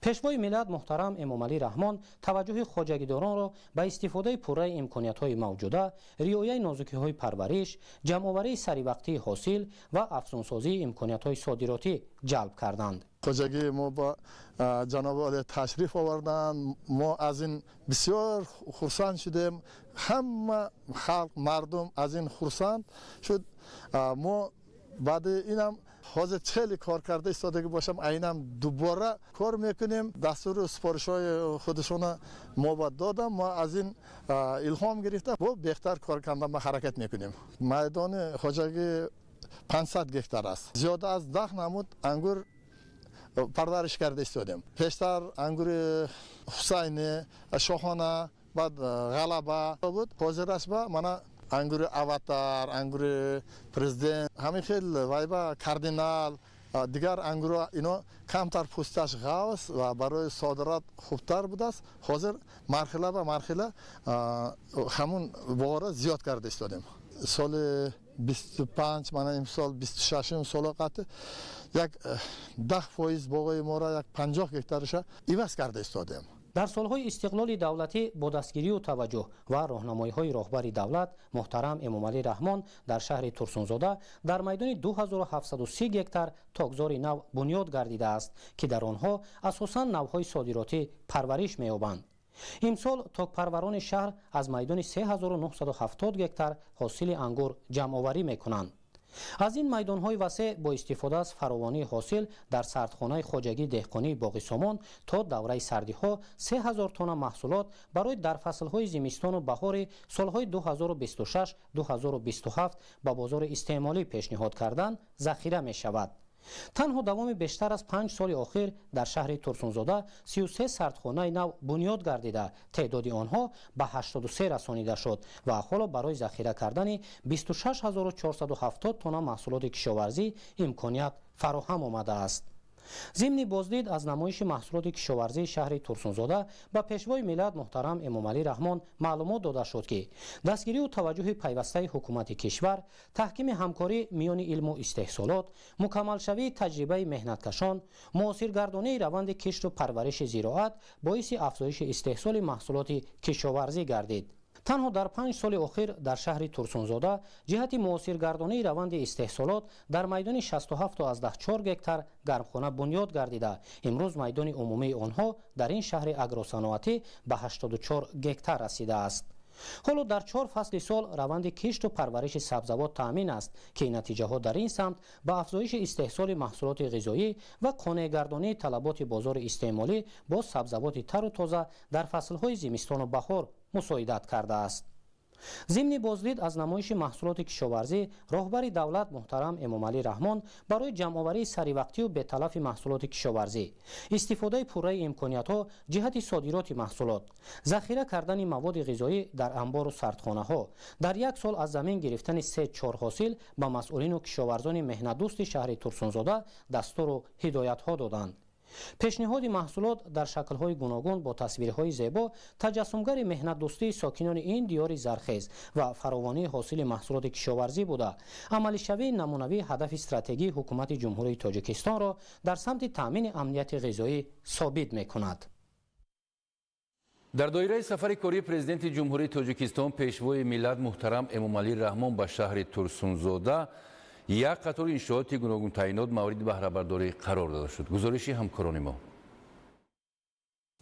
[SPEAKER 21] Пешвои миллат муҳтарам Эмомалӣ Раҳмон таваҷҷӯҳи хоҷагидоронро ба истифодаи пурраи имкониятҳои мавҷуда, риояи нозукиҳои парвариш, ҷамъоварии саривақтии ҳосил ва афзунсозии имкониятҳои содиротӣ ҷалб карданд.
[SPEAKER 22] Хоҷагии мо ба ҷаноби олӣ ташриф оварданд. Мо аз ин бисёр хурсанд шудем. Ҳама халқ, мардум аз ин хурсанд шуд. Мо баъди инам ҳозир хеле кор карда истодагӣ бошам, айнам дубора кор мекунем. Дастуру супоришҳои худашона мо ба додам. Мо аз ин илҳом гирифта, бо беҳтар кор кардан ба ҳаракат мекунем. Майдони хоҷагӣ 500 гектар аст. Зиёда аз 10 намуд ангур парвариш карда истодем. Пештар ангури Ҳусайнӣ, шоҳона, баъд ғалаба буд. Ҳозираш ба мана ангури аватар, ангури президент, ҳамин хел вайба кардинал, дигар ангурҳо, ино камтар пӯсташ ғавс ва барои содирот хубтар будааст. Ҳозир марҳила ба марҳила ҳамун боғро зиёд карда истодем. Соли 25, мана имсол 26-юм соло қатъ як 10% боғои моро, як 50 гектараша иваз карда истодем.
[SPEAKER 21] Дар солҳои истиқлоли давлатӣ бо дастгирию таваҷҷӯҳ ва роҳнамоиҳои роҳбари давлат муҳтарам Эмомалӣ Раҳмон дар шаҳри Турсунзода дар майдони 2730 гектар токзори нав бунёд гардидааст, ки дар онҳо асосан навъҳои содиротӣ парвариш меёбанд. Имсол токпарварони шаҳр аз майдони 3970 гектар ҳосили ангур ҷамъоварӣ мекунанд. Аз ин майдонҳои васеъ бо истифода аз фаровонии ҳосил дар сардхонаи хоҷагии деҳқонии Боғи Сомон то давраи сардиҳо 3000 тонна маҳсулот барои дар фаслҳои зимистону баҳори солҳои 2026-2027 ба бозори истеъмолӣ пешниҳод кардан захира мешавад. Танҳо давоми бештар аз 5 соли охир дар шаҳри Турсунзода 33 сардхонаи нав бунёд гардида, теъдоди онҳо ба 83 расонида шуд ва ҳоло барои захира кардани 26470 тонна маҳсулоти кишоварзӣ имконият фароҳам омадааст. Зимни боздид аз намоиши маҳсулоти кишоварзии шаҳри Турсунзода ба пешвои миллат муҳтарам Эмомалӣ Раҳмон маълумот дода шуд, ки дастгирию таваҷҷӯҳи пайвастаи ҳукумати кишвар, таҳкими ҳамкорӣ миёни илму истеҳсолот, мукаммалшавии таҷрибаи меҳнаткашон, муосиргардонии раванди кишту парвариши зироат боиси афзоиши истеҳсоли маҳсулоти кишоварзӣ гардид. Танҳо дар 5 соли охир дар шаҳри Турсунзода ҷиҳати муосиргардонии раванди истеҳсолот дар майдони 67,4 гектар гармхона бунёд гардида, имрӯз майдони умумии онҳо дар ин шаҳри агросаноатӣ ба 84 гектар расидааст. Ҳоло дар 4 фасли сол раванди кишту парвариши сабзавот таъмин аст, ки натиҷаҳо дар ин самт ба афзоиши истеҳсоли маҳсулоти ғизоӣ ва қонеъгардонии талаботи бозори истеъмолӣ бо сабзавоти тару тоза дар фаслҳои зимистону баҳор мусоидат кардааст. Зимни боздид аз намоиши маҳсулоти кишоварзӣ роҳбари давлат муҳтарам Эмомалӣ Раҳмон барои ҷамъоварии саривақтию беталафи маҳсулоти кишоварзӣ, истифодаи пурраи имкониятҳо ҷиҳати содироти маҳсулот, захира кардани маводи ғизоӣ дар амбору сардхонаҳо, дар як сол аз замин гирифтани 3-4 ҳосил ба масъулину кишоварзони меҳнатдӯсти шаҳри Турсунзода дастуру ҳидоятҳо доданд. Пешниҳоди маҳсулот дар шаклҳои гуногун бо тасвирҳои зебо таҷассумгари меҳнатдӯстии сокинони ин диёри зархез ва фаровонии ҳосили маҳсулоти кишоварзӣ буда, амалишавии намунавии ҳадафи стратегии ҳукумати Ҷумҳурии Тоҷикистонро дар самти таъмини амнияти ғизоӣ собит мекунад.
[SPEAKER 3] Дар доираи сафари кории Президенти Ҷумҳурии Тоҷикистон Пешвои миллат муҳтарам Эмомалӣ Раҳмон ба шаҳри Турсунзода як қатор иншооти гуногунтаъинот мавриди баҳрабардорӣ қарор дода шуд. Гузориши ҳамкорони мо.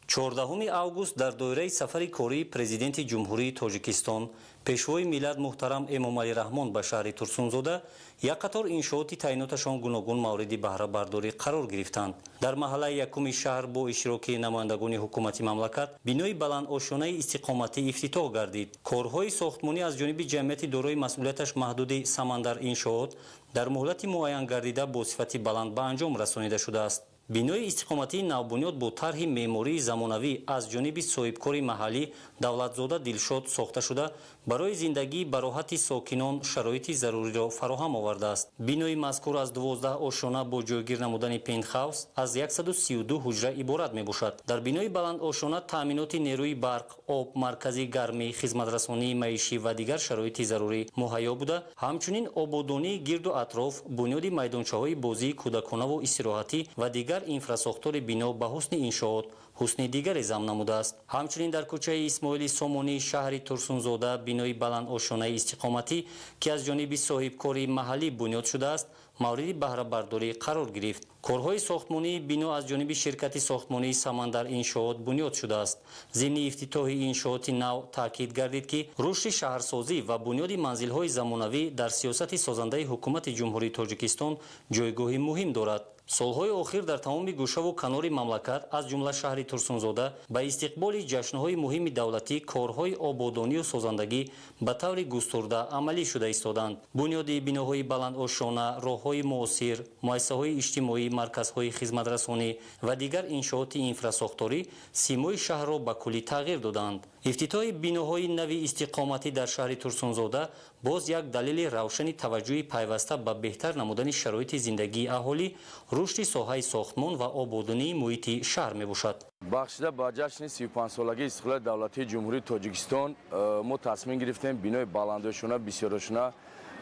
[SPEAKER 4] 14 август дар доираи сафари кории Президенти Ҷумҳурии Тоҷикистон Пешвои миллат муҳтарам Эмомалӣ Раҳмон ба шаҳри Турсунзода як қатор иншооти таъиноташон гуногун мавриди баҳрабардорӣ қарор гирифтанд. Дар маҳаллаи якуми шаҳр бо иштироки намояндагони ҳукумати мамлакат бинои баландошёнаи истиқоматӣ ифтитоҳ гардид. Корҳои сохтмонӣ аз ҷониби ҷамъияти дорои масъулияташ маҳдуди Самандар иншоот дар муҳлати муайян гардида бо сифати баланд ба анҷом расонида шудааст. Бинои истиқоматии навбунёд бо тарҳи меъмории замонавӣ аз ҷониби соҳибкори маҳаллӣ Давлатзода Дилшод сохта шуда, барои зиндагии бароҳати сокинон шароити заруриро фароҳам овардааст. Бинои мазкур аз 12 ошёна бо ҷойгир намудани пентхаус аз 132 ҳуҷра иборат мебошад. Дар бинои баландошёна таъминоти нерӯи барқ, об, маркази гармӣ, хизматрасонии маишӣ ва дигар шароити зарурӣ муҳайё буда, ҳамчунин ободонии гирду атроф, бунёди майдончаҳои бозии кӯдаконаву истироҳатӣ ва дигар инфрасохтори бино ба ҳусни иншоот ҳусни дигаре зам намудааст. Ҳамчунин дар кӯчаи Исмоили Сомонии шаҳри Турсунзода бинои баландошёнаи истиқоматӣ, ки аз ҷониби соҳибкори маҳаллӣ бунёд шудааст, мавриди баҳрабардорӣ қарор гирифт. Корҳои сохтмонии бино аз ҷониби ширкати сохтмонии Самандар иншоот бунёд шудааст. Зимни ифтитоҳи иншооти нав таъкид гардид, ки рушди шаҳрсозӣ ва бунёди манзилҳои замонавӣ дар сиёсати созандаи ҳукумати Ҷумҳурии Тоҷикистон ҷойгоҳи муҳим дорад. Солҳои охир дар тамоми гӯшаву канори мамлакат, аз ҷумла шаҳри Турсунзода, ба истиқболи ҷашнҳои муҳими давлатӣ корҳои ободонию созандагӣ ба таври густурда амалӣ шуда истоданд. Бунёди биноҳои баландошёна, роҳҳои муосир, муассисаҳои иҷтимоӣ, марказҳои хизматрасонӣ ва дигар иншооти инфрасохторӣ симои шаҳрро ба куллӣ тағйир доданд. Ифтитоҳи биноҳои нави истиқоматӣ дар шаҳри Турсунзода боз як далели равшани таваҷҷӯҳи пайваста ба беҳтар намудани шароити зиндагии аҳолӣ, рушди соҳаи сохтмон ва ободонии муҳити шаҳр мебошад.
[SPEAKER 5] Бахшида ба ҷашни 35-солагии истиқлоли давлатии Ҷумҳурии Тоҷикистон мо тасмим гирифтем бинои баландошёна, бисёрошёна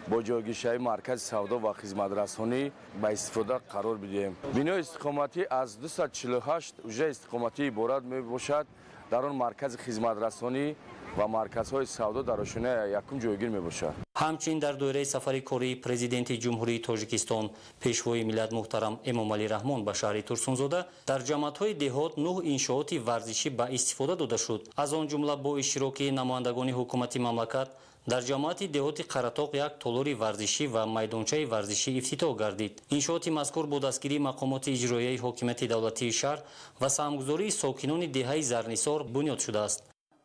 [SPEAKER 5] бо ҷойгиршавии маркази савдо ва хизматрасонӣ ба истифода қарор бидиҳем. Бинои истиқоматӣ аз 248 ҳуҷраи истиқоматӣ иборат мебошад. Дар он маркази хизматрасонӣ ва марказҳои савдо дар ошёнаи якум ҷойгир мебошад.
[SPEAKER 4] Ҳамчунин дар доираи сафари кории Президенти Ҷумҳурии Тоҷикистон, Пешвои миллат муҳтарам Эмомалӣ Раҳмон ба шаҳри Турсунзода дар ҷамоатҳои деҳот 9 иншооти варзишӣ ба истифода дода шуд. Аз он ҷумла бо иштироки намояндагони ҳукумати мамлакат дар ҷамоати деҳоти Қаратоқ як толори варзишӣ ва майдончаи варзишӣ ифтитоҳ гардид. Иншооти мазкур бо дастгирии мақомоти иҷроияи ҳокимияти давлатии шаҳр ва саҳмгузории сокинони деҳаи Зарнисор бунёд шудааст.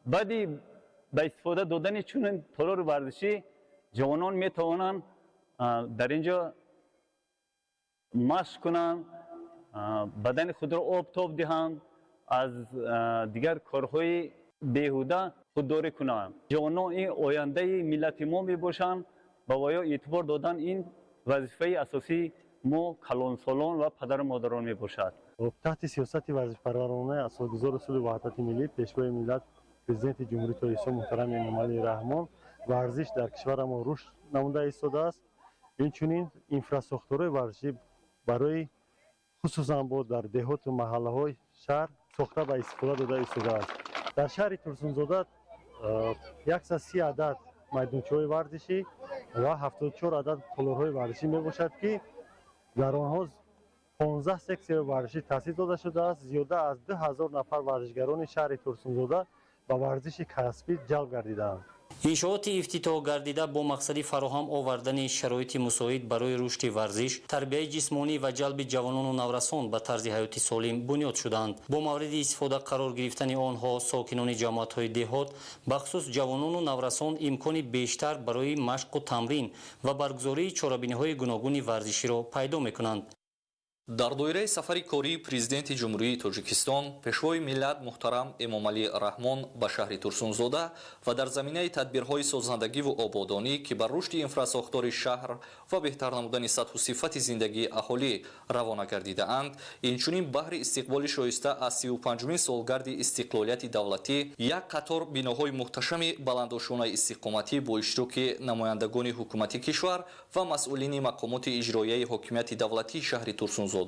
[SPEAKER 1] Баъди ба истифода додани чунин толори варзишӣ ҷавонон метавонанд дар ин ҷо машқ кунанд, бадани худро об тоб диҳанд, аз дигар корҳои беҳуда худдорӣ кунанд. Ҷавонон ин ояндаи миллати мо мебошанд, ба воё эътибор додан ин вазифаи асосии мо калонсолон ва падару модарон мебошад.
[SPEAKER 7] Таҳти сиёсати варзишпарваронаи асосгузори сулҳу ваҳдати миллӣ, Пешвои миллат, Президенти Ҷумҳурии Тоҷикистон муҳтарам Эмомалӣ Раҳмон варзиш дар кишварамон рушд намуда истодааст. Инчунин инфрасохторҳои варзишӣ барои хусусан бо дар деҳоту маҳаллаҳои шаҳр сохта ба истифода дода истодааст. Дар шаҳри Турсунзода 130 адад майдончаҳои варзишӣ ва 74 адад толорҳои варзишӣ мебошад, ки дар онҳо 15 сексияи варзишӣ таъсис дода шудааст. Зиёда аз 2000 нафар варзишгарони шаҳри Турсунзода ба варзиши касбӣ ҷалб гардидаанд.
[SPEAKER 4] Иншооти ифтитоҳ гардида бо мақсади фароҳам овардани шароити мусоид барои рушди варзиш, тарбияи ҷисмонӣ ва ҷалби ҷавонону наврасон ба тарзи ҳаёти солим бунёд шуданд. Бо мавриди истифода қарор гирифтани онҳо сокинони ҷамоатҳои деҳот, бахусус ҷавонону наврасон имкони бештар барои машқу тамрин ва баргузории чорабиниҳои гуногуни варзиширо пайдо мекунанд.
[SPEAKER 14] Дар доираи сафари кории Президенти Ҷумҳурии Тоҷикистон, Пешвои миллат муҳтарам Эмомалӣ Раҳмон ба шаҳри Турсунзода ва дар заминаи тадбирҳои созандагиву ободонӣ, ки бар рушди инфрасохтори шаҳр ва беҳтар намудани сатҳу сифати зиндагии аҳолӣ равона гардидаанд, инчунин баҳри истиқболи шоиста аз 35-умин солгарди истиқлолияти давлатӣ як қатор биноҳои муҳташами баландошонаи истиқоматӣ бо иштироки намояндагони ҳукумати кишвар ва масъулини мақомоти иҷроияи ҳокимияти давлатии шаҳри Турсунзода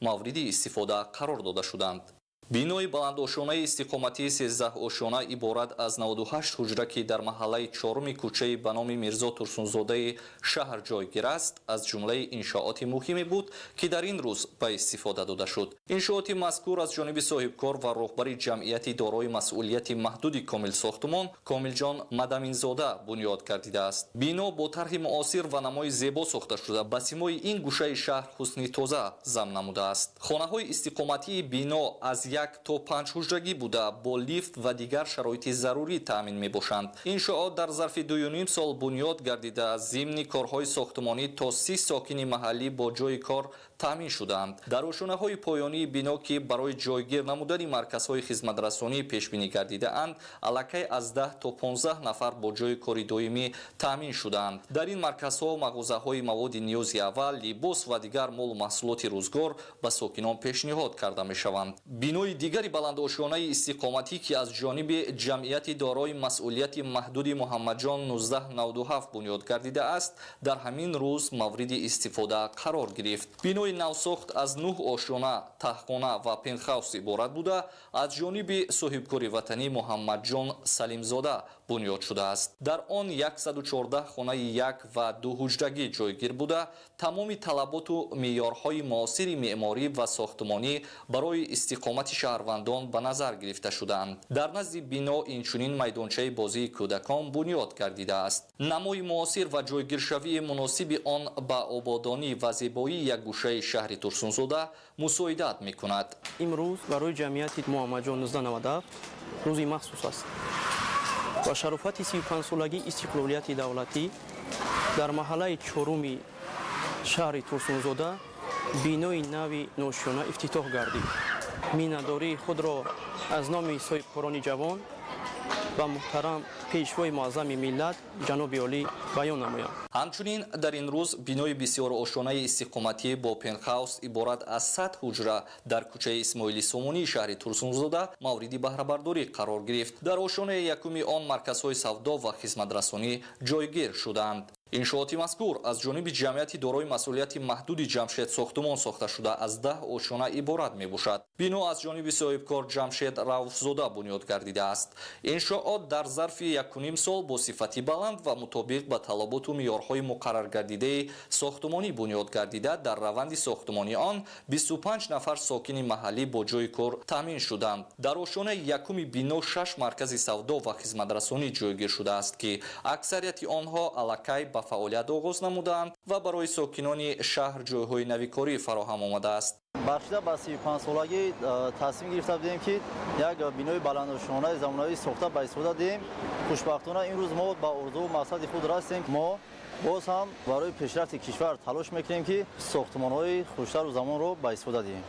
[SPEAKER 14] мавриди истифода қарор дода шуданд. Бинои баландошонаи истиқоматии 13 ошёна иборат аз 98 ҳуҷра, ки дар маҳаллаи чоруми кӯчаи ба номи Мирзо Турсунзодаи шаҳр ҷойгир аст, аз ҷумлаи иншооти муҳиме буд, ки дар ин рӯз ба истифода дода шуд. Иншооти мазкур аз ҷониби соҳибкор ва роҳбари ҷамъияти дорои масъулияти маҳдуди Комилсохтумон Комилҷон Мадаминзода бунёд гардидааст. Бино бо тарҳи муосир ва намои зебо сохта шуда, ба симои ин гӯшаи шаҳр ҳусни тоза зам намудааст. Хонаҳои истиқоматии бино аз 1 то 5 ҳуҷрагӣ буда, бо лифт ва дигар шароити зарурӣ таъмин мебошанд. Иншоот дар зарфи 2,5 сол бунёд гардида, зимни корҳои сохтмонӣ то 30 сокини маҳаллӣ бо ҷойи кор таъмин шудаанд. Дар ошёнаҳои поёнии бино, ки барои ҷойгир намудани марказҳои хизматрасонӣ пешбинӣ гардидаанд, аллакай аз 10 то 15 нафар бо ҷойи кори доимӣ таъмин шудаанд. Дар ин марказҳо мағозаҳои маводи ниёзи аввал, либос ва дигар молу маҳсулоти рӯзгор ба сокинон пешниҳод карда мешаванд. Бинои дигари баландошёнаи истиқоматӣ, ки аз ҷониби ҷамъияти дорои масъулияти маҳдуди Муҳаммадҷон 1997 бунёд гардидааст, дар ҳамин рӯз мавриди истифода қарор гирифт. Бинои навсохт аз 9 ошёна, таҳхона ва пентхаус иборат буда, аз ҷониби соҳибкори ватанӣ Муҳаммадҷон Салимзода бунёд шудааст. Дар он 114 хонаи 1 ва 2 ҳуҷрагӣ ҷойгир буда, тамоми талаботу меъёрҳои муосири меъморӣ ва сохтмонӣ барои истиқомати шаҳрвандон ба назар гирифта шудаанд. Дар назди бино инчунин майдончаи бозии кӯдакон бунёд гардидааст. Намои муосир ва ҷойгиршавии муносиби он ба ободонӣ ва зебоии як гӯшаи шаҳри Турсунзода мусоидат мекунад.
[SPEAKER 23] Имрӯз барои ҷамъияти Муҳаммадҷон 1997 рӯзи махсус аст. Ба шарофати 35-солагии истиқлолияти давлатӣ дар маҳаллаи чоруми шаҳри Турсунзода бинои нави ношиёна ифтитоҳ гардид. Миннатдории худро аз номи соҳибкорони ҷавон ва муҳтарам Пешвои муаззами миллат ҷаноби олӣ баён намоям.
[SPEAKER 14] Ҳамчунин дар ин рӯз бинои бисёрошонаи истиқоматӣ бо пентхаус иборат аз 100 ҳуҷра дар кӯчаи Исмоили Сомонии шаҳри Турсунзода мавриди баҳрабардорӣ қарор гирифт. Дар ошёнаи якуми он марказҳои савдо ва хизматрасонӣ ҷойгир шуданд. Иншооти мазкур аз ҷониби ҷамъияти дорои масъулияти маҳдуди Ҷамшед сохтумон сохта шуда, аз 10 ошёна иборат мебошад. Бино аз ҷониби соҳибкор Ҷамшед Рауфзода бунёд гардидааст. Иншоот дар зарфи 1,5 сол бо сифати баланд ва мутобиқ ба талаботу меъёрҳои муқарраргардидаи сохтумонӣ бунёд гардида, дар раванди сохтумонии он 25 нафар сокини маҳаллӣ бо ҷойи кор таъмин шуданд. Дар ошёнаи якуми бино 6 маркази савдо ва хизматрасонӣ ҷойгир шудааст, ки аксарияти онҳо аллакай ба фаъолият оғоз намудаанд ва барои сокинони шаҳр ҷойҳои нави корӣ фароҳам омадааст.
[SPEAKER 2] Бахшида ба 35-солагӣ тасмим гирифта будем, ки як бинои баландошёнаи замонавӣ сохта ба истифода диҳем. Хушбахтона, имрӯз мо ба орзуву мақсади худ расидем. Мо боз ҳам барои пешрафти кишвар талош мекунем, ки сохтмонҳои хуштару замонро ба истифода диҳем.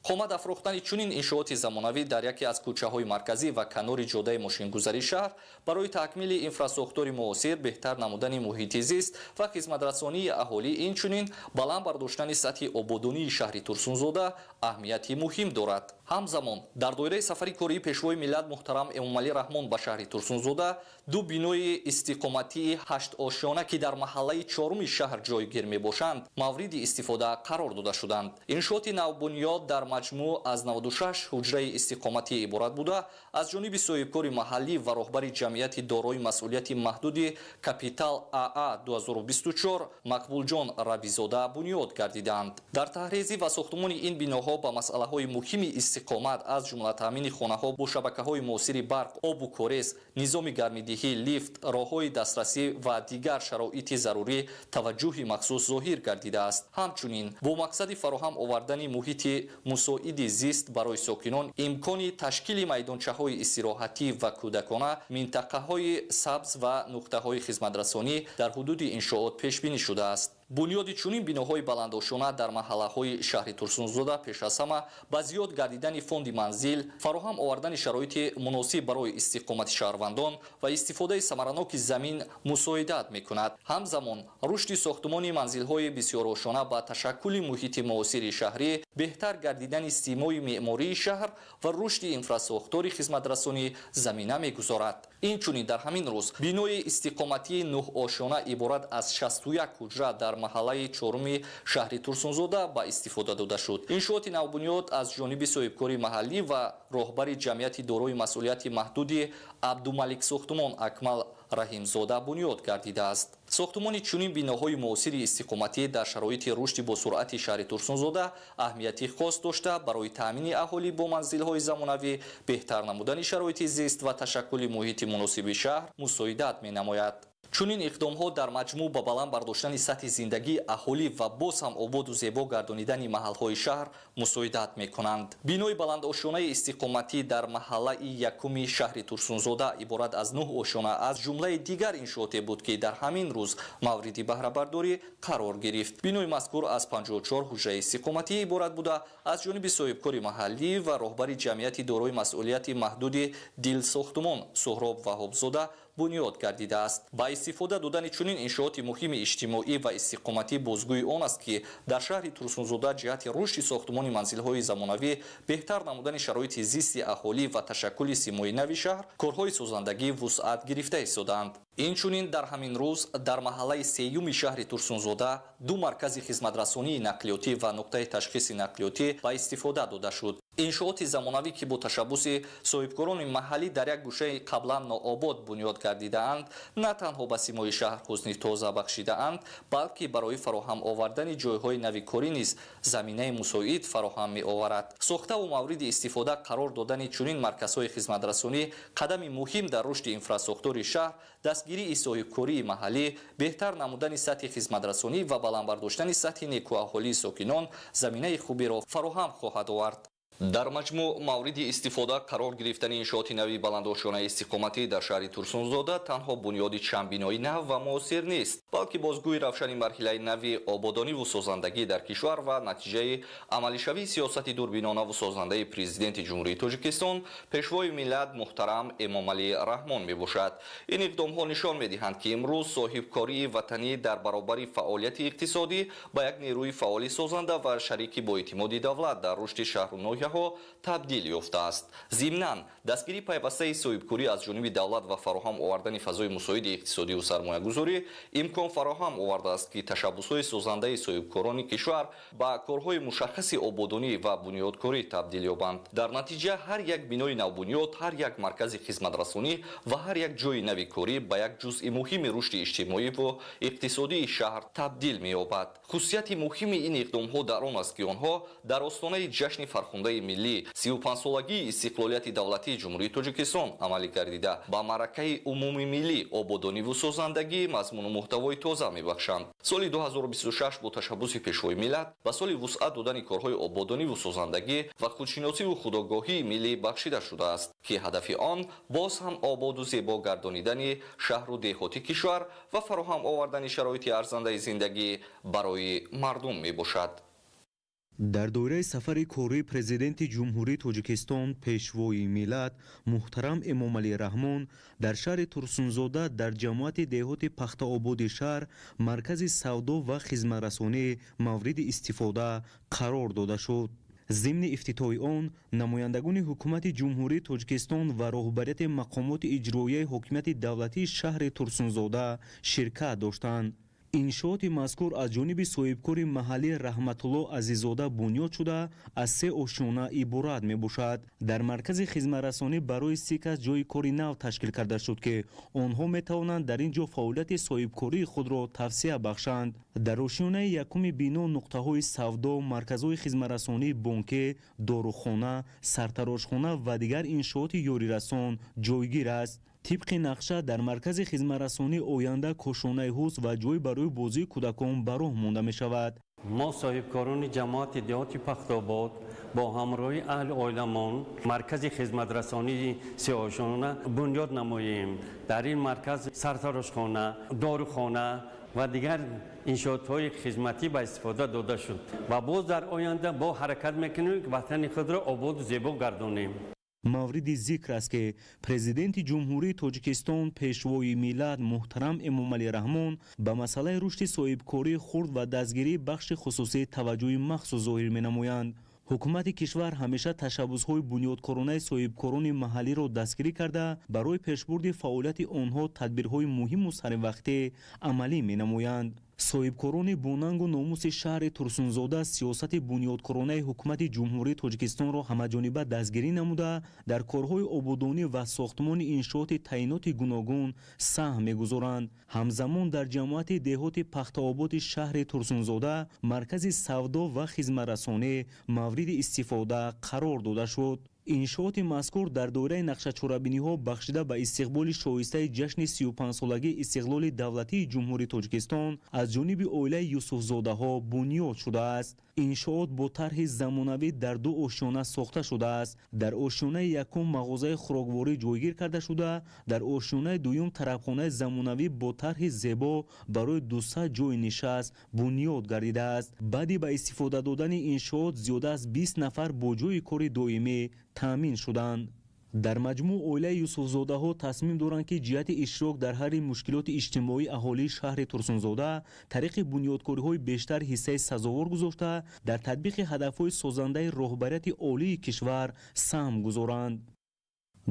[SPEAKER 14] Қомат афрохтани чунин иншооти замонавӣ дар яке аз кӯчаҳои марказӣ ва канори ҷодаи мошингузари шаҳр барои такмили инфрасохтори муосир, беҳтар намудани муҳити зист ва хизматрасонии аҳолӣ, инчунин баланд бардоштани сатҳи ободонии шаҳри Турсунзода аҳамияти муҳим дорад. Ҳамзамон, дар доираи сафари кории Пешвои миллат муҳтарам Эмомалӣ Раҳмон ба шаҳри Турсунзода ду бинои истиқоматии ҳаштошёна, ки дар маҳаллаи чоруми шаҳр ҷойгир мебошанд, мавриди истифода қарор дода шуданд. Иншооти навбунёд дар маҷмӯъ аз 96 ҳуҷраи истиқоматӣ иборат буда, аз ҷониби соҳибкори маҳаллӣ ва роҳбари ҷамъияти дорои масъулияти маҳдуди Капитал АА 2024 Мақбулҷон Рабизода бунёд гардиданд. Дар таҳрезӣ ва сохтумони ин биноҳо ба масъалаҳои муҳими истиқомат, аз ҷумла таъмини хонаҳо бо шабакаҳои муосири барқ, обу корез, низоми гармидиҳӣ, лифт, роҳҳои дастрасӣ ва дигар шароити зарурӣ таваҷҷӯҳи махсус зоҳир гардидааст. Ҳамчунин, бо мақсади фароҳам овардани муҳити мусоиди зист барои сокинон, имкони ташкили майдончаҳои истироҳатӣ ва кӯдакона, минтақаҳои сабз ва нуқтаҳои хизматрасонӣ дар ҳудуди иншоот пешбинӣ шудааст. Бунёди чунин биноҳои баландошёна дар маҳаллаҳои шаҳри Турсунзода пеш аз ҳама ба зиёд гардидани фонди манзил, фароҳам овардани шароити муносиб барои истиқомати шаҳрвандон ва истифодаи самараноки замин мусоидат мекунад. Ҳамзамон, рушди сохтумони манзилҳои бисёрошона ба ташаккули муҳити муосири шаҳрӣ, беҳтар гардидани симои меъмории шаҳр ва рушди инфрасохтори хизматрасонӣ замина мегузорад. Инчунин, дар ҳамин рӯз бинои истиқоматии нӯҳошёна иборат аз 61 ҳуҷра дар маҳаллаи чоруми шаҳри Турсунзода ба истифода дода шуд. Иншооти навбунёд аз ҷониби соҳибкори маҳаллӣ ва роҳбари ҷамъияти дорои масъулияти маҳдуди Абдумалик сохтумон Акмал Раҳимзода бунёд гардидааст. Сохтумони чунин биноҳои муосири истиқоматӣ дар шароити рушди босуръати шаҳри Турсунзода аҳамияти хос дошта, барои таъмини аҳолӣ бо манзилҳои замонавӣ, беҳтар намудани шароити зист ва ташаккули муҳити муносиби шаҳр мусоидат менамояд. Чунин иқдомҳо дар маҷмӯъ ба баланд бардоштани сатҳи зиндагии аҳолӣ ва боз ҳам ободу зебо гардонидани маҳалҳои шаҳр мусоидат мекунанд. Бинои баландошёнаи истиқоматӣ дар маҳаллаи якуми шаҳри Турсунзода иборат аз 9 ошёна аз ҷумлаи дигар иншооте буд, ки дар ҳамин рӯз мавриди баҳрабардорӣ қарор гирифт. Бинои мазкур аз 54 ҳуҷраи истиқоматӣ иборат буда, аз ҷониби соҳибкори маҳаллӣ ва роҳбари ҷамъияти дорои масъулияти маҳдуди Дилсохтумон Суҳроб Ваҳобзода бунёд гардидааст. Ба истифода додани чунин иншооти муҳими иҷтимоӣ ва истиқоматӣ бозгӯи он аст, ки дар шаҳри Турсунзода ҷиҳати рушди сохтумони манзилҳои замонавӣ, беҳтар намудани шароити зисти аҳолӣ ва ташаккули симои нави шаҳр корҳои созандагӣ вусъат гирифта истодаанд. Инчунин, дар ҳамин рӯз дар маҳаллаи сеюми шаҳри Турсунзода ду маркази хизматрасонии нақлиётӣ ва нуқтаи ташхиси нақлиётӣ ба истифода дода шуд. Иншооти замонавӣ, ки бо ташаббуси соҳибкорони маҳаллӣ дар як гӯшаи қаблан нообод бунёд гардидаанд, на танҳо ба симои шаҳр ҳусни тоза бахшидаанд, балки барои фароҳам овардани ҷойҳои нави корӣ низ заминаи мусоид фароҳам меоварад. Сохтаву мавриди истифода қарор додани чунин марказҳои хизматрасонӣ қадами муҳим дар рушди инфрасохтори шаҳр, дастгирии соҳибкории маҳаллӣ, беҳтар намудани сатҳи хизматрасонӣ ва баланд бардоштани сатҳи некуаҳолии сокинон заминаи хуберо фароҳам хоҳад овард. Дар маҷмӯъ, мавриди истифода қарор гирифтани иншооти нави баландошёнаи истиқоматӣ дар шаҳри Турсунзода танҳо бунёди чанд бинои нав ва муосир нест, балки бозгӯи равшани марҳилаи нави ободониву созандагӣ дар кишвар ва натиҷаи амалишавии сиёсати дурбинонаву созандаи Президенти Ҷумҳурии Тоҷикистон, Пешвои миллат муҳтарам Эмомалӣ Раҳмон мебошад. Ин иқдомҳо нишон медиҳанд, ки имрӯз соҳибкории ватанӣ дар баробари фаъолияти иқтисодӣ ба як нерӯи фаъоли созанда ва шарики боэътимоди давлат дар рушди шаҳру ноҳияҳо ноҳияҳо табдил ёфтааст. Зимнан, дастгирии пайвастаи соҳибкорӣ аз ҷониби давлат ва фароҳам овардани фазои мусоиди иқтисодиву сармоягузорӣ имкон фароҳам овардааст, ки ташаббусҳои созандаи соҳибкорони кишвар ба корҳои мушаххаси ободонӣ ва бунёдкорӣ табдил ёбанд. Дар натиҷа ҳар як бинои навбунёд, ҳар як маркази хизматрасонӣ ва ҳар як ҷойи нави корӣ ба як ҷузъи муҳими рушди иҷтимоӣ ва иқтисодии шаҳр табдил меёбад. Хусусияти муҳими ин иқдомҳо дар он аст, ки онҳо дар остонаи ҷашни фархундаи миллӣ, 35-солагии истиқлолияти давлатии Ҷумҳурии Тоҷикистон амалӣ гардида, ба маъракаи умумимиллӣ ободониву созандагӣ мазмуну муҳтавои тоза мебахшанд. Соли 2026 бо ташаббуси Пешвои миллат ба соли вусъат додани корҳои ободониву созандагӣ ва худшиносиву худогоҳии миллӣ бахшида шудааст, ки ҳадафи он боз ҳам ободу зебо гардонидани шаҳру деҳоти кишвар ва фароҳам овардани шароити арзандаи зиндагӣ барои мардум мебошад.
[SPEAKER 8] Дар доираи сафари кории Президенти Ҷумҳурии Тоҷикистон, Пешвои миллат муҳтарам Эмомалӣ Раҳмон дар шаҳри Турсунзода, дар ҷамоати деҳоти Пахтаободи шаҳр маркази савдо ва хизматрасонӣ мавриди истифода қарор дода шуд. Зимни ифтитоҳи он намояндагони Ҳукумати Ҷумҳурии Тоҷикистон ва роҳбарияти мақомоти иҷроияи ҳокимияти давлатии шаҳри Турсунзода ширкат доштанд. Иншооти мазкур аз ҷониби соҳибкори маҳаллӣ Раҳматулло Азиззода бунёд шуда, аз се ошёна иборат мебошад. Дар маркази хизматрасонӣ барои 30 кас ҷойи кори нав ташкил карда шуд, ки онҳо метавонанд дар ин ҷо фаъолияти соҳибкории худро тавсеа бахшанд. Дар ошёнаи якуми бино нуқтаҳои савдо, марказҳои хизматрасонии бонкӣ, дорухона, сартарошхона ва дигар иншооти ёрирасон ҷойгир аст. Тибқи нақша, дар маркази хизматрасонии оянда кошонаи ҳуз ва ҷой барои бозии кӯдакон ба роҳ монда мешавад.
[SPEAKER 9] Мо, соҳибкорони ҷамоати деҳоти Пахтобод, бо ҳамроҳии аҳли оиламон маркази хизматрасонии сеошона бунёд намоем. Дар ин марказ сартарошхона, дорухона ва дигар иншоотҳои хизматӣ ба истифода дода шуд ва боз дар оянда бо ҳаракат мекунем, ки ватани худро ободу зебо гардонем.
[SPEAKER 8] Мавриди зикр аст, ки Президенти Ҷумҳурии Тоҷикистон, Пешвои миллат муҳтарам Эмомалӣ Раҳмон ба масъалаи рушди соҳибкории хурд ва дастгирии бахши хусусӣ таваҷҷӯҳи махсус зоҳир менамоянд. Ҳукумати кишвар ҳамеша ташаббусҳои бунёдкоронаи соҳибкорони маҳаллиро дастгирӣ карда, барои пешбурди фаъолияти онҳо тадбирҳои муҳиму саривақтӣ амалӣ менамоянд. Соҳибкорони бонангу номуси шаҳри Турсунзода сиёсати бунёдкоронаи Ҳукумати Ҷумҳурии Тоҷикистонро ҳамаҷониба дастгирӣ намуда, дар корҳои ободонӣ ва сохтмони иншооти таъиноти гуногун саҳм мегузоранд. Ҳамзамон дар ҷамоати деҳоти Пахтаободи шаҳри Турсунзода маркази савдо ва хизматрасонӣ мавриди истифода қарор дода шуд. Иншооти мазкур дар доираи нақшачорабиниҳо бахшида ба истиқболи шоистаи ҷашни 35-солагии истиқлоли давлатии Ҷумҳурии Тоҷикистон аз ҷониби оилаи Юсуфзодаҳо бунёд шудааст. Иншоот бо тарҳи замонавӣ дар ду ошёна сохта шудааст. Дар ошёнаи якум мағозаи хӯрокворӣ ҷойгир карда шуда, дар ошёнаи дуюм тарабхонаи замонавӣ бо тарҳи зебо барои 200 ҷойи нишаст бунёд гардидааст. Баъди ба истифода додани иншоот зиёда аз 20 нафар бо ҷойи кори доимӣ таъмин шуданд. Дар маҷмӯъ оилаи Юсуфзодаҳо тасмим доранд, ки ҷиҳати иштирок дар ҳалли мушкилоти иҷтимоии аҳолии шаҳри Турсунзода тариқи бунёдкориҳои бештар ҳиссаи сазовор гузошта, дар татбиқи ҳадафҳои созандаи роҳбарияти олии кишвар саҳм гузоранд.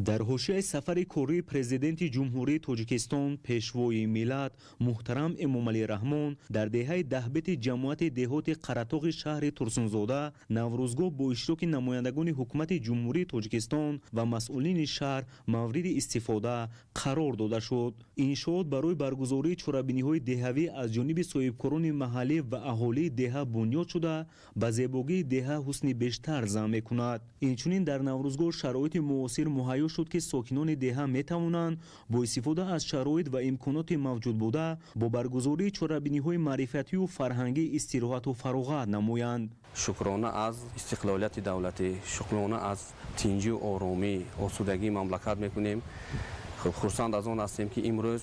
[SPEAKER 8] Дар ҳошияи сафари кории Президенти Ҷумҳурии Тоҷикистон, Пешвои миллат муҳтарам Эмомалӣ Раҳмон дар деҳаи Даҳбети ҷамоати деҳоти Қаратоғи шаҳри Турсунзода наврӯзгоҳ бо иштироки намояндагони Ҳукумати Ҷумҳурии Тоҷикистон ва масъулини шаҳр мавриди истифода қарор дода шуд. Иншоот барои баргузории чорабиниҳои деҳавӣ аз ҷониби соҳибкорони маҳаллӣ ва аҳолии деҳа бунёд шуда, ба зебогии деҳа ҳусни бештар зам мекунад. Инчунин дар наврӯзгоҳ шароити муосир муҳайё шуд, ки сокинони деҳа метавонанд бо истифода аз шароит ва имконоти мавҷуд буда бо баргузории чорабиниҳои маърифатию фарҳангӣ истироҳату фароғат намоянд.
[SPEAKER 11] Шукрона аз истиқлолияти давлатӣ, шукрона аз тинҷию оромӣ, осудагии мамлакат мекунем. Хурсанд аз он ҳастем, ки имрӯз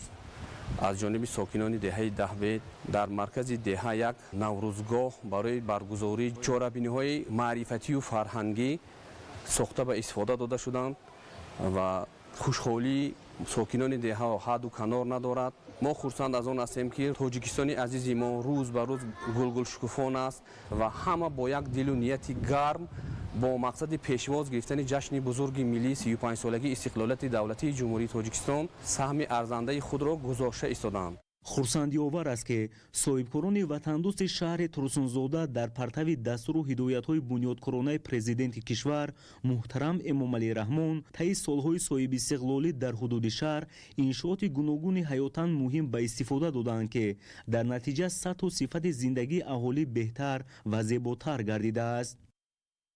[SPEAKER 11] аз ҷониби сокинони деҳаи Даҳбед дар маркази деҳа як наврӯзгоҳ барои баргузории чорабиниҳои маърифатию фарҳангӣ сохта ба истифода дода шуданд ва хушҳолии сокинони деҳа ҳадду канор надорад. Мо хурсанд аз он ҳастем, ки Тоҷикистони азизи мо рӯз ба рӯз гулгулшукуфон аст ва ҳама бо як дилу нияти гарм Бо мақсади пешвоз гирифтани ҷашни бузурги миллии 35-солагии истиқлолияти давлатии Ҷумҳурии Тоҷикистон саҳми арзандаи худро гузошта истодаанд.
[SPEAKER 8] Хурсандиовар аст, ки соҳибкорони ватандӯсти шаҳри Турсунзода дар партави дастуру ҳидоятҳои бунёдкоронаи президенти кишвар муҳтарам Эмомалӣ Раҳмон таи солҳои соҳибистиқлолӣ дар ҳудуди шаҳр иншооти гуногуни ҳаётан муҳим ба истифода додаанд, ки дар натиҷа сатҳу сифати зиндагии аҳолӣ беҳтар ва зеботар гардидааст.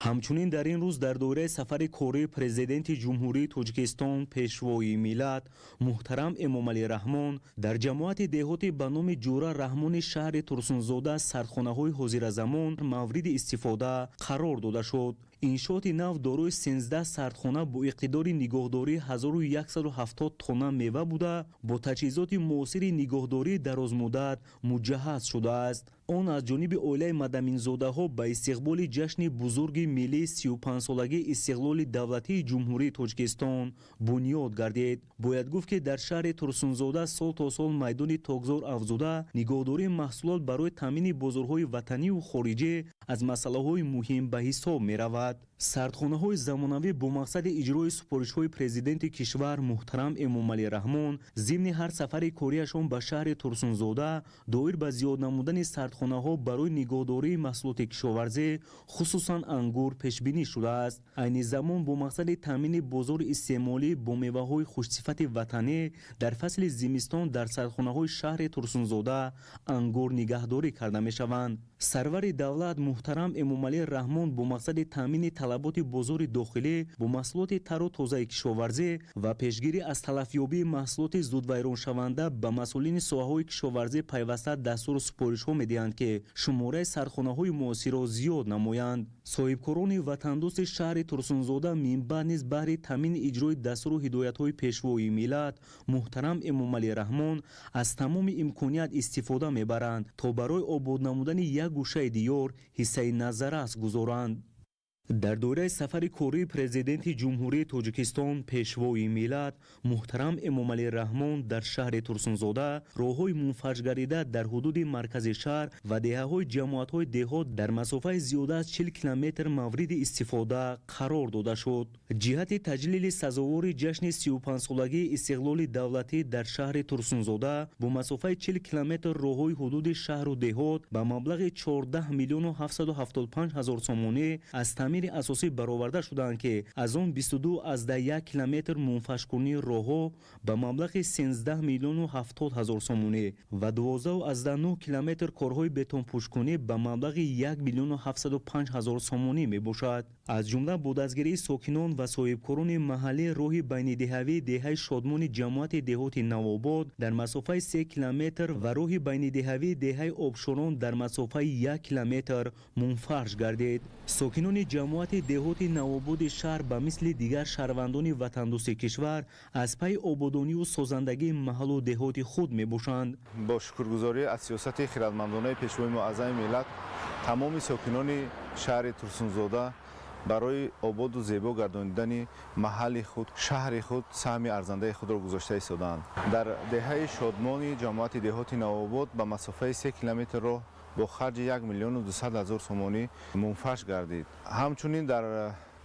[SPEAKER 8] Ҳамчунин дар ин рӯз дар доираи сафари кории президенти Ҷумҳурии Тоҷикистон, пешвои миллат муҳтарам Эмомалӣ Раҳмон дар ҷамоати деҳоти ба номи Ҷура Раҳмони шаҳри Турсунзода сардхонаҳои ҳозиразамон мавриди истифода қарор дода шуд. Иншооти нав дорои 13 сардхона бо иқтидори нигоҳдории 1170 тонна мева буда, бо таҷҳизоти муосири нигоҳдории дарозмуддат муҷаҳҳаз шудааст. Он аз ҷониби оилаи Мадаминзодаҳо ба истиқболи ҷашни бузурги миллии 35-солагии истиқлоли давлатии Ҷумҳурии Тоҷикистон бунёд гардид. Бояд гуфт, ки дар шаҳри Турсунзода сол то сол майдони токзор афзуда, нигоҳдории маҳсулот барои таъмини бозорҳои ватаниву хориҷӣ аз масъалаҳои муҳим ба ҳисоб меравад. Сардхонаҳои замонавӣ бо мақсади иҷрои супоришҳои президенти кишвар муҳтарам Эмомалӣ Раҳмон зимни ҳар сафари кориашон ба шаҳри Турсунзода доир ба зиёд намудани сардхонаҳо барои нигоҳдории маҳсулоти кишоварзӣ, хусусан ангур, пешбинӣ шудааст. Айни замон бо мақсади таъмини бозори истеъмолӣ бо меваҳои хушсифати ватанӣ дар фасли зимистон дар сардхонаҳои шаҳри Турсунзода ангур нигаҳдорӣ карда мешаванд. Сарвари давлат муҳтарам Эмомалӣ Раҳмон бо мақсади таъмини талаботи бозори дохилӣ бо маҳсулоти тару тозаи кишоварзӣ ва пешгирӣ аз талафёбии маҳсулоти зудвайроншаванда ба масъулини соҳаҳои кишоварзӣ пайваста дастуру супоришҳо медиҳанд, ки шумораи сардхонаҳои муосирро зиёд намоянд. Соҳибкорони ватандӯсти шаҳри Турсунзода минбаъд низ баҳри таъмини иҷрои дастуру ҳидоятҳои пешвои миллат муҳтарам Эмомалӣ Раҳмон аз тамоми имконият истифода мебаранд, то барои обод намудани як гӯшаи диёр ҳиссаи назаррас гузоранд. Дар доираи сафари кории президенти Ҷумҳурии Тоҷикистон, пешвои миллат муҳтарам Эмомалӣ Раҳмон дар шаҳри Турсунзода роҳҳои мунфаҷгардида дар ҳудуди маркази шаҳр ва деҳаҳои ҷамоатҳои деҳот дар масофаи зиёда аз 40 километр мавриди истифода қарор дода шуд. Ҷиҳати таҷлили сазовори ҷашни 35-солагии истиқлоли давлатӣ дар шаҳри Турсунзода бо масофаи 40 километр роҳҳои ҳудуди шаҳру деҳот ба маблағи 14 миллиону 775 ҳазор сомонӣ аз таъмири асосӣ бароварда шудаанд, ки аз он 22,1 километр мунфаҷкунии роҳҳо ба маблағи 13 миллиону 70 ҳазор сомонӣ ва 12,9 километр корҳои бетонпӯшкунӣ ба маблағи 1 миллиону 705 ҳазор сомонӣ мебошад. Аз ҷумла бо дастгирии сокинон ва соҳибкорони маҳаллӣ роҳи байнидеҳавии деҳаи Шодмони ҷамоати деҳоти Навобод дар масофаи 3 километр ва роҳи байнидеҳавии деҳаи Обшорон дар масофаи 1 километр мунфарш гардид. Сокинони ҷамоати деҳоти Навободи шаҳр ба мисли дигар шаҳрвандони ватандӯсти кишвар аз пайи ободонию созандагии маҳаллу деҳоти худ мебошанд.
[SPEAKER 10] Бо шукргузорӣ аз сиёсати хирадмандонаи пешвои муаззами миллат тамоми сокинони шаҳри Турсунзода барои ободу зебо гардонидани маҳалли худ, шаҳри худ саҳми арзандаи худро гузошта истодаанд. Дар деҳаи Шодмони ҷамоати деҳоти Навобод ба масофаи 3 километр роҳ бо харҷи 1 миллиону 200 ҳазор сомонӣ мунфаш гардид. Ҳамчунин дар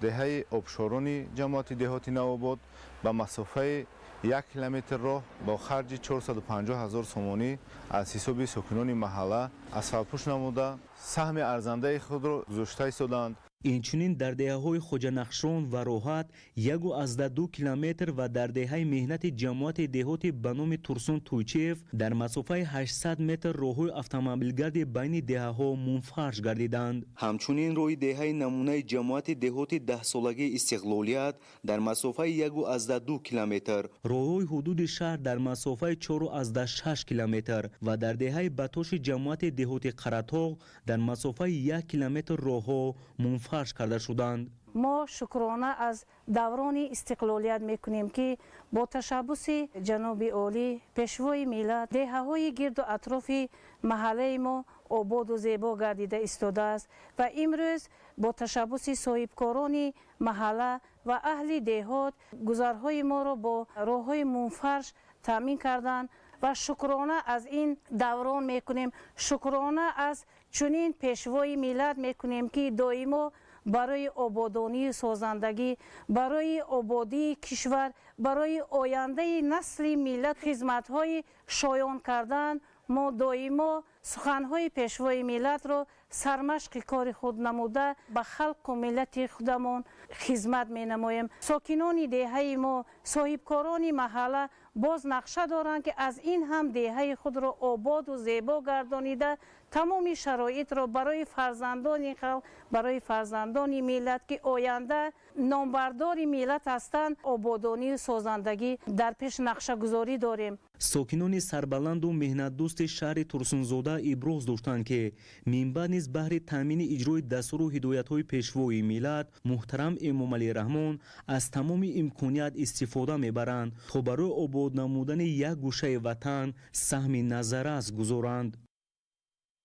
[SPEAKER 10] деҳаи Обшорони ҷамоати деҳоти Навобод ба масофаи 1 километр роҳ бо харҷи 450 ҳазор сомонӣ аз ҳисоби сокинони маҳалла асфалтпӯш намуда саҳми арзандаи худро гузошта истодаанд.
[SPEAKER 8] Инчунин дар деҳаҳои Хоҷанақшон ва Роҳат 1,2 километр ва дар деҳаи Меҳнати ҷамоати деҳоти ба номи Турсун Тӯйчиев дар масофаи 800 метр роҳҳои автомобилгарди байни деҳаҳо мунфарш гардиданд. Ҳамчунин роҳи деҳаи намунаи ҷамоати деҳоти 10-солагии истиқлолият дар масофаи 1,2 километр, роҳҳои ҳудуди шаҳр дар масофаи 4,6 километр ва дар деҳаи Батоши ҷамоати деҳоти Қаратоғ дар масофаи 1 километр роҳҳо мунфарш карда шуданд.
[SPEAKER 12] Мо шукрона аз даврони истиқлолият мекунем, ки бо ташаббуси ҷаноби олӣ, пешвои миллат, деҳаҳои гирду атрофи маҳаллаи мо ободу зебо гардида истодааст ва имрӯз бо ташаббуси соҳибкорони маҳалла ва аҳли деҳот гузарҳои моро бо роҳҳои мунфарш таъмин карданд ва шукрона аз ин даврон мекунем, шукрона аз чунин пешвои миллат мекунем, ки доимо Барои ободонию созандагӣ, барои ободии кишвар, барои ояндаи насли миллат хизматҳои шоён кардан. Мо доимо суханҳои Пешвои миллатро сармашқи кори худ намуда, ба халқу миллати худамон хизмат менамоем. Сокинони деҳаи мо, соҳибкорони маҳалла боз нақша доранд, ки аз ин ҳам деҳаи худро ободу зебо гардонида, тамоми шароитро барои фарзандони халқ, барои фарзандони миллат, ки оянда номбардори миллат ҳастанд, ободонию созандагӣ дар пеш нақшагузорӣ дорем.
[SPEAKER 8] Сокинони сарбаланду меҳнатдӯсти шаҳри Турсунзода иброз доштанд, ки минбаъд низ баҳри таъмини иҷрои дастуру ҳидоятҳои Пешвои миллат муҳтарам Эмомалӣ Раҳмон аз тамоми имконият истифода мебаранд, то барои обод намудани як гӯшаи ватан саҳми назаррас гузоранд.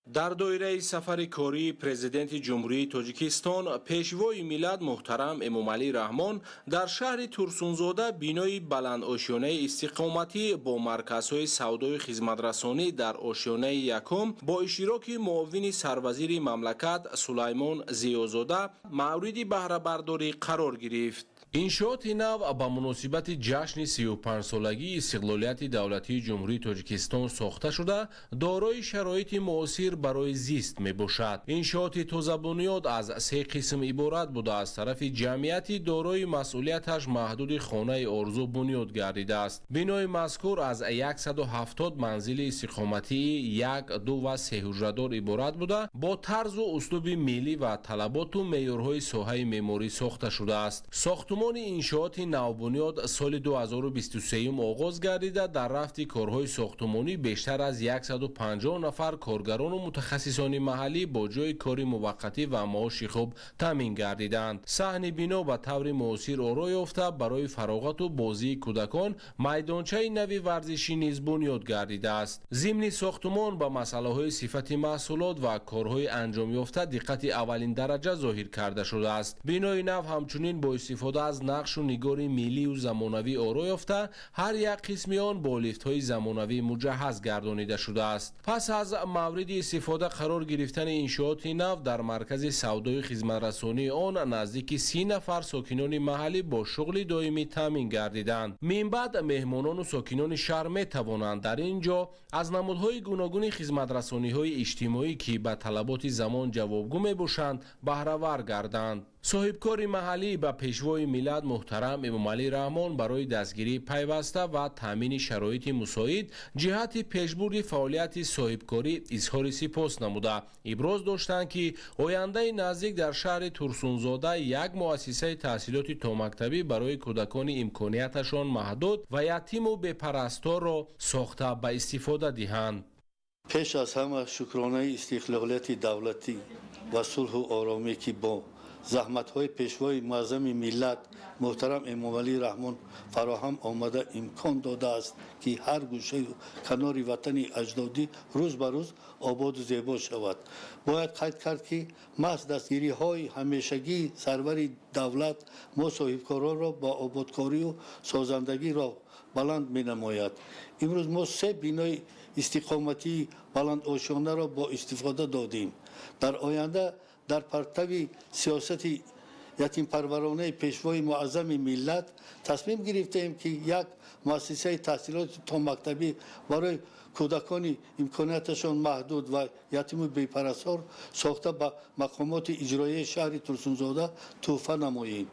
[SPEAKER 13] Дар доираи сафари кории Президенти Ҷумҳурии Тоҷикистон, Пешвои миллат муҳтарам Эмомалӣ Раҳмон дар шаҳри Турсунзода бинои баландошёнаи истиқоматӣ бо марказҳои савдою хизматрасонӣ дар ошёнаи якум бо иштироки муовини сарвазири мамлакат Сулаймон Зиёзода мавриди баҳрабардорӣ қарор гирифт. Иншооти нав ба муносибати ҷашни 35-солагии истиқлолияти давлатии Ҷумҳурии Тоҷикистон сохта шуда, дорои шароити муосир барои зист мебошад. Иншооти тозабунёд аз се қисм иборат буда, аз тарафи ҷамъияти дорои масъулияташ маҳдуди «Хонаи орзу» бунёд гардидааст. Бинои мазкур аз 170 манзили истиқоматии як, ду ва сеҳуҷрадор иборат буда, бо тарзу услуби миллӣ ва талаботу меъёрҳои соҳаи меъморӣ сохта шудааст. Сохтумони иншооти навбунёд соли 2023 оғоз гардида, дар рафти корҳои сохтумонӣ бештар аз 150 нафар коргарону мутахассисони маҳаллӣ бо ҷойи кори муваққатӣ ва маоши хуб таъмин гардиданд. Саҳни бино ба таври муосир оро ёфта, барои фароғату бозии кӯдакон майдончаи нави варзишӣ низ бунёд гардидааст. Зимни сохтумон ба масъалаҳои сифати маҳсулот ва корҳои анҷомёфта диққати аввалиндараҷа зоҳир карда шудааст. Бинои нав ҳамчунин бо истифода аз нақшу нигори миллию замонавӣ оро ёфта, ҳар як қисми он бо лифтҳои замонавӣ муҷаҳҳаз гардонида шудааст. Пас аз мавриди истифода қарор гирифтани иншооти нав, дар маркази савдои хизматрасонии он наздики 30 нафар сокинони маҳаллӣ бо шуғли доимӣ таъмин гардиданд. Минбаъд меҳмонону сокинони шаҳр метавонанд дар ин ҷо аз намудҳои гуногуни хизматрасониҳои иҷтимоӣ, ки ба талаботи замон ҷавобгӯ мебошанд, баҳравар гарданд. Соҳибкори маҳаллӣ ба Пешвои миллат муҳтарам Эмомалӣ Раҳмон барои дастгирии пайваста ва таъмини шароити мусоид ҷиҳати пешбурди фаъолияти соҳибкорӣ изҳори сипос намуда, иброз доштанд, ки ояндаи наздик дар шаҳри Турсунзода як муассисаи таҳсилоти томактабӣ барои кӯдакони имконияташон маҳдуд ва ятиму бепарасторро сохта ба истифода диҳанд.
[SPEAKER 16] Пеш аз ҳама шукронаи истиқлолияти давлатӣ ва сулҳу оромӣ, ки бо заҳматҳои Пешвои муаззами миллат муҳтарам Эмомалӣ Раҳмон фароҳам омада, имкон додааст, ки ҳар гӯшаю канори ватани аҷдодӣ рӯз ба рӯз ободу зебо шавад. Бояд қайд кард, ки маҳз дастгириҳои ҳамешагии сарвари давлат мо соҳибкоронро ба ободкорию созандагӣ роҳ баланд менамояд. Имрӯз мо се бинои истиқоматии баландошёнаро бо истифода додем. Дар оянда дар партави сиёсати ятимпарваронаи Пешвои муаззами миллат тасмим гирифтаем, ки як муассисаи таҳсилоти томактабӣ барои кӯдакони имконияташон маҳдуд ва ятиму бепарастор сохта, ба мақомоти иҷроияи шаҳри Турсунзода тӯҳфа намоем.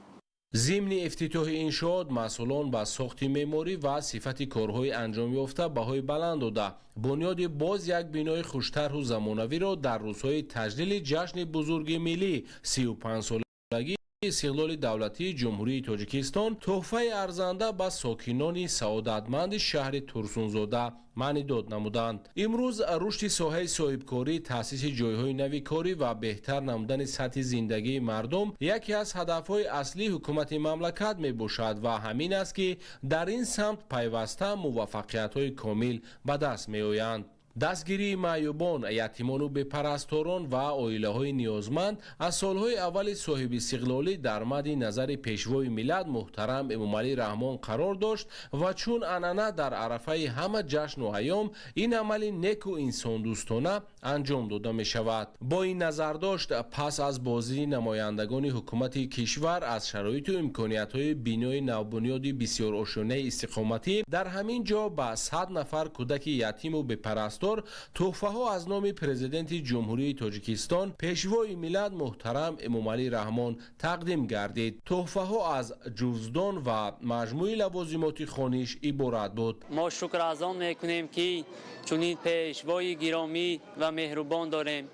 [SPEAKER 13] Зимни ифтитоҳи иншоот масъулон ба сохти меъморӣ ва сифати корҳои анҷомёфта баҳои баланд дода, бунёди боз як бинои хуштарҳу замонавиро дар рӯзҳои таҷлили ҷашни бузурги миллӣ, 35-солагии истиқлоли давлатии Ҷумҳурии Тоҷикистон, тӯҳфаи арзанда ба сокинони саодатманди шаҳри Турсунзода маънидод намуданд. Имрӯз рушди соҳаи соҳибкорӣ, таъсиси ҷойҳои нави корӣ ва беҳтар намудани сатҳи зиндагии мардум яке аз ҳадафҳои аслии ҳукумати мамлакат мебошад ва ҳамин аст, ки дар ин самт пайваста муваффақиятҳои комил ба даст меоянд. Дастгирии маъюбон, ятимону бепарасторон ва оилаҳои ниёзманд аз солҳои аввали соҳибистиқлолӣ дар мадди назари Пешвои миллат муҳтарам Эмомалӣ Раҳмон қарор дошт ва чун анъана дар арафаи ҳама ҷашну айём ин амали неку инсондӯстона анҷом дода мешавад. Бо ин назардошт, пас аз боздиди намояндагони ҳукумати кишвар аз шароиту имкониятҳои бинои навбунёди бисёрошёнаи истиқоматӣ, дар ҳамин ҷо ба 100 нафар кӯдаки ятиму бепарастор тӯҳфаҳо аз номи Президенти Ҷумҳурии Тоҷикистон, Пешвои миллат муҳтарам Эмомалӣ Раҳмон тақдим гардид. Тӯҳфаҳо аз ҷуздон ва маҷмӯи лавозимоти хониш иборат буд.
[SPEAKER 17] Мо шукр аз он мекунем, ки чунин пешвои гиромӣ ва меҳрубон дорем.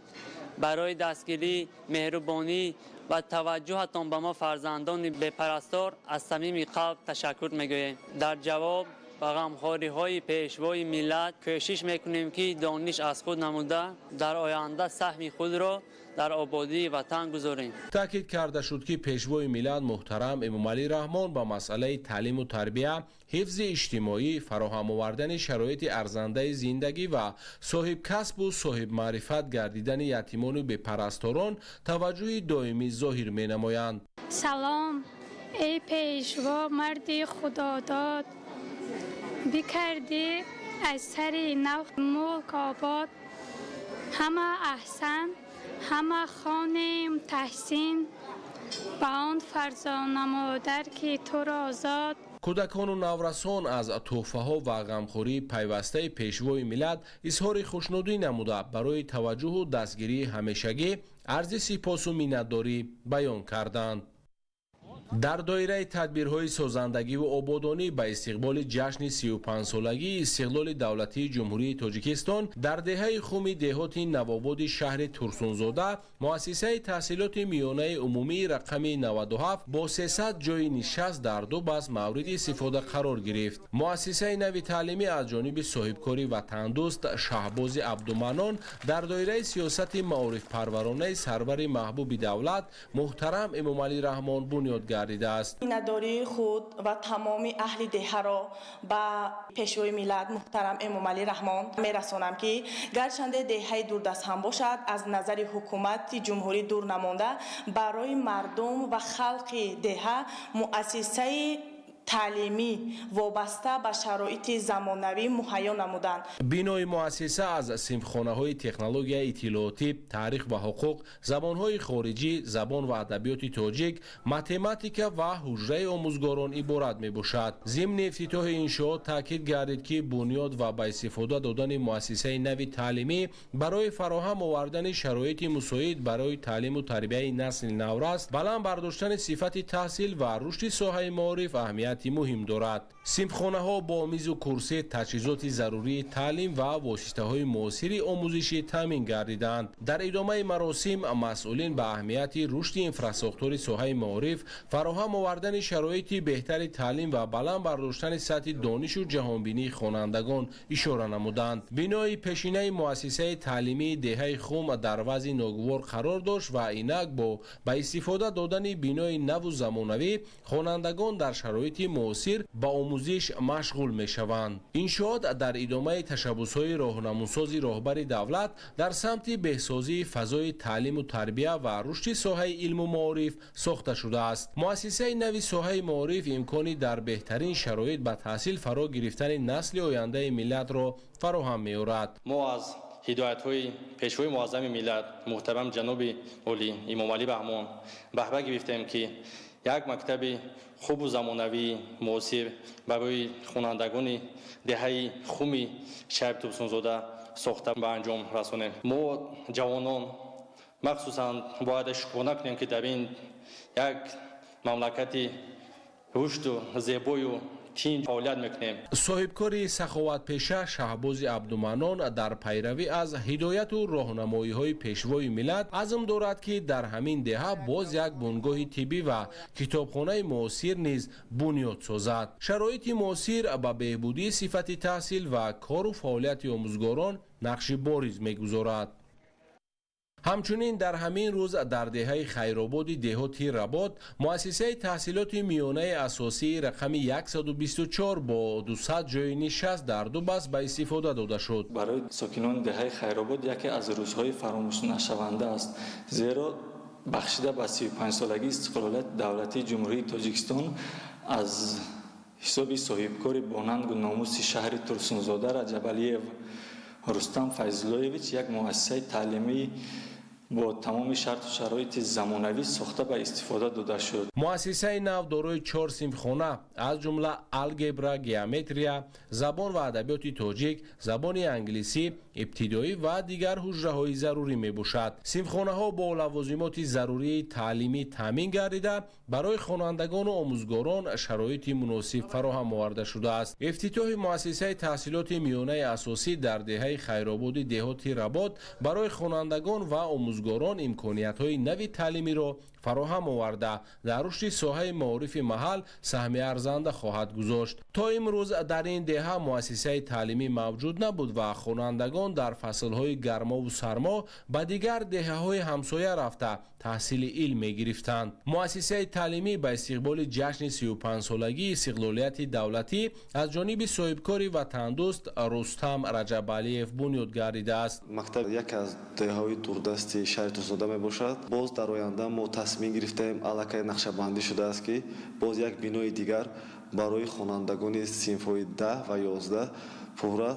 [SPEAKER 17] Барои дастгирӣ, меҳрубонӣ ва таваҷҷӯҳатон ба мо, фарзандони бепарастор, аз самими қалб ташаккур мегӯем. Дар ҷавоб ба ғамхориҳои пешвои миллат кӯшиш мекунем, ки дониш аз худ намуда, дар оянда саҳми худро дар ободии ватан гузорем.
[SPEAKER 13] Таъкид карда шуд, ки Пешвои миллат муҳтарам Эмомалӣ Раҳмон ба масъалаи таълиму тарбия, ҳифзи иҷтимоӣ, фароҳам овардани шароити арзандаи зиндагӣ ва соҳибкасбу соҳибмаърифат гардидани ятимону бепарасторон таваҷҷӯҳи доимӣ зоҳир менамоянд.
[SPEAKER 19] Салом, эй пешво, марди худодод, бикардӣ аз сари нав мулк обод. Ҳама аҳсан, ҳама хонем таҳсин ба он фарзона модар, ки туро зод.
[SPEAKER 13] Кӯдакону наврасон аз тӯҳфаҳо ва ғамхории пайвастаи Пешвои миллат изҳори хушнудӣ намуда, барои таваҷҷӯҳу дастгирии ҳамешагӣ арзи сипосу миннатдорӣ баён карданд. Дар доираи тадбирҳои созандагиву ободонӣ ба истиқболи ҷашни 35-солагии истиқлоли давлатии Ҷумҳурии Тоҷикистон дар деҳаи Хуми деҳоти Навободи шаҳри Турсунзода муассисаи таҳсилоти миёнаи умумии рақами 97 бо 300 ҷойи нишаст дар ду баст мавриди истифода қарор гирифт. Муассисаи нави таълимӣ аз ҷониби соҳибкори ватандӯст Шаҳбози Абдуманнон дар доираи сиёсати маорифпарваронаи сарвари маҳбуби давлат муҳтарам Эмомалӣ Раҳмон бунёд гардидааст.
[SPEAKER 20] Миннатдории худ ва тамоми аҳли деҳаро ба Пешвои миллат муҳтарам Эмомалӣ Раҳмон мерасонам, ки гарчанде деҳаи дурдаст ҳам бошад, аз назари ҳукумати ҷумҳурӣ дур намонда, барои мардум ва халқи деҳа муассисаи таълимӣ вобаста ба шароити замонавӣ муҳайё намуданд.
[SPEAKER 13] Бинои муассиса аз синфхонаҳои технологияи иттилоотӣ, таърих ва ҳуқуқ, забонҳои хориҷӣ, забон ва адабиёти тоҷик, математика ва ҳуҷраи омӯзгорон иборат мебошад. Зимни ифтитоҳи иншоот таъкид гардид, ки бунёд ва ба истифода додани муассисаи нави таълимӣ барои фароҳам овардани шароити мусоид барои таълиму тарбияи насли наврас, баланд бардоштани сифати таҳсил ва рушди соҳаи маориф аҳамият муҳим дорад. Синфхонаҳо бо мизу курсӣ, таҷҳизоти зарурии таълим ва воситаҳои муосири омӯзишӣ таъмин гардиданд. Дар идомаи маросим масъулин ба аҳамияти рушди инфрасохтори соҳаи маориф, фароҳам овардани шароити беҳтари таълим ва баланд бардоштани сатҳи донишу ҷаҳонбинии хонандагон ишора намуданд. Бинои пешинаи муассисаи таълимии деҳаи Хум дар вазъи ногувор қарор дошт ва инак бо ба истифода додани бинои наву замонавӣ хонандагон дар шароити муосир ба омӯзиш машғул мешаванд. Иншоот дар идомаи ташаббусҳои роҳнамунсози роҳбари давлат дар самти беҳсозии фазои таълиму тарбия ва рушди соҳаи илму маориф сохта шудааст. Муассисаи нави соҳаи маориф имкони дар беҳтарин шароит ба таҳсил фаро гирифтани насли ояндаи миллатро фароҳам меорад.
[SPEAKER 24] Мо аз ҳидоятҳои Пешвои муаззами миллат муҳтарам ҷаноби олӣ Эмомалӣ Раҳмон баҳра гирифтем, ки як мактаби хубу замонавии муосир барои хонандагони деҳаи Хуми шаҳри Турсунзода сохта ба анҷом расонем. Мо ҷавонон махсусан бояд шукрона кунем, ки дар ин як мамлакати рушду зебою тинҷ фаъолият мекунем.
[SPEAKER 13] Соҳибкори саховатпеша Шаҳбози Абдуманнон дар пайравӣ аз ҳидояту роҳнамоиҳои Пешвои миллат азм дорад, ки дар ҳамин деҳа боз як бунгоҳи тиббӣ ва китобхонаи муосир низ бунёд созад. Шароити муосир ба беҳбудии сифати таҳсил ва кору фаъолияти омӯзгорон нақши бориз мегузорад. Ҳамчунин дар ҳамин рӯз дар деҳаи Хайрободи деҳоти Работ муассисаи таҳсилоти миёнаи асосии рақами 124 бо 200 ҷойи нишаст дар ду баст ба истифода дода шуд.
[SPEAKER 25] Барои сокинони деҳаи Хайробод яке аз рӯзҳои фаромӯшнашаванда аст, зеро бахшида ба 35-солагии истиқлолияти давлатии Ҷумҳурии Тоҷикистон аз ҳисоби соҳибкори бонангу номуси шаҳри Турсунзода Раҷабалиев Рустам Файзуллоевич як муассисаи таълимӣ бо тамоми шарту шароити замонавӣ сохта ба истифода дода шуд.
[SPEAKER 13] Муассисаи нав дорои 4 синфхона, аз ҷумла алгебра, геометрия, забон ва адабиёти тоҷик, забони англисӣ, ибтидоӣ ва дигар ҳуҷраҳои зарурӣ мебошад. Синфхонаҳо бо лавозимоти зарурии таълимӣ таъмин гардида, барои хонандагону омӯзгорон шароити муносиб фароҳам оварда шудааст. Ифтитоҳи муассисаи таҳсилоти миёнаи асосӣ дар деҳаи Хайрободи деҳоти Работ барои хонандагон ва омӯзгорон имкониятҳои нави таълимиро фароҳам оварда, дар рушди соҳаи маорифи маҳал саҳми арзанда хоҳад гузошт. То имрӯз дар ин деҳа муассисаи таълимӣ мавҷуд набуд ва хонандагон дар фаслҳои гармову сармо ба дигар деҳаҳои ҳамсоя рафта таҳсили илм мегирифтанд. Муассисаи таълимӣ ба истиқболи ҷашни 35-солагии истиқлолияти давлатӣ аз ҷониби соҳибкори ватандӯст Рустам Раҷабалиев бунёд гардидааст.
[SPEAKER 6] Мактаб яке аз деҳаҳои дурдасти шаҳри Турсунзода мебошад. Боз дар оянда мо тасмим гирифтаем, аллакай нақшабандӣ шудааст, ки боз як бинои дигар барои хонандагони синфҳои 10 ва 11 пурра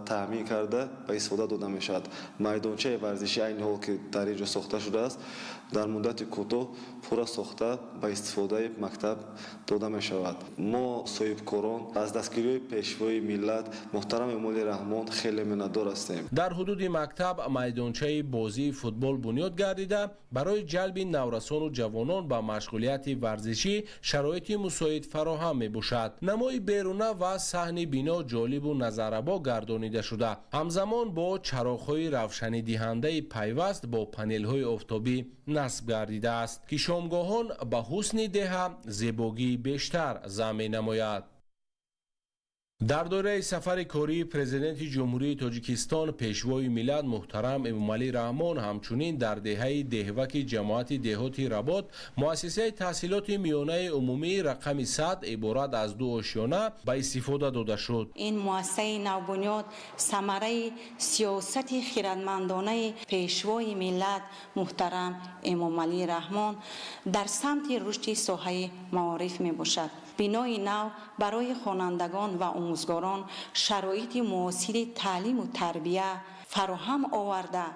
[SPEAKER 6] таъмин карда ба истифода дода мешавад. Майдончаи варзишӣ айни ҳол ки дар ин ҷо сохта шудааст, дар муддати кӯтоҳ пурра сохта ба истифодаи мактаб дода мешавад. Мо соҳибкорон аз дастгириҳои пешвои миллат муҳтарам Эмомалӣ Раҳмон хеле миннатдор ҳастем.
[SPEAKER 13] Дар ҳудуди мактаб майдончаи бозии футбол бунёд гардида, барои ҷалби наврасону ҷавонон ба машғулияти варзишӣ шароити мусоид фароҳам мебошад. Намои беруна ва саҳни бино ҷолибу назаррабо гардонида шуда, ҳамзамон бо чароғҳои равшанидиҳандаи пайваст бо панелҳои офтобӣ насб гардидааст, ки шомгоҳон ба ҳусни деҳа зебогии бештар зам менамояд. Дар доираи сафари кории Президенти Ҷумҳурии Тоҷикистон Пешвои миллат муҳтарам Эмомалӣ Раҳмон ҳамчунин дар деҳаи Деҳваки ҷамоати деҳоти Работ муассисаи таҳсилоти миёнаи умумии рақами 100 иборат аз 2 ошёна ба истифода дода шуд.
[SPEAKER 15] Ин муассисаи навбунёд самараи сиёсати хирадмандонаи Пешвои миллат муҳтарам Эмомалӣ Раҳмон дар самти рушди соҳаи маориф мебошад. Бинои нав барои хонандагон ва омӯзгорон шароити муосири таълиму тарбия фароҳам оварда,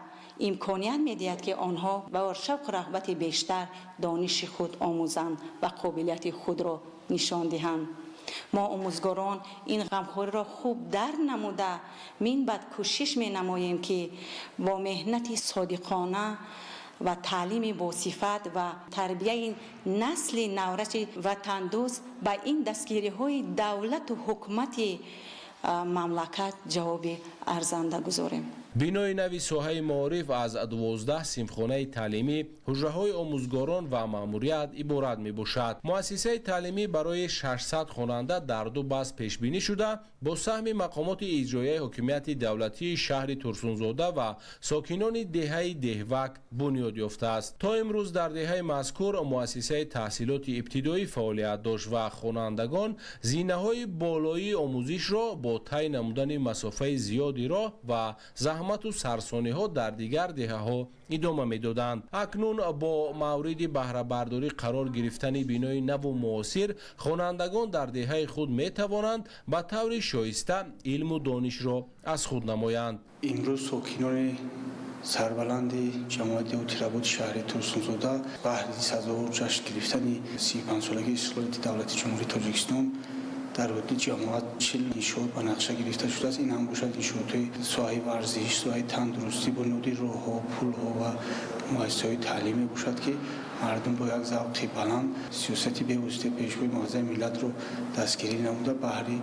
[SPEAKER 15] имконият медиҳад, ки онҳо бо шавқу рағбати бештар дониши худ омӯзанд ва қобилияти худро нишон диҳанд. Мо омӯзгорон ин ғамхориро хуб дарк намуда, минбаъд кӯшиш менамоем, ки бо меҳнати содиқона ва таълими босифат ва тарбияи насли навраси ватандӯст ба ин дастгириҳои давлату ҳукумати мамлакат ҷавоби арзанда гузорем.
[SPEAKER 13] Бинои нави соҳаи маориф аз 12 синфхонаи таълимӣ, ҳуҷраҳои омӯзгорон ва маъмурият иборат мебошад. Муассисаи таълимӣ барои 600 хонанда дар 2 баст пешбинӣ шуда, бо саҳми мақомоти иҷроияи ҳокимияти давлатии шаҳри Турсунзода ва сокинони деҳаи Деҳвак бунёд ёфтааст. То имрӯз дар деҳаи мазкур муассисаи таҳсилоти ибтидоӣ фаъолият дошт ва хонандагон зинаҳои болоии омӯзишро бо тай намудани масофаи зиёди роҳ ва заҳмату сарсониҳо дар дигар деҳаҳо идома медоданд. Акнун бо мавриди баҳрабардорӣ қарор гирифтани бинои наву муосир, хонандагон дар деҳаи худ метавонанд ба таври шоиста илму донишро аз худ намоянд.
[SPEAKER 18] Имрӯз сокинони сарбаланди ҷамоати деҳоти Работи шаҳри Турсунзода баҳри сазовор ҷашн гирифтани 35-солагии истиқлолияти давлати Ҷумҳурии Тоҷикистон дар ҳудуди ҷамоат 40 иншоот ба нақша гирифта шудааст. Ин ҳам бошад иншоотҳои соҳаи варзиш, соҳаи тандурустӣ, бунёди роҳҳо, пулҳо ва муассисаҳои таълим мебошад, ки мардум бо як завқи баланд сиёсати бевоситаи пешвои муаззами миллатро дастгирӣ намуда, баҳри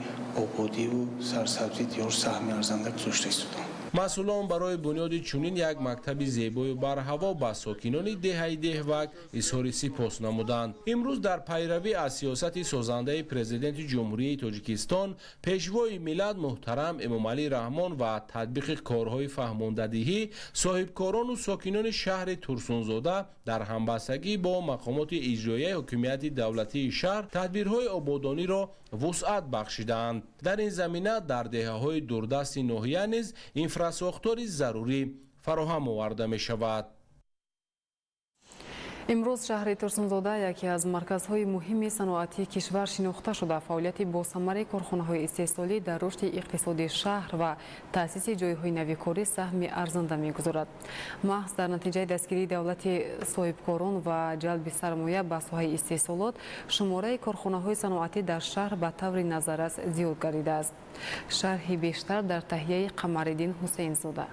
[SPEAKER 18] ободиву сарсабзии диёр саҳми арзанда гузошта истоданд.
[SPEAKER 13] Масъулон барои бунёди чунин як мактаби зебою барҳаво ба сокинони деҳаи Деҳвак изҳори сипос намуданд. Имрӯз дар пайравӣ аз сиёсати созандаи Президенти Ҷумҳурии Тоҷикистон Пешвои миллат муҳтарам Эмомалӣ Раҳмон ва татбиқи корҳои фаҳмондадиҳӣ, соҳибкорону сокинони шаҳри Турсунзода дар ҳамбастагӣ бо мақомоти иҷроияи ҳокимияти давлатии шаҳр тадбирҳои ободониро вусъат бахшидаанд. Дар ин замина дар деҳаҳои дурдасти ноҳия низ инфрасохтори зарурӣ фароҳам оварда мешавад.
[SPEAKER 1] Имрӯз шаҳри Турсунзода яке аз марказҳои муҳими саноатии кишвар шинохта шуда, фаъолияти босамари корхонаҳои истеҳсолӣ дар рушди иқтисодии шаҳр ва таъсиси ҷойҳои нави корӣ саҳми арзанда мегузорад. Маҳз дар натиҷаи дастгирии давлати соҳибкорон ва ҷалби сармоя ба соҳаи истеҳсолот, шумораи корхонаҳои саноатӣ дар шаҳр ба таври назаррас зиёд гардидааст. Шарҳи бештар дар таҳияи Қамариддин Ҳусейнзода.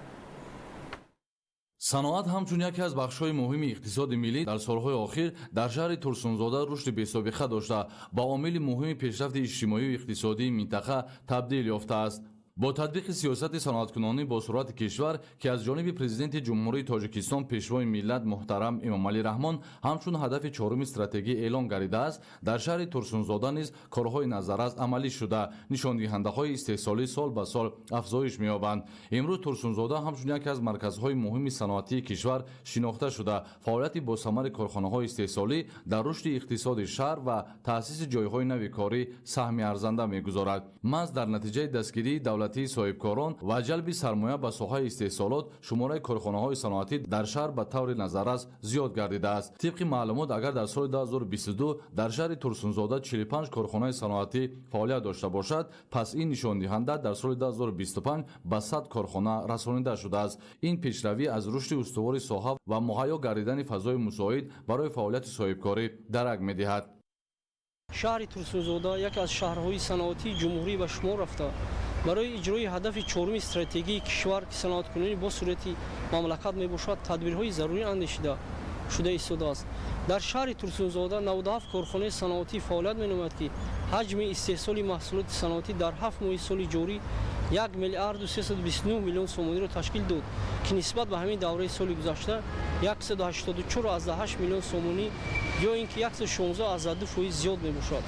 [SPEAKER 3] Саноат ҳамчун яке аз бахшҳои муҳими иқтисоди миллӣ дар солҳои охир дар шаҳри Турсунзода рушди бесобиқа дошта, ба омили муҳими пешрафти иҷтимоию иқтисодии минтақа табдил ёфтааст. Бо татбиқи сиёсати саноаткунонӣ бо суръати кишвар, ки аз ҷониби Президенти Ҷумҳурии Тоҷикистон, Пешвои миллат муҳтарам Эмомалӣ Раҳмон ҳамчун ҳадафи чоруми стратегӣ эълон гардидааст, дар шаҳри Турсунзода низ корҳои назаррас амалӣ шуда, нишондиҳандаҳои истеҳсолӣ сол ба сол афзоиш меёбанд. Имрӯз Турсунзода ҳамчун яке аз марказҳои муҳими саноатии кишвар шинохта шуда, фаъолияти босамари корхонаҳои истеҳсолӣ дар рушди иқтисоди шаҳр ва таъсиси ҷойҳои нави корӣ саҳми арзанда мегузорад. Маҳз дар натиҷаи дастгирии давлатии соҳибкорон ва ҷалби сармоя ба соҳаи истеҳсолот, шумораи корхонаҳои саноатӣ дар шаҳр ба таври назаррас зиёд гардидааст. Тибқи маълумот, агар дар соли 2022 дар шаҳри Турсунзода 45 корхонаи саноатӣ фаъолият дошта бошад, пас ин нишондиҳанда дар соли 2025 ба 100 корхона расонида шудааст. Ин пешравӣ аз рушди устувори соҳа ва муҳайё гардидани фазои мусоид барои фаъолияти соҳибкорӣ дарак медиҳад.
[SPEAKER 23] Шаҳри Турсунзода яке аз шаҳрҳои саноатии ҷумҳурӣ ба шумор рафта, барои иҷрои ҳадафи чоруми стратегии кишвар, ки саноаткунонӣ бо суръати мамлакат мебошад, тадбирҳои зарурӣ андешида шуда истодааст. Дар шаҳри Турсунзода 97 корхонаи саноатӣ фаъолият менамояд, ки ҳаҷми истеҳсоли маҳсулоти саноатӣ дар 7 моҳи соли ҷорӣ 1 миллиарду 329 миллион сомониро ташкил дод, ки нисбат ба ҳамин давраи соли гузашта 184,8 миллион сомонӣ ё ин ки 116,2% зиёд мебошад.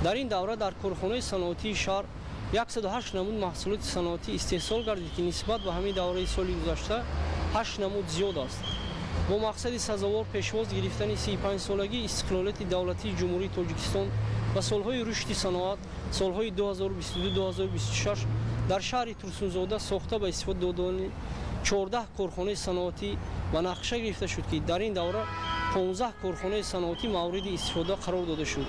[SPEAKER 23] Дар ин давра дар корхонаи саноатии шаҳр 108 намуд маҳсулоти саноатӣ истеҳсол гардид, ки нисбат ба ҳамин давраи соли гузашта 8 намуд зиёд аст. Бо мақсади сазовор пешвоз гирифтани 35-солагии истиқлолияти давлатии Ҷумҳурии Тоҷикистон ва солҳои рушди саноат, солҳои 2022-2026, дар шаҳри Турсунзода сохта ба истифода додани 14 корхонаи саноатӣ ба нақша гирифта шуд, ки дар ин давра 15 корхонаи саноатӣ мавриди истифода қарор дода шуд.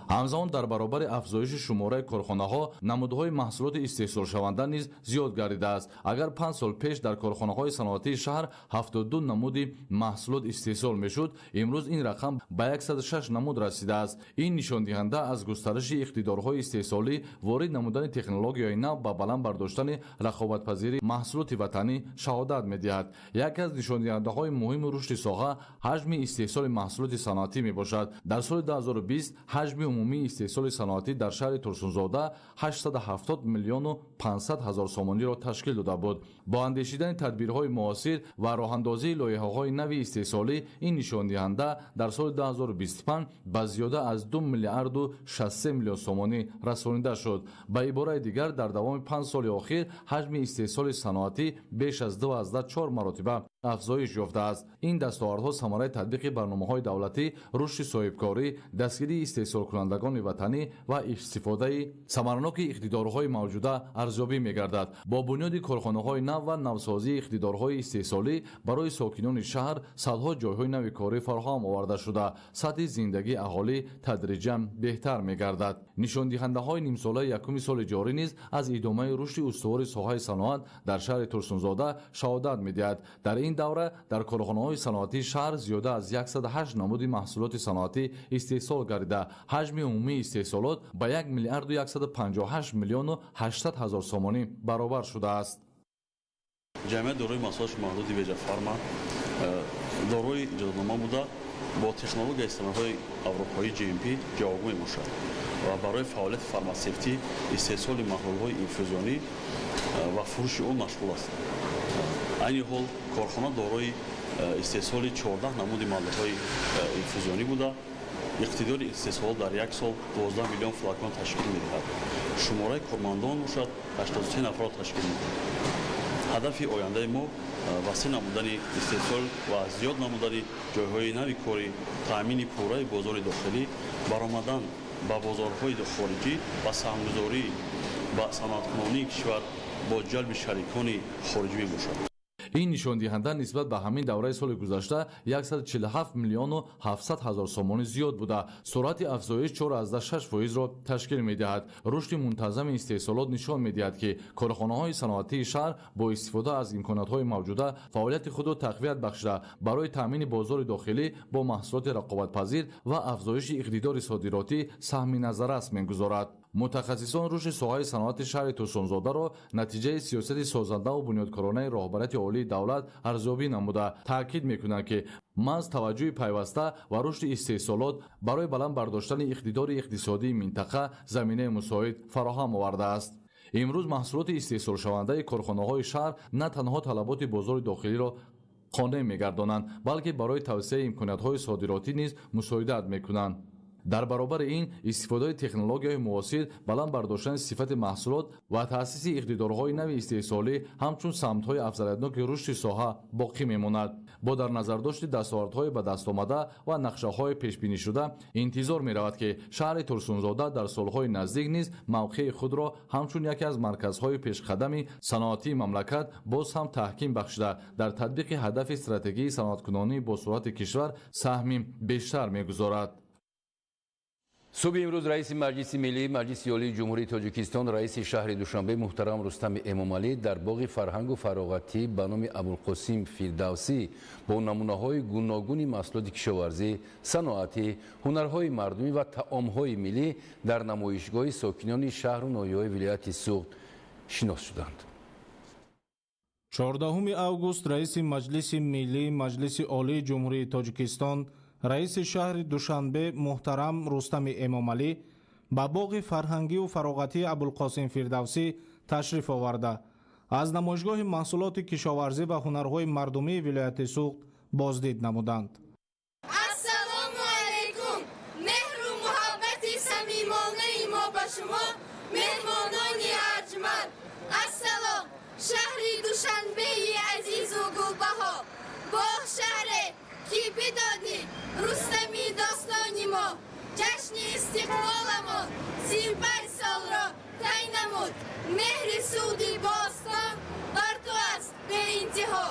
[SPEAKER 3] Ҳамзамон, дар баробари афзоиши шумораи корхонаҳо, намудҳои маҳсулоти истеҳсолшаванда низ зиёд гардидааст. Агар 5 сол пеш дар корхонаҳои саноатии шаҳр 72 намуди маҳсулот истеҳсол мешуд, имрӯз ин рақам ба 106 намуд расидааст. Ин нишондиҳанда аз густариши иқтидорҳои истеҳсолӣ, ворид намудани технологияи нав ба баланд бардоштани рақобатпазирии маҳсулоти ватанӣ шаҳодат медиҳад. Яке аз нишондиҳандаҳои муҳими рушди соҳа ҳаҷми истеҳсоли маҳсулоти саноатӣ мебошад. Дар соли 2020 ҳаҷми умумии истеҳсоли саноатӣ дар шаҳри Турсунзода 870 миллиону 500 ҳазор сомониро ташкил дода буд. Бо андешидани тадбирҳои муосир ва роҳандозии лоиҳаҳои нави истеҳсолӣ, ин нишондиҳанда дар соли 2025 ба зиёда аз 2 миллиарду 63 миллион сомонӣ расонида шуд. Ба ибораи дигар, дар давоми 5 соли охир ҳаҷми истеҳсоли саноатӣ беш аз 2,4 маротиба афзоиш ёфтааст. Ин дастовардҳо самараи татбиқи барномаҳои давлатӣ, рушди соҳибкорӣ, дастгирии истеҳсолкунандагони ватанӣ ва истифодаи самараноки иқтидорҳои мавҷуда арзёбӣ мегардад. Бо бунёди корхонаҳои нав ва навсозии иқтидорҳои истеҳсолӣ барои сокинони шаҳр садҳо ҷойҳои нави корӣ фароҳам оварда шуда, сатҳи зиндагии аҳолӣ тадриҷан беҳтар мегардад. Нишондиҳандаҳои нимсолаи якуми соли ҷорӣ низ аз идомаи рушди устувори соҳаи саноат дар шаҳри Турсунзода шаҳодат медиҳад. Дар ин давра дар корхонаҳои саноатии шаҳр зиёда аз 108 намуди маҳсулоти саноатӣ истеҳсол гардида, ҳаҷми умумии истеҳсолот ба 1 миллиарду 158 миллиону 800 ҳазор сомонӣ баробар шудааст.
[SPEAKER 5] Ҷамъият дорои маҳсулоти маҳдуди Веҷафарма дорои иҷозатнома буда, бо технологияи санадҳои аврупоии GMP ҷавобгӯ мебошад ва барои фаъолияти фармасевтӣ, истеҳсоли маҳлулҳои инфузионӣ ва фурӯши он машғул аст. Айни ҳол корхона дорои истеҳсоли 14 намуди маҳлулҳои инфузионӣ буда, иқтидори истеҳсолот дар як сол 12 миллион флакон ташкил медиҳад. Шумораи кормандон бошад 83 нафарро ташкил медиҳад. Ҳадафи ояндаи мо васеъ намудани истеҳсол ва зиёд намудани ҷойҳои нави корӣ, таъмини пурраи бозори дохилӣ, баромадан ба бозорҳои хориҷӣ ва саҳмгузорӣ ба саноаткунонии кишвар бо ҷалби шарикони хориҷӣ мебошад.
[SPEAKER 3] Ин нишондиҳанда нисбат ба ҳамин давраи соли гузашта 147 миллиону 700 ҳазор сомонӣ зиёд буда, суръати афзоиш 4,6%-ро ташкил медиҳад. Рушди мунтазами истеҳсолот нишон медиҳад, ки корхонаҳои саноатии шаҳр бо истифода аз имкониятҳои мавҷуда фаъолияти худро тақвият бахшида, барои таъмини бозори дохилӣ бо маҳсулоти рақобатпазир ва афзоиши иқтидори содиротӣ саҳми назаррас мегузорад. Мутахассисон рушди соҳаи саноати шаҳри Турсунзодаро натиҷаи сиёсати созандаву бунёдкоронаи роҳбарияти олии давлат арзёбӣ намуда, таъкид мекунанд, ки маҳз таваҷҷӯҳи пайваста ва рушди истеҳсолот барои баланд бардоштани иқтидори иқтисодии минтақа заминаи мусоид фароҳам овардааст. Имрӯз маҳсулоти истеҳсолшавандаи корхонаҳои шаҳр на танҳо талаботи бозори дохилиро қонеъ мегардонанд, балки барои тавсеаи имкониятҳои содиротӣ низ мусоидат мекунанд. Дар баробари ин, истифодаи технологияҳои муосир, баланд бардоштани сифати маҳсулот ва таъсиси иқтидорҳои нави истеҳсолӣ ҳамчун самтҳои афзалиятноки рушди соҳа боқӣ мемонад. Бо дар назардошти дастовардҳои ба даст омада ва нақшаҳои пешбинишуда, интизор меравад, ки шаҳри Турсунзода дар солҳои наздик низ мавқеи худро ҳамчун яке аз марказҳои пешқадами саноатии мамлакат боз ҳам таҳким бахшида, дар татбиқи ҳадафи стратегии саноаткунонии босуръати кишвар саҳми бештар мегузорад.
[SPEAKER 2] Субҳи имрӯз раиси Маҷлиси Миллӣ, Маҷлиси Олии Ҷумҳурии Тоҷикистон, раиси шаҳри Душанбе муҳтарам Рустами Эмомалӣ дар боғи фарҳангу фароғатӣ ба номи Абулқосим Фирдавсӣ бо намунаҳои гуногуни маҳсулоти кишоварзӣ, саноатӣ, ҳунарҳои мардумӣ ва таомҳои миллӣ дар намоишгоҳи сокинони шаҳру ноҳияҳои вилояти Суғд шинос шуданд.
[SPEAKER 4] 14 август раиси Маҷлиси Миллӣ, Маҷлиси Олии Ҷумҳурии Тоҷикистон, раиси шаҳри Душанбе муҳтарам Рустами Эмомалӣ ба боғи фарҳангию фароғатии Абулқосим Фирдавсӣ ташриф оварда, аз намоишгоҳи маҳсулоти кишоварзӣ ва ҳунарҳои мардумии вилояти Суғд боздид намуданд.
[SPEAKER 7] Ассалому алайкум! Меҳру муҳаббати самимонаи мо ба шумо, меҳмонони арҷманд. Ассалом, шаҳри Душанбеи азизу гулбаҳо, боғ шаҳре ки бидодӣ Рустами достони мо. Ҷашни истиқлоламон 35 солро тай намуд, меҳри суғди бостон бар ту аст беинтиҳо.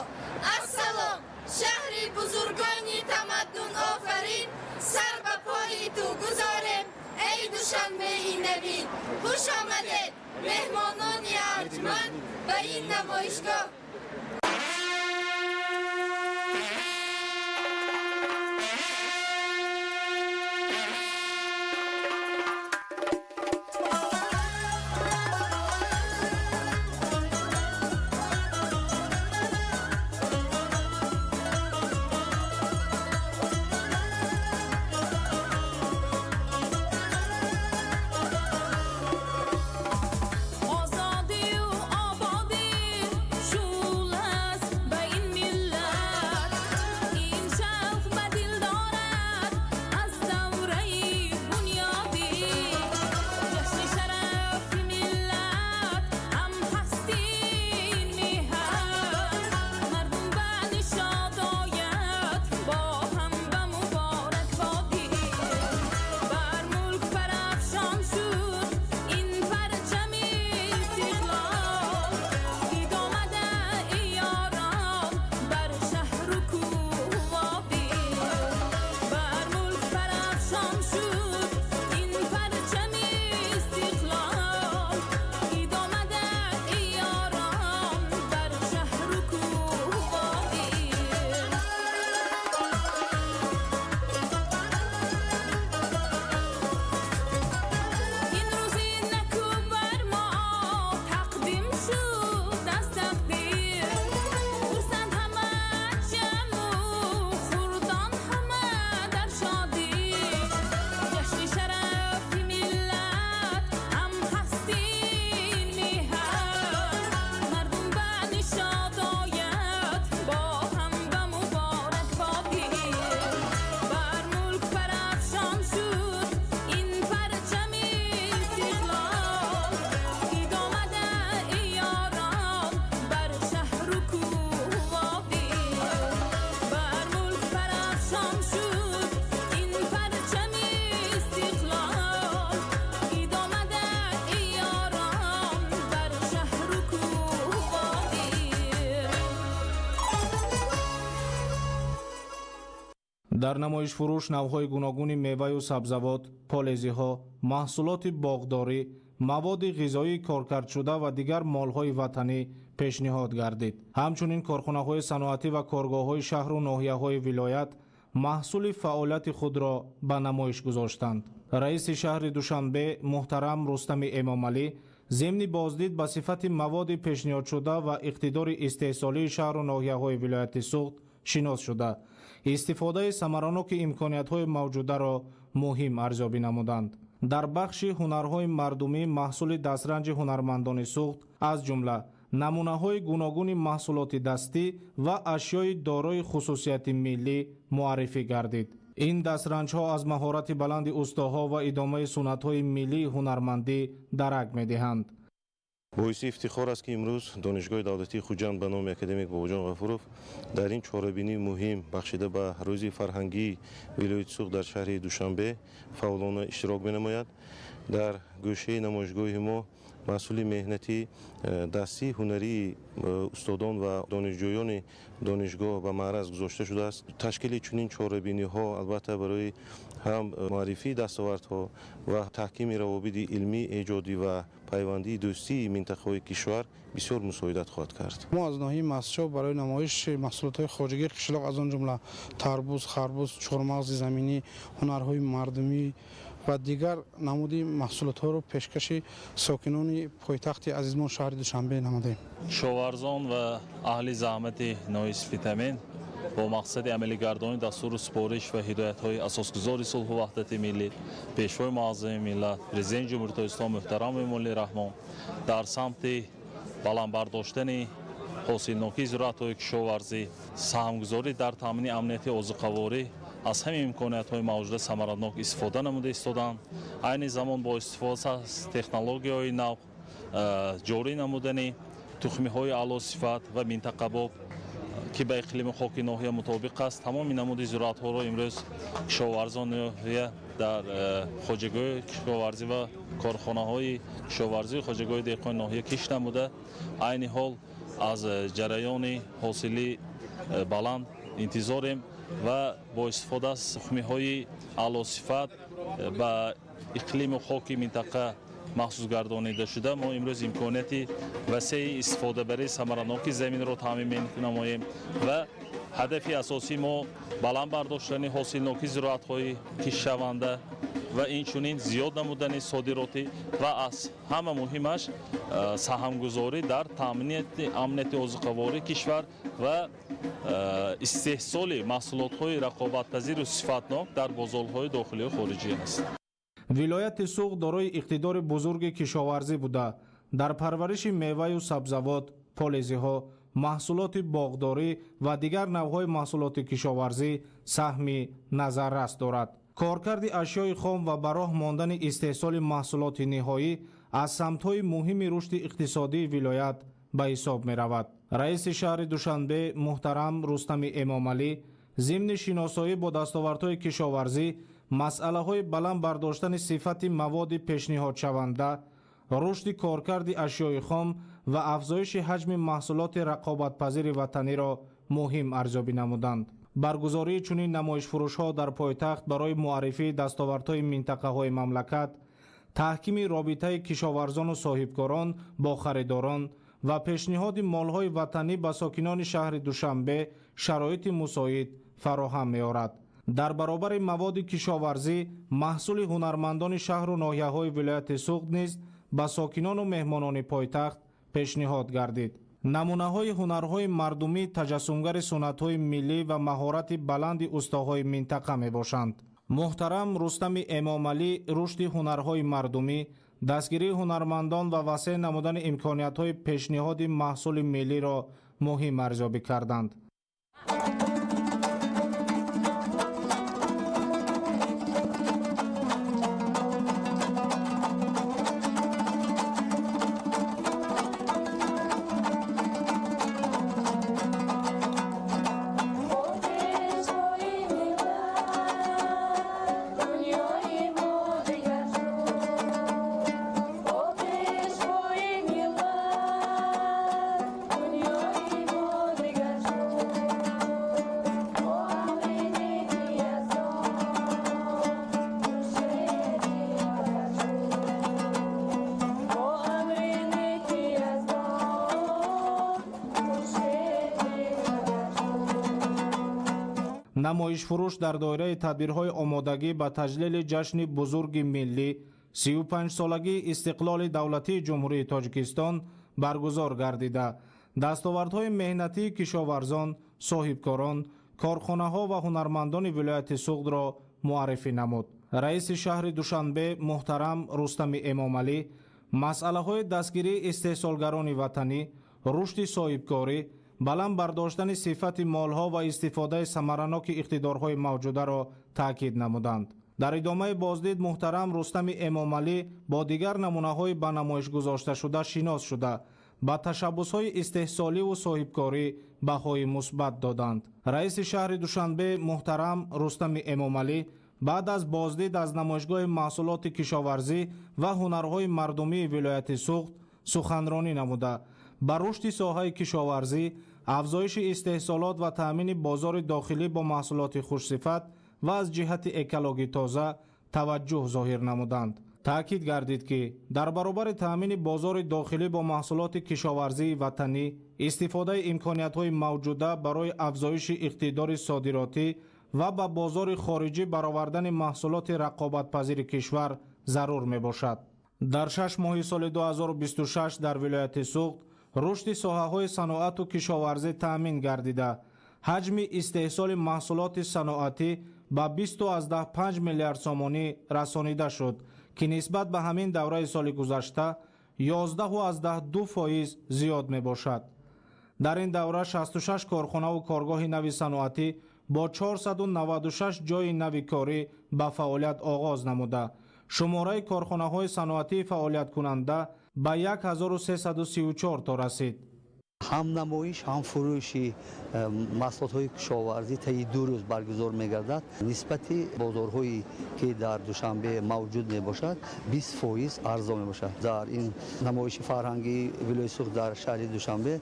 [SPEAKER 7] Ассалом, шаҳри бузургони тамаддунофарин, сар ба пои ту гузорем, эй Душанбеи навин. Хуш омадед, меҳмонони арҷманд, ба ин намоишгоҳ.
[SPEAKER 21] Озодию ободӣ шул аст ба ин миллат, ин шавқ ба дил дорад аз давраи
[SPEAKER 4] Дар намоишфурӯш навъҳои гуногуни меваю сабзавот, полезиҳо, маҳсулоти боғдорӣ, маводи ғизоии коркардшуда ва дигар молҳои ватанӣ пешниҳод гардид. Ҳамчунин корхонаҳои саноатӣ ва коргоҳҳои шаҳру ноҳияҳои вилоят маҳсули фаъолияти худро ба намоиш гузоштанд. Раиси шаҳри Душанбе муҳтарам Рустами Эмомалӣ зимни боздид ба сифати маводи пешниҳодшуда ва иқтидори истеҳсолии шаҳру ноҳияҳои вилояти Суғд шинос шуда, истифодаи самараноки имкониятҳои мавҷударо муҳим арзёбӣ намуданд. Дар бахши ҳунарҳои мардумӣ маҳсули дастранҷи ҳунармандони Суғд, аз ҷумла намунаҳои гуногуни маҳсулоти дастӣ ва ашёи дорои хусусияти миллӣ муаррифӣ гардид. Ин дастранҷҳо аз маҳорати баланди устоҳо ва идомаи суннатҳои миллии ҳунармандӣ дарак медиҳанд.
[SPEAKER 9] Боиси ифтихор аст, ки имрӯз Донишгоҳи давлатии Хуҷанд ба номи академик Бобоҷон Ғафуров дар ин чорабинии муҳим, бахшида ба рӯзи фарҳангии вилояти Суғд дар шаҳри Душанбе, фаъолона иштирок менамояд. Дар гӯшаи намоишгоҳи мо маҳсули меҳнати дастии ҳунарии устодон ва донишҷӯёни донишгоҳ ба маъраз гузошта шудааст. Ташкили чунин чорабиниҳо албатта барои ҳам муаррифии дастовардҳо ва таҳкими равобити илмӣ, эҷодӣ ва пайвандии дӯстии минтақаҳои кишвар бисёр мусоидат хоҳад кард.
[SPEAKER 10] Мо аз ноҳияи Мастчоҳ барои намоиши маҳсулотҳои хоҷагии қишлоқ, аз он ҷумла тарбуз, харбуз, чормағзи заминӣ, ҳунарҳои мардумӣ ва дигар намуди маҳсулотҳоро пешкаши сокинони пойтахти азизмон шаҳри Душанбе намудем.
[SPEAKER 11] Кишоварзон ва аҳли заҳмати ноҳияи Спитамен бо мақсади амалигардонии дастуру супориш ва ҳидоятҳои асосгузори сулҳу ваҳдати миллӣ, Пешвои муаззами миллат, Президенти Ҷумҳурии Тоҷикистон муҳтарам Эмомалӣ Раҳмон дар самти баланд бардоштани ҳосилнокии зироатҳои кишоварзӣ, саҳмгузорӣ дар таъмини амнияти озуқаворӣ аз ҳамин имкониятҳои мавҷуда самаранок истифода намуда истоданд. Айни замон бо истифода аз технологияҳои нав, ҷорӣ намудани тухмиҳои аълосифат ва минтақабоб, ки ба иқлими хоки ноҳия мутобиқ аст, тамоми намуди зироатҳоро имрӯз кишоварзони ноҳия дар хоҷагиҳои кишоварзӣ ва корхонаҳои кишоварзии хоҷагиҳои деҳқони ноҳия кишт намуда, айни ҳол аз ҷараёни ҳосили баланд интизорем ва бо истифода аз тухмиҳои аълосифат ба иқлиму хоки минтақа махсус гардонида шуда, мо имрӯз имконияти васеи истифодабарии самараноки заминро таъмин менамоем ва ҳадафи асосии мо баланд бардоштани ҳосилнокии зироатҳои киштшаванда ва инчунин зиёд намудани содиротӣ ва аз ҳама муҳимаш саҳмгузорӣ дар таъминияти амнияти озуқавории кишвар ва истеҳсоли маҳсулотҳои рақобатпазиру сифатнок дар бозорҳои дохилию хориҷӣ аст.
[SPEAKER 4] Вилояти Суғд дорои иқтидори бузурги кишоварзӣ буда, дар парвариши меваю сабзавот, полезиҳо, маҳсулоти боғдорӣ ва дигар навъҳои маҳсулоти кишоварзӣ саҳми назаррас дорад. Коркарди ашёи хом ва ба роҳ мондани истеҳсоли маҳсулоти ниҳоӣ аз самтҳои муҳими рушди иқтисодии вилоят ба ҳисоб меравад. Раиси шаҳри Душанбе муҳтарам Рустами Эмомалӣ зимни шиносоӣ бо дастовардҳои кишоварзӣ масъалаҳои баланд бардоштани сифати маводи пешниҳодшаванда, рушди коркарди ашёи хом ва афзоиши ҳаҷми маҳсулоти рақобатпазири ватаниро муҳим арзёбӣ намуданд. Баргузории чунин намоишфурӯшҳо дар пойтахт барои муаррифии дастовардҳои минтақаҳои мамлакат, таҳкими робитаи кишоварзону соҳибкорон бо харидорон ва пешниҳоди молҳои ватанӣ ба сокинони шаҳри Душанбе шароити мусоид фароҳам меорад. Дар баробари маводи кишоварзӣ маҳсули ҳунармандони шаҳру ноҳияҳои вилояти Суғд низ ба сокинону меҳмонони пойтахт пешниҳод гардид. Намунаҳои ҳунарҳои мардумӣ таҷассумгари суннатҳои миллӣ ва маҳорати баланди устоҳои минтақа мебошанд. Муҳтарам Рустами Эмомалӣ рушди ҳунарҳои мардумӣ, дастгирии ҳунармандон ва васеъ намудани имкониятҳои пешниҳоди маҳсули миллиро муҳим арзёбӣ карданд. Намоишфурӯш дар доираи тадбирҳои омодагӣ ба таҷлили ҷашни бузурги миллӣ 35-солагии истиқлоли давлатии Ҷумҳурии Тоҷикистон баргузор гардида, дастовардҳои меҳнатии кишоварзон, соҳибкорон, корхонаҳо ва ҳунармандони вилояти Суғдро муаррифӣ намуд. Раиси шаҳри Душанбе муҳтарам Рустами Эмомалӣ масъалаҳои дастгирии истеҳсолгарони ватанӣ, рушди соҳибкорӣ, баланд бардоштани сифати молҳо ва истифодаи самараноки иқтидорҳои мавҷударо таъкид намуданд. Дар идомаи боздид муҳтарам Рустами Эмомалӣ бо дигар намунаҳои ба намоиш гузошташуда шинос шуда, ба ташаббусҳои истеҳсоливу соҳибкорӣ баҳои мусбат доданд. Раиси шаҳри Душанбе муҳтарам Рустами Эмомалӣ баъд аз боздид аз намоишгоҳи маҳсулоти кишоварзӣ ва ҳунарҳои мардумии вилояти Суғд суханронӣ намуда, ба рушди соҳаи кишоварзӣ, афзоиши истеҳсолот ва таъмини бозори дохилӣ бо маҳсулоти хушсифат ва аз ҷиҳати экологӣ тоза таваҷҷӯҳ зоҳир намуданд. Таъкид гардид, ки дар баробари таъмини бозори дохилӣ бо маҳсулоти кишоварзии ватанӣ, истифодаи имкониятҳои мавҷуда барои афзоиши иқтидори содиротӣ ва ба бозори хориҷӣ баровардани маҳсулоти рақобатпазири кишвар зарур мебошад. Дар 6 моҳи соли 2026 дар вилояти Суғд рушди соҳаҳои саноату кишоварзӣ таъмин гардида, ҳаҷми истеҳсоли маҳсулоти саноатӣ ба 20,5 миллиард сомонӣ расонида шуд, ки нисбат ба ҳамин давраи соли гузашта 11,2% зиёд мебошад. Дар ин давра 66 корхонаву коргоҳи нави саноатӣ бо 496 ҷойи нави корӣ ба фаъолият оғоз намуда, шумораи корхонаҳои саноатии фаъолияткунанда ба 1334 то расид.
[SPEAKER 8] Ҳам намоиш, ҳам фурӯши маҳсулотҳои кишоварзӣ таи 2 рӯз баргузор мегардад. Нисбати бозорҳое ки дар Душанбе мавҷуд мебошад, 20% арзон мебошад. Дар ин намоиши фарҳангии вилояти Суғд дар шаҳри Душанбе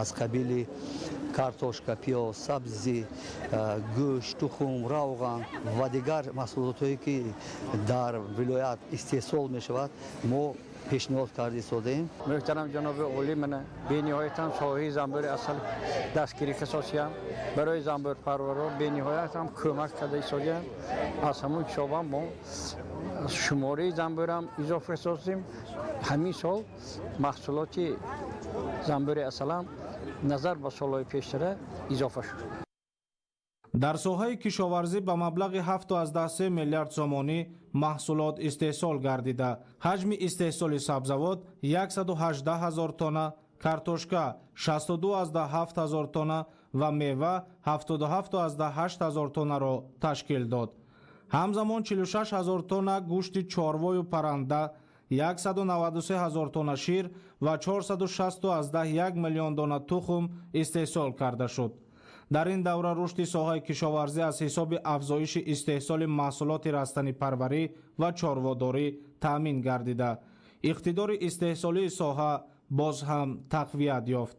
[SPEAKER 8] аз қабили картошка, пиёз, сабзӣ, гӯшт, тухм, равған ва дигар маҳсулотҳое ки дар вилоят истеҳсол мешавад, мо пешниҳод карда истодаем.
[SPEAKER 12] Муҳтарам ҷаноби олӣ, мана бениҳоятам соҳаи занбӯри асал дастгирӣ касосиям, барои занбӯрпарваро бениҳоятам кӯмак карда истодиям. Аз ҳамун ҳисобам мо шумораи занбӯрам изофа созем. Ҳамин сол маҳсулоти занбӯри асалам назар ба солҳои пештара изофа шуд.
[SPEAKER 4] Дар соҳаи кишоварзӣ ба маблағи 7,3 миллиард сомонӣ маҳсулот истеҳсол гардида, ҳаҷми истеҳсоли сабзавот 118 ҳазор тонна, картошка 62,7 ҳазор тонна ва мева 77,8 ҳазор тоннаро ташкил дод. Ҳамзамон 46 ҳазор тонна гӯшти чорвою парранда, 193 ҳазор тонна шир ва 460,1 миллион дона тухм истеҳсол карда шуд. Дар ин давра рушди соҳаи кишоварзӣ аз ҳисоби афзоиши истеҳсоли маҳсулоти растанипарварӣ ва чорводорӣ таъмин гардида, иқтидори истеҳсолии соҳа боз ҳам тақвият ёфт.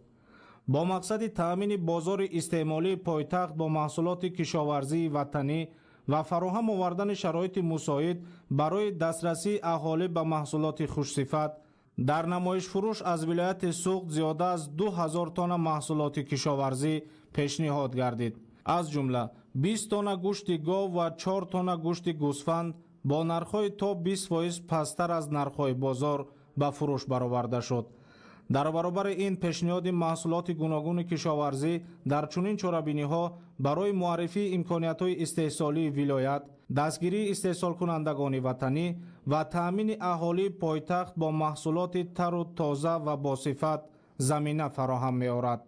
[SPEAKER 4] Бо мақсади таъмини бозори истеъмолии пойтахт бо маҳсулоти кишоварзии ватанӣ ва фароҳам овардани шароити мусоид барои дастрасии аҳолӣ ба маҳсулоти хушсифат, дар намоишфурӯш аз вилояти Суғд зиёда аз 2000 тонна маҳсулоти кишоварзӣ пешниҳод гардид. Аз ҷумла 20 тонна гӯшти гов ва 4 тонна гӯшти гӯсфанд бо нархҳои то 20% пасттар аз нархҳои бозор ба фурӯш бароварда шуд. Дар баробари ин пешниҳоди маҳсулоти гуногуни кишоварзӣ дар чунин чорабиниҳо барои муаррифии имкониятҳои истеҳсолии вилоят, дастгирии истеҳсолкунандагони ватанӣ ва таъмини аҳолии пойтахт бо маҳсулоти тару тоза ва босифат замина фароҳам меорад.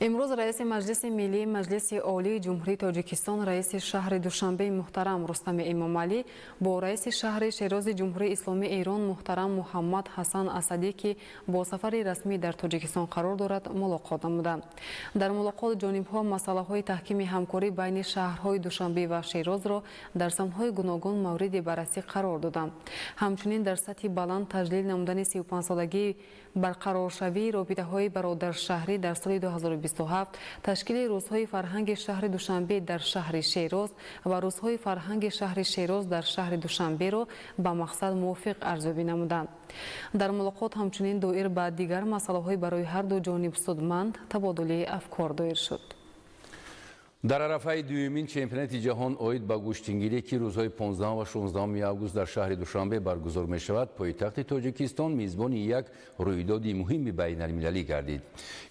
[SPEAKER 1] Имрӯз раиси Маҷлиси Миллии Маҷлиси Олии Ҷумҳурии Тоҷикистон, раиси шаҳри Душанбе муҳтарам Рустами Эмомалӣ бо раиси шаҳри Шерози Ҷумҳурии Исломии Эрон муҳтарам Муҳаммад Ҳасан Асадӣ, ки бо сафари расмӣ дар Тоҷикистон қарор дорад, мулоқот намуданд. Дар мулоқот ҷонибҳо масъалаҳои таҳкими ҳамкорӣ байни шаҳрҳои Душанбе ва Шерозро дар самтҳои гуногун мавриди баррасӣ қарор доданд. Ҳамчунин дар сатҳи баланд таҷлил намудани 35-солагии барқароршавии робитаҳои бародаршаҳрӣ дар соли 2027, ташкили рӯзҳои фарҳанги шаҳри Душанбе дар шаҳри Шероз ва рӯзҳои фарҳанги шаҳри Шероз дар шаҳри Душанберо ба мақсад мувофиқ арзёбӣ намуданд. Дар мулоқот ҳамчунин доир ба дигар масъалаҳои барои ҳар ду ҷониб судманд табодули афкор доир шуд.
[SPEAKER 2] Дар арафаи дуюмин чемпионати ҷаҳон оид ба гӯштингирӣ, ки рӯзҳои 15 ва 16 август дар шаҳри Душанбе баргузор мешавад, пойтахти Тоҷикистон мизбони як рӯйдоди муҳими байналмилалӣ гардид.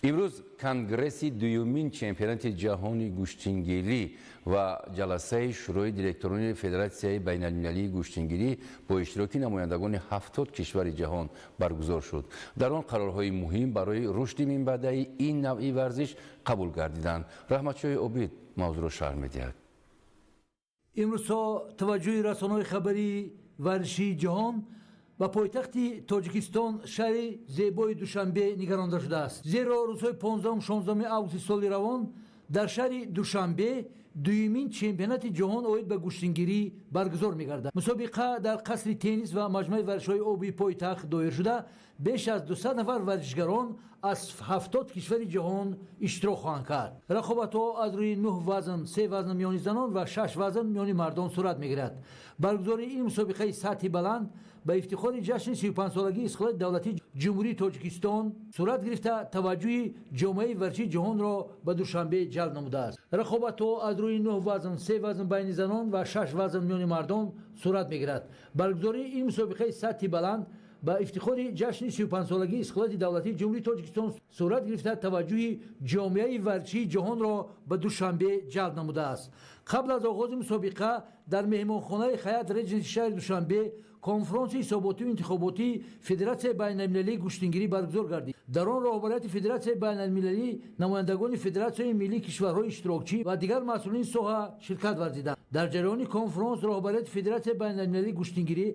[SPEAKER 2] Имрӯз конгресси дуюмин чемпионати ҷаҳони гӯштингирӣ ва ҷаласаи шӯрои директорони Федератсияи байналмилалии гӯштингирӣ бо иштироки намояндагони 70 кишвари ҷаҳон баргузор шуд. Дар он қарорҳои муҳим барои рушди минбаъдаи ин навъи варзиш қабул гардиданд. Раҳматшоҳи Обид мавзӯъро шарҳ медиҳад.
[SPEAKER 14] Имрӯзҳо таваҷҷӯҳи расонаҳои хабарии варзишии ҷаҳон ба пойтахти Тоҷикистон, шаҳри зебои Душанбе, нигаронда шудааст, зеро рӯзҳои 15-16 августи соли равон дар шаҳри Душанбе дуюмин чемпионати ҷаҳон оид ба гӯштингирӣ баргузор мегардад. Мусобиқа дар қасри теннис ва маҷмӯаи варзишҳои оби пойтахт доир шуда, беш аз 200 нафар варзишгарон аз 70 кишвари ҷаҳон иштирок хоҳанд кард. Рақобатҳо аз рӯи нӯҳ вазн, се вазн миёни занон ва шаш вазн миёни мардон сурат мегирад. Баргузории ин мусобиқаи сатҳи баланд ба ифтихори ҷашни 35-солагии истиқлолияти давлатии Ҷумҳурии Тоҷикистон сурат гирифта, таваҷҷӯҳи ҷомеаи варзишии ҷаҳонро ба Душанбе ҷалб намудааст. Рақобатҳо аз рӯи нӯҳ вазн, се вазн байни занон ва шаш вазн миёни мардон сурат мегирад. Баргузории ин мусобиқаи сатҳи баланд ба ифтихори ҷашни 35-солагии истиқлолияти давлатии Ҷумҳурии Тоҷикистон сурат гирифта, таваҷҷӯҳи ҷомеаи варзишии ҷаҳонро ба Душанбе ҷалб намудааст. Қабл аз оғози мусобиқа дар меҳмонхонаи Хаят Реҷенси шаҳри Душанбе конфронси ҳисоботию интихоботии Федератсияи байналмилалии гӯштингирӣ баргузор гардид. Дар он роҳбарияти Федератсияи байналмилалӣ, намояндагони федератсияи миллии кишварҳои иштирокчӣ ва дигар масъулини соҳа ширкат варзиданд. Дар ҷараёни конфронс роҳбарияти Федератсияи байналмилалии гӯштингирӣ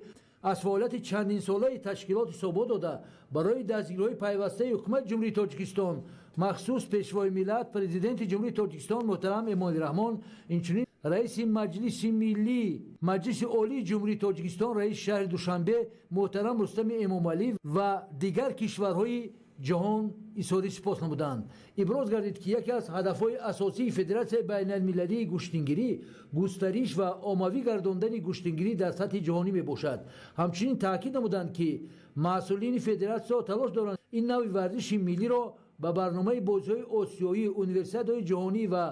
[SPEAKER 14] аз фаъолияти чандинсолаи ташкилот ҳисобот дода, барои дастгириҳои пайвастаи ҳукумати Ҷумҳурии Тоҷикистон, махсус Пешвои миллат, Президенти Ҷумҳурии Тоҷикистон муҳтарам Эмомалӣ Раҳмон, инчунин раиси Маҷлиси миллӣ, Маҷлиси Олии Ҷумҳурии Тоҷикистон, раиси шаҳри Душанбе муҳтарам Рустами Эмомалӣ ва дигар кишварҳои ҷаҳон изҳори сипос намуданд. Иброз гардид, ки яке аз ҳадафҳои асосии Федератсияи байналмилалии гӯштингирӣ густариш ва оммавӣ гардондани гӯштингирӣ дар сатҳи ҷаҳонӣ мебошад. Ҳамчунин таъкид намуданд, ки масъулини федератсия талош доранд ин навъи варзиши миллиро ба барномаи бозиҳои осиёӣ, универсиадаҳои ҷаҳонӣ ва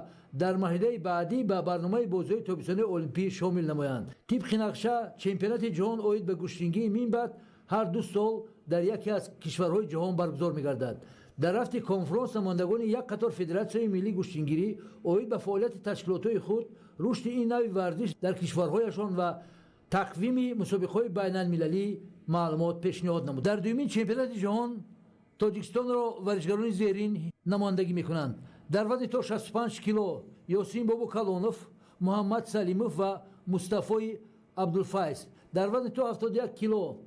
[SPEAKER 14] дар марҳилаи баъдӣ ба барномаи бозиҳои тобистонаи олимпӣ шомил намоянд. Тибқи нақша, чемпионати ҷаҳон оид ба гӯштингирӣ минбаъд ҳар 2 сол дар яке аз кишварҳои ҷаҳон баргузор мегардад. Дар рафти конфронс намояндагони як қатор федератсияи миллии гӯштингирӣ оид ба фаъолияти ташкилотҳои худ, рушди ин навъи варзиш дар кишварҳояшон ва тақвими мусобиқаҳои байналмилалӣ маълумот пешниҳод намуд. Дар дуюмин чемпионати ҷаҳон Тоҷикистонро варзишгарони зерин намояндагӣ мекунанд. Дар вазни то 65 кило Ёсин Бобо Калонов, Муҳаммад Салимов ва Мустафои Абдулфайз. Дар вазни то 71 кило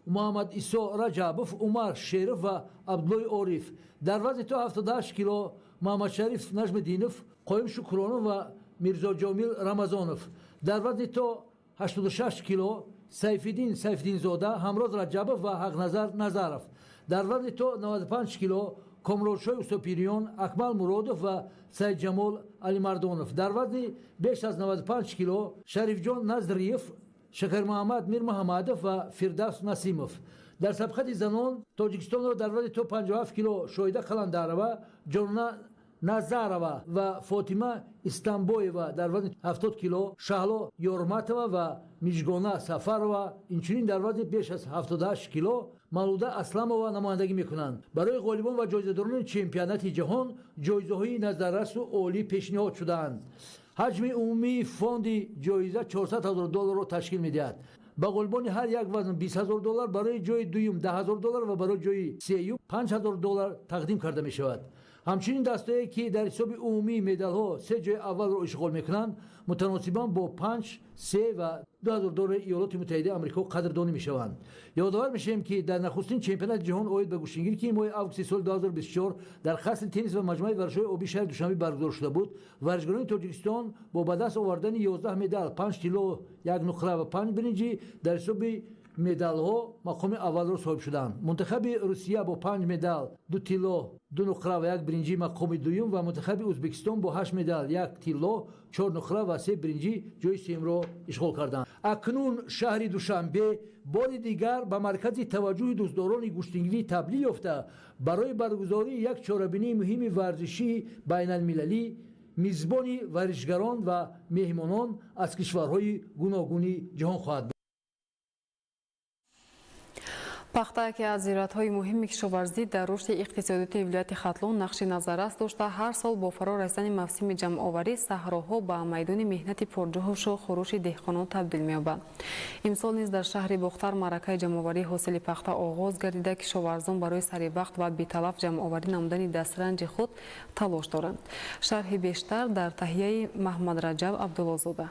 [SPEAKER 14] Муҳаммад Исо Раҷабов, Умар Шеров ва Абдуллои Ориф. Дар вазни то 78 кило Муҳаммадшариф Наҷмиддинов, Қоим Шукронов ва Мирзоҷомил Рамазонов. Дар вазни то 86 кило Сайфиддин Сайфиддинзода, Ҳамроз Раҷабов ва Ҳақназар Назаров. Дар вазни то 95 кило Комроншоҳи Устопириён, Акмал Муродов ва Сайдҷамол Алимардонов. Дар вазни беш аз 95 кило Шарифҷон Назриев, Шакармуҳаммад Мирмуҳаммадов ва Фирдавс Насимов. Дар сабқати занон Тоҷикистонро дар вазни то 57 кило Шоҳида Қаландарова, Ҷонона Назарова ва Фотима Истанбоева, дар вазни 70 кило Шаҳло Ёрматова ва Мижгона Сафарова, инчунин дар вазни беш аз 78 кило Малуда Асламова намояндагӣ мекунанд. Барои ғолибон ва ҷоизадорони чемпионати ҷаҳон ҷоизаҳои назаррасу олӣ пешниҳод шудаанд. Ҳаҷми умумии фонди ҷоиза 400 ҳазор долларро ташкил медиҳад. Ба ғолибони ҳар як вазн 20 ҳазор доллар, барои ҷои дуюм 10 ҳазор доллар ва барои ҷои сеюм 5 ҳазор доллар тақдим карда мешавад. Ҳамчунин дастае, ки дар ҳисоби умумии медалҳо се ҷои аввалро ишғол мекунанд, мутаносибан бо 5, 3 ва 2 ҳазор доллари Иёлоти Муттаҳидаи Амрико қадрдонӣ мешаванд. Ёдовар мешавем, ки дар нахустин чемпионати ҷаҳон оид ба гӯштингирӣ, ки моҳи августи соли 2024 дар қасри теннис ва маҷмӯаи варзишҳои обии шаҳри Душанбе баргузор шуда буд, варзишгарони Тоҷикистон бо ба даст овардани 11 медал, 5 тилло, 1 нуқра ва 5 биринҷӣ дар ҳисоби медалҳо мақоми аввалро соҳиб шуданд. Мунтахаби Русия бо 5 медал, 2 тилло, 2 нуқра ва 1 биринҷӣ мақоми дуюм ва мунтахаби Ӯзбекистон бо 8 медал, 1 тилло, 4 нуқра ва 3 биринҷӣ ҷои сеюмро ишғол карданд. Акнун шаҳри Душанбе бори дигар ба маркази таваҷҷӯҳи дӯстдорони гӯштингирӣ табдил ёфта, барои баргузории як чорабинии муҳими варзишии байналмилалӣ Мизбони варзишгарон ва меҳмонон аз кишварҳои гуногуни ҷаҳон хоҳад буд.
[SPEAKER 1] Пахта яке аз зироатҳои муҳими кишоварзӣ дар рушди иқтисодиёти вилояти Хатлон нақши назаррас дошта, ҳар сол бо фаро расидани мавсими ҷамъоварӣ саҳроҳо ба майдони меҳнати пурҷӯшу хурӯши деҳқонон табдил меёбанд. Имсол низ дар шаҳри Бохтар маъракаи ҷамъоварии ҳосили пахта оғоз гардида, кишоварзон барои саривақт ва беталаф ҷамъоварӣ намудани дастранҷи худ талош доранд. Шарҳи бештар дар таҳияи Маҳмадраҷаб Абдуллозода.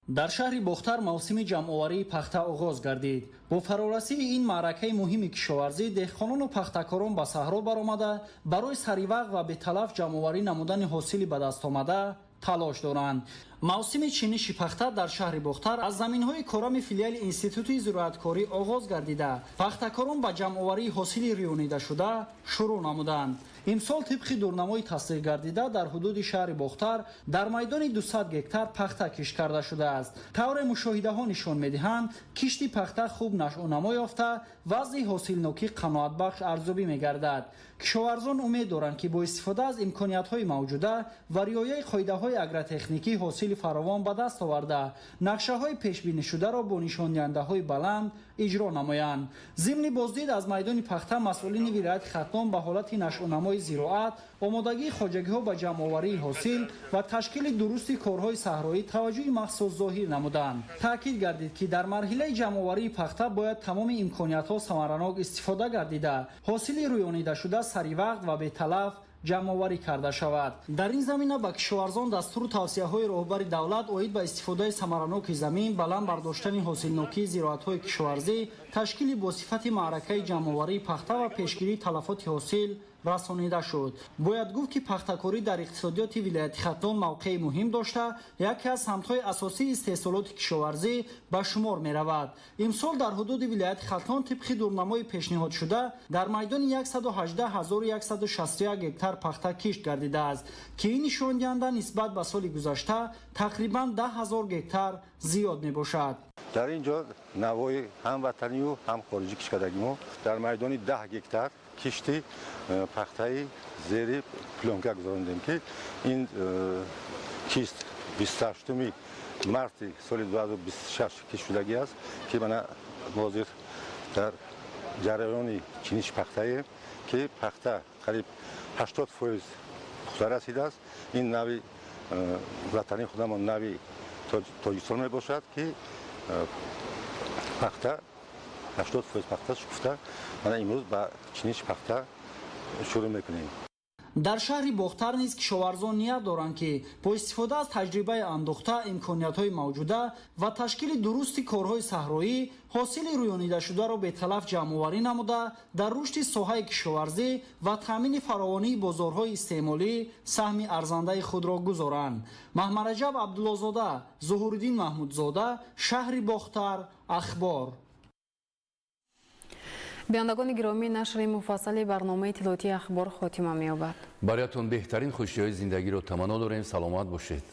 [SPEAKER 16] Дар шаҳри Бохтар мавсими ҷамъоварии пахта оғоз гардид. Бо фарорасии ин маъракаи муҳими кишоварзӣ деҳқонону пахтакорон ба саҳро баромада, барои саривақт ва беталаф ҷамъоварӣ намудани ҳосили ба даст омада талош доранд. Мавсими чиниши пахта дар шаҳри Бохтар аз заминҳои корами филиали Институти зироаткорӣ оғоз гардида, пахтакорон ба ҷамъоварии ҳосили рӯёнидашуда шурӯъ намуданд. Имсол тибқи дурнамои тасдиқ гардида дар ҳудуди шаҳри Бохтар дар майдони 200 гектар пахта кишт карда шудааст. Тавре мушоҳидаҳо нишон медиҳанд, кишти пахта хуб нашъунамо ёфта, вазъи ҳосилнокӣ қаноатбахш арзёбӣ мегардад. Кишоварзон умед доранд, ки бо истифода аз имкониятҳои мавҷуда ва риояи қоидаҳои агротехникӣ ҳосили фаровон ба даст оварда, нақшаҳои пешбинишударо бо нишондиҳандаҳои баланд иҷро намоянд. Зимни боздид аз майдони пахта масъулини вилояти Хатлон ба ҳолати нашъунамои зироат, омодагии хоҷагиҳо ба ҷамъоварии ҳосил ва ташкили дурусти корҳои саҳроӣ таваҷҷӯҳи махсус зоҳир намуданд. Таъкид гардид, ки дар марҳилаи ҷамъоварии пахта бояд тамоми имкониятҳо самаранок истифода гардида, ҳосили рӯёнидашуда саривақт ва беталаф ҷамъоварӣ карда шавад. Дар ин замина ба кишоварзон дастуру тавсияҳои роҳбари давлат оид ба истифодаи самараноки замин, баланд бардоштани ҳосилнокии зироатҳои кишоварзӣ, ташкили босифати маъракаи ҷамъоварии пахта ва пешгирии талафоти ҳосил расонида шуд. Бояд гуфт, ки пахтакорӣ дар иқтисодиёти вилояти Хатлон мавқеи муҳим дошта, яке аз самтҳои асосии истеҳсолоти кишоварзӣ ба шумор меравад. Имсол дар ҳудуди вилояти Хатлон тибқи дурнамои пешниҳодшуда дар майдони 118 161 гектар пахта кишт гардидааст, ки ин нишондиҳанда нисбат ба соли гузашта тақрибан 10 000 гектар зиёд мебошад.
[SPEAKER 17] Дар ин ҷо навъҳои ҳам ватанию ҳам хориҷӣ кишт кардагимо. Дар майдони 10 гектар кишти пахтаи зери плёнка гузарондем, ки ин кишт 28 марти соли 2026 кишт шудагӣ аст, ки мана ҳозир дар ҷараёни чиниши пахтаем, ки пахта қариб 80% пухта расидааст. Ин нави ватании худамон, нави Тоҷикистон мебошад, ки пахта 80% пахта шукуфта. Мана имрӯз ба чиниши пахта шурӯъ мекунем.
[SPEAKER 16] Дар шаҳри Бохтар низ кишоварзон ният доранд, ки бо истифода аз таҷрибаи андӯхта, имкониятҳои мавҷуда ва ташкили дурусти корҳои саҳроӣ ҳосили рӯёнидашударо беталаф ҷамъоварӣ намуда, дар рушди соҳаи кишоварзӣ ва таъмини фаровонии бозорҳои истеъмолӣ саҳми арзандаи худро гузоранд. Маҳмараҷаб Абдуллозода, Зуҳуриддин Маҳмудзода, шаҳри Бохтар, Ахбор.
[SPEAKER 1] Бинандагони гиромӣ, нашри муфассали барномаи иттилоотии Ахбор хотима меёбад.
[SPEAKER 2] Бароятон беҳтарин хушиҳои зиндагиро таманно дорем. Саломат бошед.